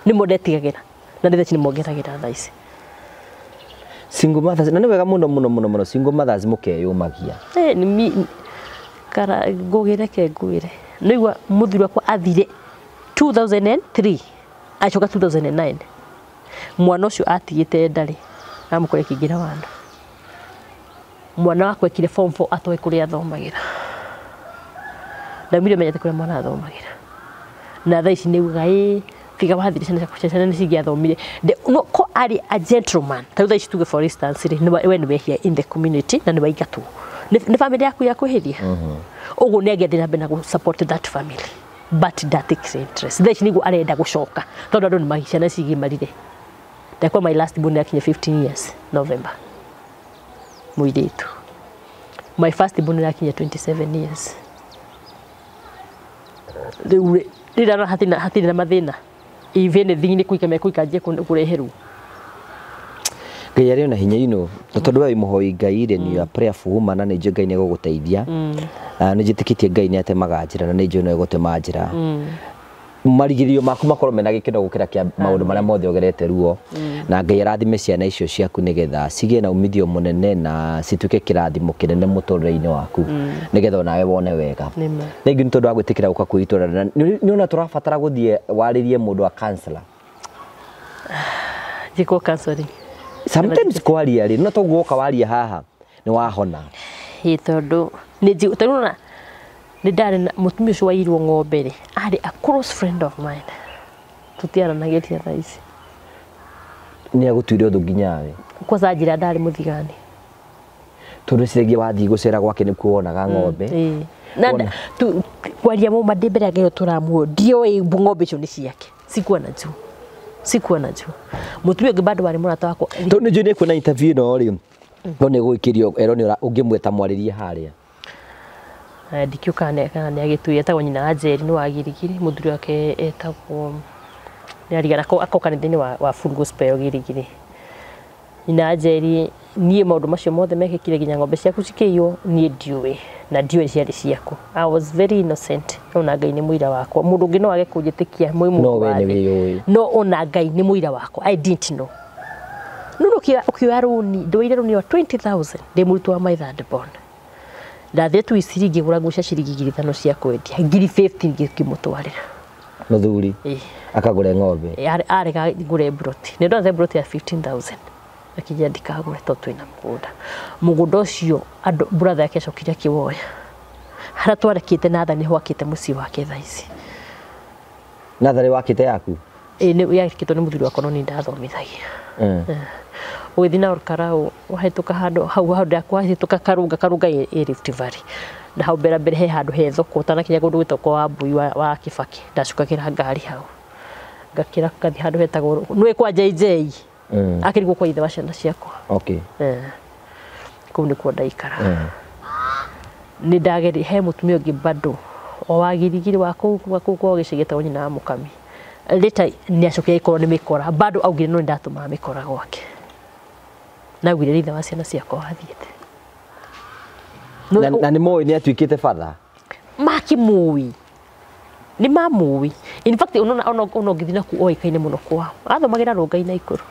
Nĩmo ndetigagĩra. Na nĩ thaa ici nĩmo ngeragĩra thaa ici. Single mothers, na nĩ wega mũno mũno mũno mũno single mothers mũkeyũmagia. Nĩ mi kara ngũgĩre ke ngwĩre. Nĩigua mũthuri wakwa athire 2003 acoka 2009. Mwana ũcio atigĩte ndarĩ amũkore akĩingĩra wano. Mwana wakwa ekire form 4 atoĩ kũrĩa athomagĩra. Ndamire menyete kũrĩa mwana athomagĩra. Na thaa ici nĩugaga ĩ tiga wathire ciana ciaku ciana nĩ cingĩathomire. No ko arĩ a gentleman. Ta rĩu thaa ici tuge for instance rĩ, we nĩ wehia in the community na nĩ waingatwo. Nĩ family yaku ya kwĩhĩria. Ũguo nĩ angĩathiĩ na mbere na gũ support that family. But ndatikire interest. Thaa ici nĩguo arenda gũcoka tondũ andũ nĩ ciana cigimarire. Ndakwa my last born akinya 15 years November. Mũirĩtu. My first born akinya 27 years. Rĩu rĩrĩa hatirĩ na mathĩna. Even anything nĩ kũika mekũika anjie kũreherwo. Ngai arĩ na hinya you know. Na tondũ we wĩ mũhoi Ngai rĩ, ni a prayerful woman na nĩ njũĩ Ngai nĩ egũgũteithia. Nĩ njĩtĩkĩtie Ngai nĩ atemaga njĩra na nĩ njũĩ no egũtema njĩra. Marigĩrĩrio maku makorwo mena gĩkeno gũkĩra kĩa maũndũ marĩa mothe ũgerete ruo. Na Ngai arathime ciana icio ciaku nĩgetha cigĩe na umithio mũnene na cituĩke kĩrathimo kĩnene mũtũrĩre-inĩ waku nĩgetha onawe wone wega. Thengiũ nĩ tondũ wa gwĩtĩkĩra gũka kwĩ itũra na nĩ ona tũrabatara gũthiĩ warĩrie mũndũ wa counselor. Njĩkwo counseling. Sometimes kwaria rĩ, no toguo woka waria haha nĩ wahona. Ĩ tondũ nĩ njigua tarĩu nĩwona nĩ ndarĩ na mũtumia ũcio waiyirwo ng'ombe rĩ, arĩ a close friend of mine. Tũtiaranagĩria thaa ici. Nĩ agũtuire ũthũ nginya we. Kwanza anjĩra ndarĩ mũthigani. Tondũ ciragia wathiĩ gũcera gwake nĩkuo wonaga ng'ombe. Na kwaria mũma ndĩ mbere ya Ngai tũramuoyo ndioĩ ng'ombe icio nĩ ciake. Sikuwa najua. Sikuwa najua. Mũtumia ũngĩ bado warĩ mũrata wakwa. Tondũ nĩ njũĩ nĩ kuona interview ĩno rĩ, no nĩ gũgĩkĩrio erwo nĩ ũngĩmwĩta mwarĩrie harĩa. Ndikĩũĩ kana nĩ agĩtuire etagwo nyina wa Njeri nĩ wa Girigiri, mũthuri wake etagwo nĩ arigana akoragwo kanitha-inĩ wa Full Gospel Girigiri. Nyina wa Njeri niĩ maũndũ macio mothe mekĩkire nginya ng'ombe ciaku cikĩiywo niĩ ndiũĩ na ndiũĩ ciarĩ ciaku. I was very innocent. Ona Ngai nĩ mũira wakwa. Mũndũ ũngĩ no age kũnjĩtĩkia mwĩ mũndũ No we wa nĩ thĩ. wĩyũĩ. No ona Ngai nĩ mũira wakwa. I didn't know. No ũkĩoya rũni, ndoire rũni rwa 20,000 ndĩ mũrutwo wa my third born. Ndathire tu iciri ngĩgũra nguo cia ciringi 5,000 cia kwendia, 15,000 ngĩmũtwarĩra. Mũthuri akagũre ng'ombe. Arega ngũre mburoti. Nĩ ndonete mburoti ya 15,000. Akĩnjĩra ndikagũre tondũ twĩna mũgũnda. Mũgũnda ũcio andũ brother yake acokire akĩwoya. Harĩa twarekĩte natharĩ nĩho akĩte mũciĩ wake thaa ici. Natharĩ wakĩte yaku? Ĩĩ nĩ yakĩtwo nĩ mũthuri wakwa no niĩ ndathomithagia. Ũgĩthiĩ na Olkalau wahĩtũka handũ hau handũ wahĩtũka Karunga Karunga ĩ Rift Valley. Na hau mbere mbere he handũ he thoko ũtanakinya kũndũ gwĩtagwo kwa Wambui wa Kibaki. Ndacukagĩra ngari hau. Ngakĩra ngathiĩ handũ hetagwo nĩũĩ kwa JJ. Akĩrigwo kwa ithe wa ciana ciakwa. Okay. Kũu nĩkuo ndaikara. Nĩ ndageria he mũtumia ũngĩ bado o wa Girigiri wa kũu kwa gĩcagi gĩtagwo nyina wa Mũkami. Later nĩ acokire agĩkorwo nĩ mĩkora bado augire no nĩndatũmaga mĩkora gwake. Na augire ithe wa ciana ciakwa wathiĩte. Na nĩ moĩ nĩ atuĩkĩte father? Makĩmũĩ. Nĩ mamũĩ. In fact ona ũngĩthiĩ nakuo oĩkaine mũno kwao. Athomagĩra Rongai na Ikũrũ.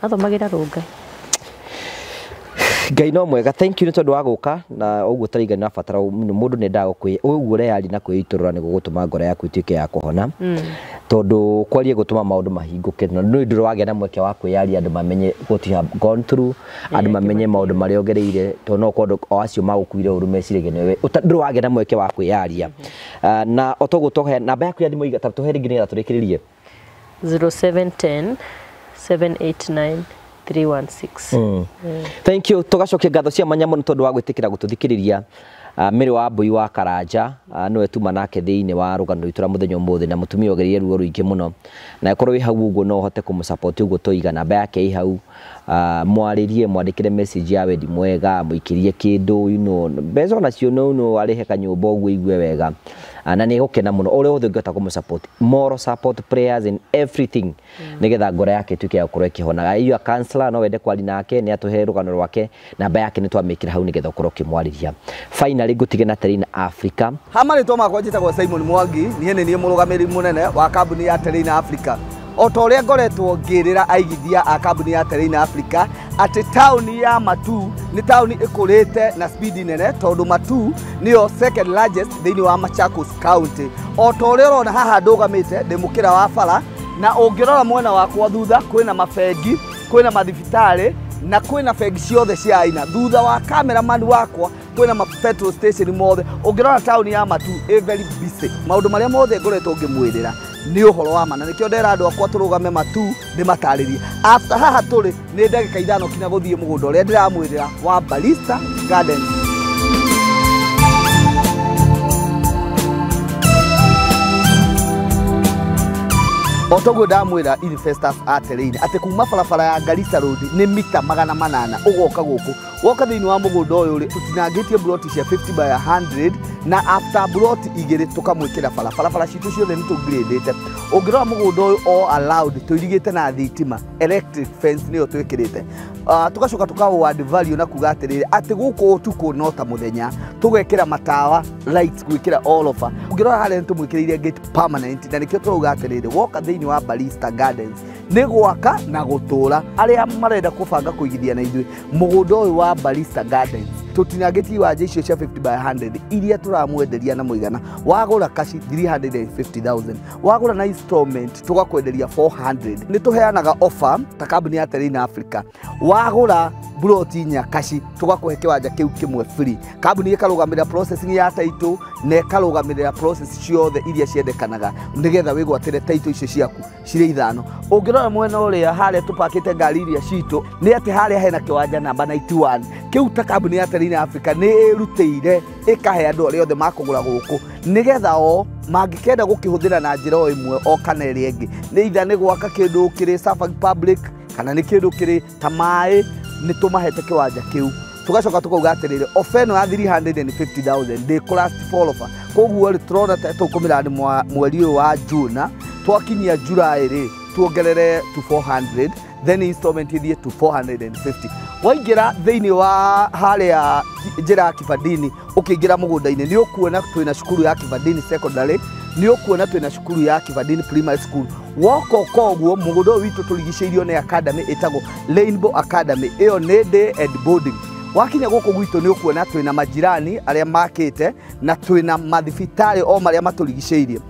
Athomagĩra Rongai. Ngai no mwega, thank you nĩ tondũ wa gũka na ũguo taraiga nĩ wabatara mũndũ nĩ endaga ũguo ũreyari na kwĩitũrũra nĩguo gũtũma ngoro yaku ĩtuĩke ya kũhona. Tondũ kwaria gũtũma maũndũ mahingũke na nĩ ndũrĩ wagĩa na mweke wa kwĩyaria andũ mamenye what you have gone through, andũ mamenye maũndũ marĩa ũgereire tondũ no ũkorwo o acio magũkuire ũru meciragia nĩwe ndũrĩ wagĩa na mweke wa kwĩyaria. Na o toguo tũhe namba yaku ya thimũ iga tũhe rĩngĩ nĩgetha tũrĩkĩrĩrie. 0710 789 316. Thank you. Tugacokia ngatho cia mwanya mũno tondũ wa gwĩtĩkĩra gũtũthikĩrĩria. Mary wa Mbui wa Karanja nĩwe tuma nake thĩinĩ wa rũgano rwitũ rwa mũthenya ũmũthĩ na mũtumia ũgereire ruo rũingĩ mũno na ĩkorwo wĩ hau ũguo no ũhote kũmũsupport ũguo tũiga namba yake ĩ hau. Mwarĩrie mwandĩkĩre message ya wendi mwega mũikĩrie kĩndũ you know, mbeca onacio no arĩhe kanyũmba ũguo igue wega na nĩ egũkena mũno ũrĩa wothe ũngĩhota kũmũsupport, moral support, prayers and everything nĩgetha ngoro yake ĩtuĩke ya gũkorwo ĩkĩhonaga. Iyo counselor no wende kwaria nake nĩ atũhe rũgano rwake, namba yake nĩ twamĩkĩra hau nĩgetha ũkorwo ũkĩmwarĩria. Finally ngũtige na Terrain Africa. Ha marĩtwa makwa njĩtagwo Simon Mwangi, niĩ nĩ niĩ mũrũgamĩrĩri mũnene wa kambuni ya Terrain Africa. O ta ũrĩa ngoretwo ngĩrĩra aigithia a kambuni ya Terrain Africa atĩ taũni ya Matuu nĩ taũni ĩkũrĩte na speed nene tondũ Matuu nĩyo second largest thĩinĩ wa Machakos County. O ta ũrĩa ũrona haha ndũgamĩte ndĩ mũkĩra wa bara na ũngĩrora mwena wakwa thutha kwĩna mabengi, kwĩna mathibitarĩ na kwĩna bengi ciothe cia aina. Thutha wa cameraman wakwa kwĩna ma petrol station mothe. Ũngĩrora taũni ya Matuu ĩ very busy. Maũndũ marĩa mothe ngoretwo ngĩmwĩrĩra nĩ ũhoro wa ma na nĩkĩo ndera andũ akwa tũrũgame Matuu ndĩmatarĩrie. After haha tũrĩ nĩ ndagĩka 5 kinya gũthiĩ mũgũnda ũrĩa ndĩramwĩrĩra wa Barista Gardens. O toguo ndamwĩra investors a Terrain atĩ kuma barabara ya Garissa Road nĩ mita 800 ũgoka gũkũ. Woka thĩinĩ wa mũgũnda ũyũ rĩ tũtinangĩtie ploti cia 50 by 100 na after ploti 2 tũkamwĩkĩra barabara. Bara citũ ciothe nĩ tũgradĩte. Ũngĩrora mũgũnda ũyũ all allowed tũirigĩte na thitima, electric fence nĩyo twĩkĩrĩte. Tũgacoka tũka add value na kuga atĩrĩrĩ atĩ gũkũ ũtukũ no ta mũthenya tũgekĩra matawa lights gwĩkĩra all over. Ũngĩrora harĩa nĩ tũmwĩkĩrĩire gate permanent na nĩkĩo tũrauga atĩrĩrĩ woka thĩinĩ wa Barista Gardens nĩ gwaka na gũtũra. Arĩa marenda kũbanga kũigithia na ithuĩ mũgũnda ũyũ wa Barista Gardens tũtinangĩtie iwanja icio cia 50 by 100 iria tũramwenderia na mũigana wagũra kaci 350,000 wagũra na installment tũgakwenderia 400. Nĩ tũheanaga offer ta kambuni ya Terrain Africa, wagũra ploti 4 kaci tũgakũhe kĩwanja kĩu kĩmwe free. Kambuni ĩkarũgamĩrĩra processing ya title na ĩkarũgamĩrĩra process ciothe iria ciendekanaga nĩgetha wĩgwatĩre title icio ciaku cirĩ 5. Ũngĩrora mwena ũrĩa harĩa tũpakĩte ngari iria citũ nĩ atĩ harĩa hena kĩwanja namba 91 kĩu ta kambuni ya Terrain Africa nĩ ĩrutĩire ĩkahe andũ arĩa othe makũgũra gũkũ nĩgetha o mangĩkenda gũkĩhũthĩra na njĩra o ĩmwe o kana ĩrĩa ĩngĩ, nĩ either nĩ gwaka kĩndũ kĩrĩ serving public kana nĩ kĩndũ kĩrĩ ta maĩ, nĩ tũmahete kĩwanja kĩu. Tũgacoka tũkauga atĩrĩrĩ ofa ĩno ya 350,000 ndĩkũ last for offer, koguo rĩ tũrona ta tũkũmĩra mweri ũyũ wa June, twakinyia July rĩ tuongerere to 400 then installment ithiĩ to 450. Waingĩra thĩinĩ wa harĩa njĩra ya Kibandini ũkĩingĩra mũgũnda-inĩ nĩ ũkuona twĩna cukuru ya Kibandini Secondary, nĩ ũkuona twĩna cukuru ya Kibandini Primary School. Woka koguo mũgũnda ũyũ witũ tũrigicĩirio nĩ academy ĩtagwo Rainbow Academy, ĩyo nĩ day and boarding. Wakinya gũkũ gwitũ nĩ ũkuona twĩna majirani arĩa makĩte na twĩna mathibitarĩ o marĩa matũrigicĩirie.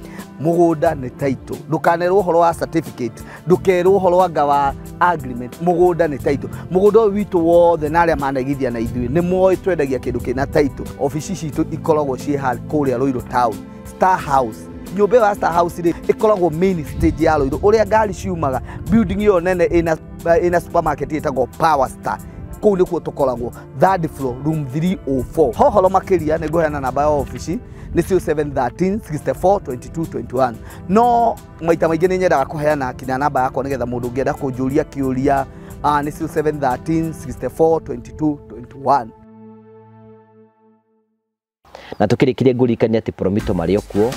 Mũgũnda nĩ title, ndũkanerwo ũhoro wa certificate, ndũkerwo ũhoro anga wa agreement. Mũgũnda nĩ title. Mũgũnda ũyũ witũ wothe na arĩa manaigithia na ithuĩ nĩ moĩ twendagia kĩndũ kĩna title. Obici citũ ikoragwo ciĩ kũrĩa Ruiru town, Star House. Nyũmba ĩyo ya Star House rĩ, ĩkoragwo main stage ya Ruiru, ũrĩa ngari ciumaga. Building ĩyo nene ĩna supermarket ĩtagwo Power Star. Kũu nĩkuo tũkoragwo, third floor, room 304. Hohoro makĩria nĩ ngũheana namba ya obici nĩ 0713 64 22 21. No maita maingĩ nĩ nyendaga kũheana kinya namba yakwa nĩgetha mũndũ ũngĩenda kũnjũria kĩũria, nĩ 0713 64 22 21. Na tukirikirie ngũririkania atĩ Promito marĩ o kuo.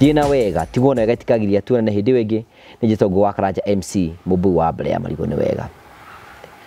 Thiĩ na wega, tigwo na wega, tikagiria tuonane hĩndĩ ĩyo ĩngĩ. Nĩ njĩtagwo wa Karanja MC, mũmbui wa mbere ya marigũ. Nĩ wega.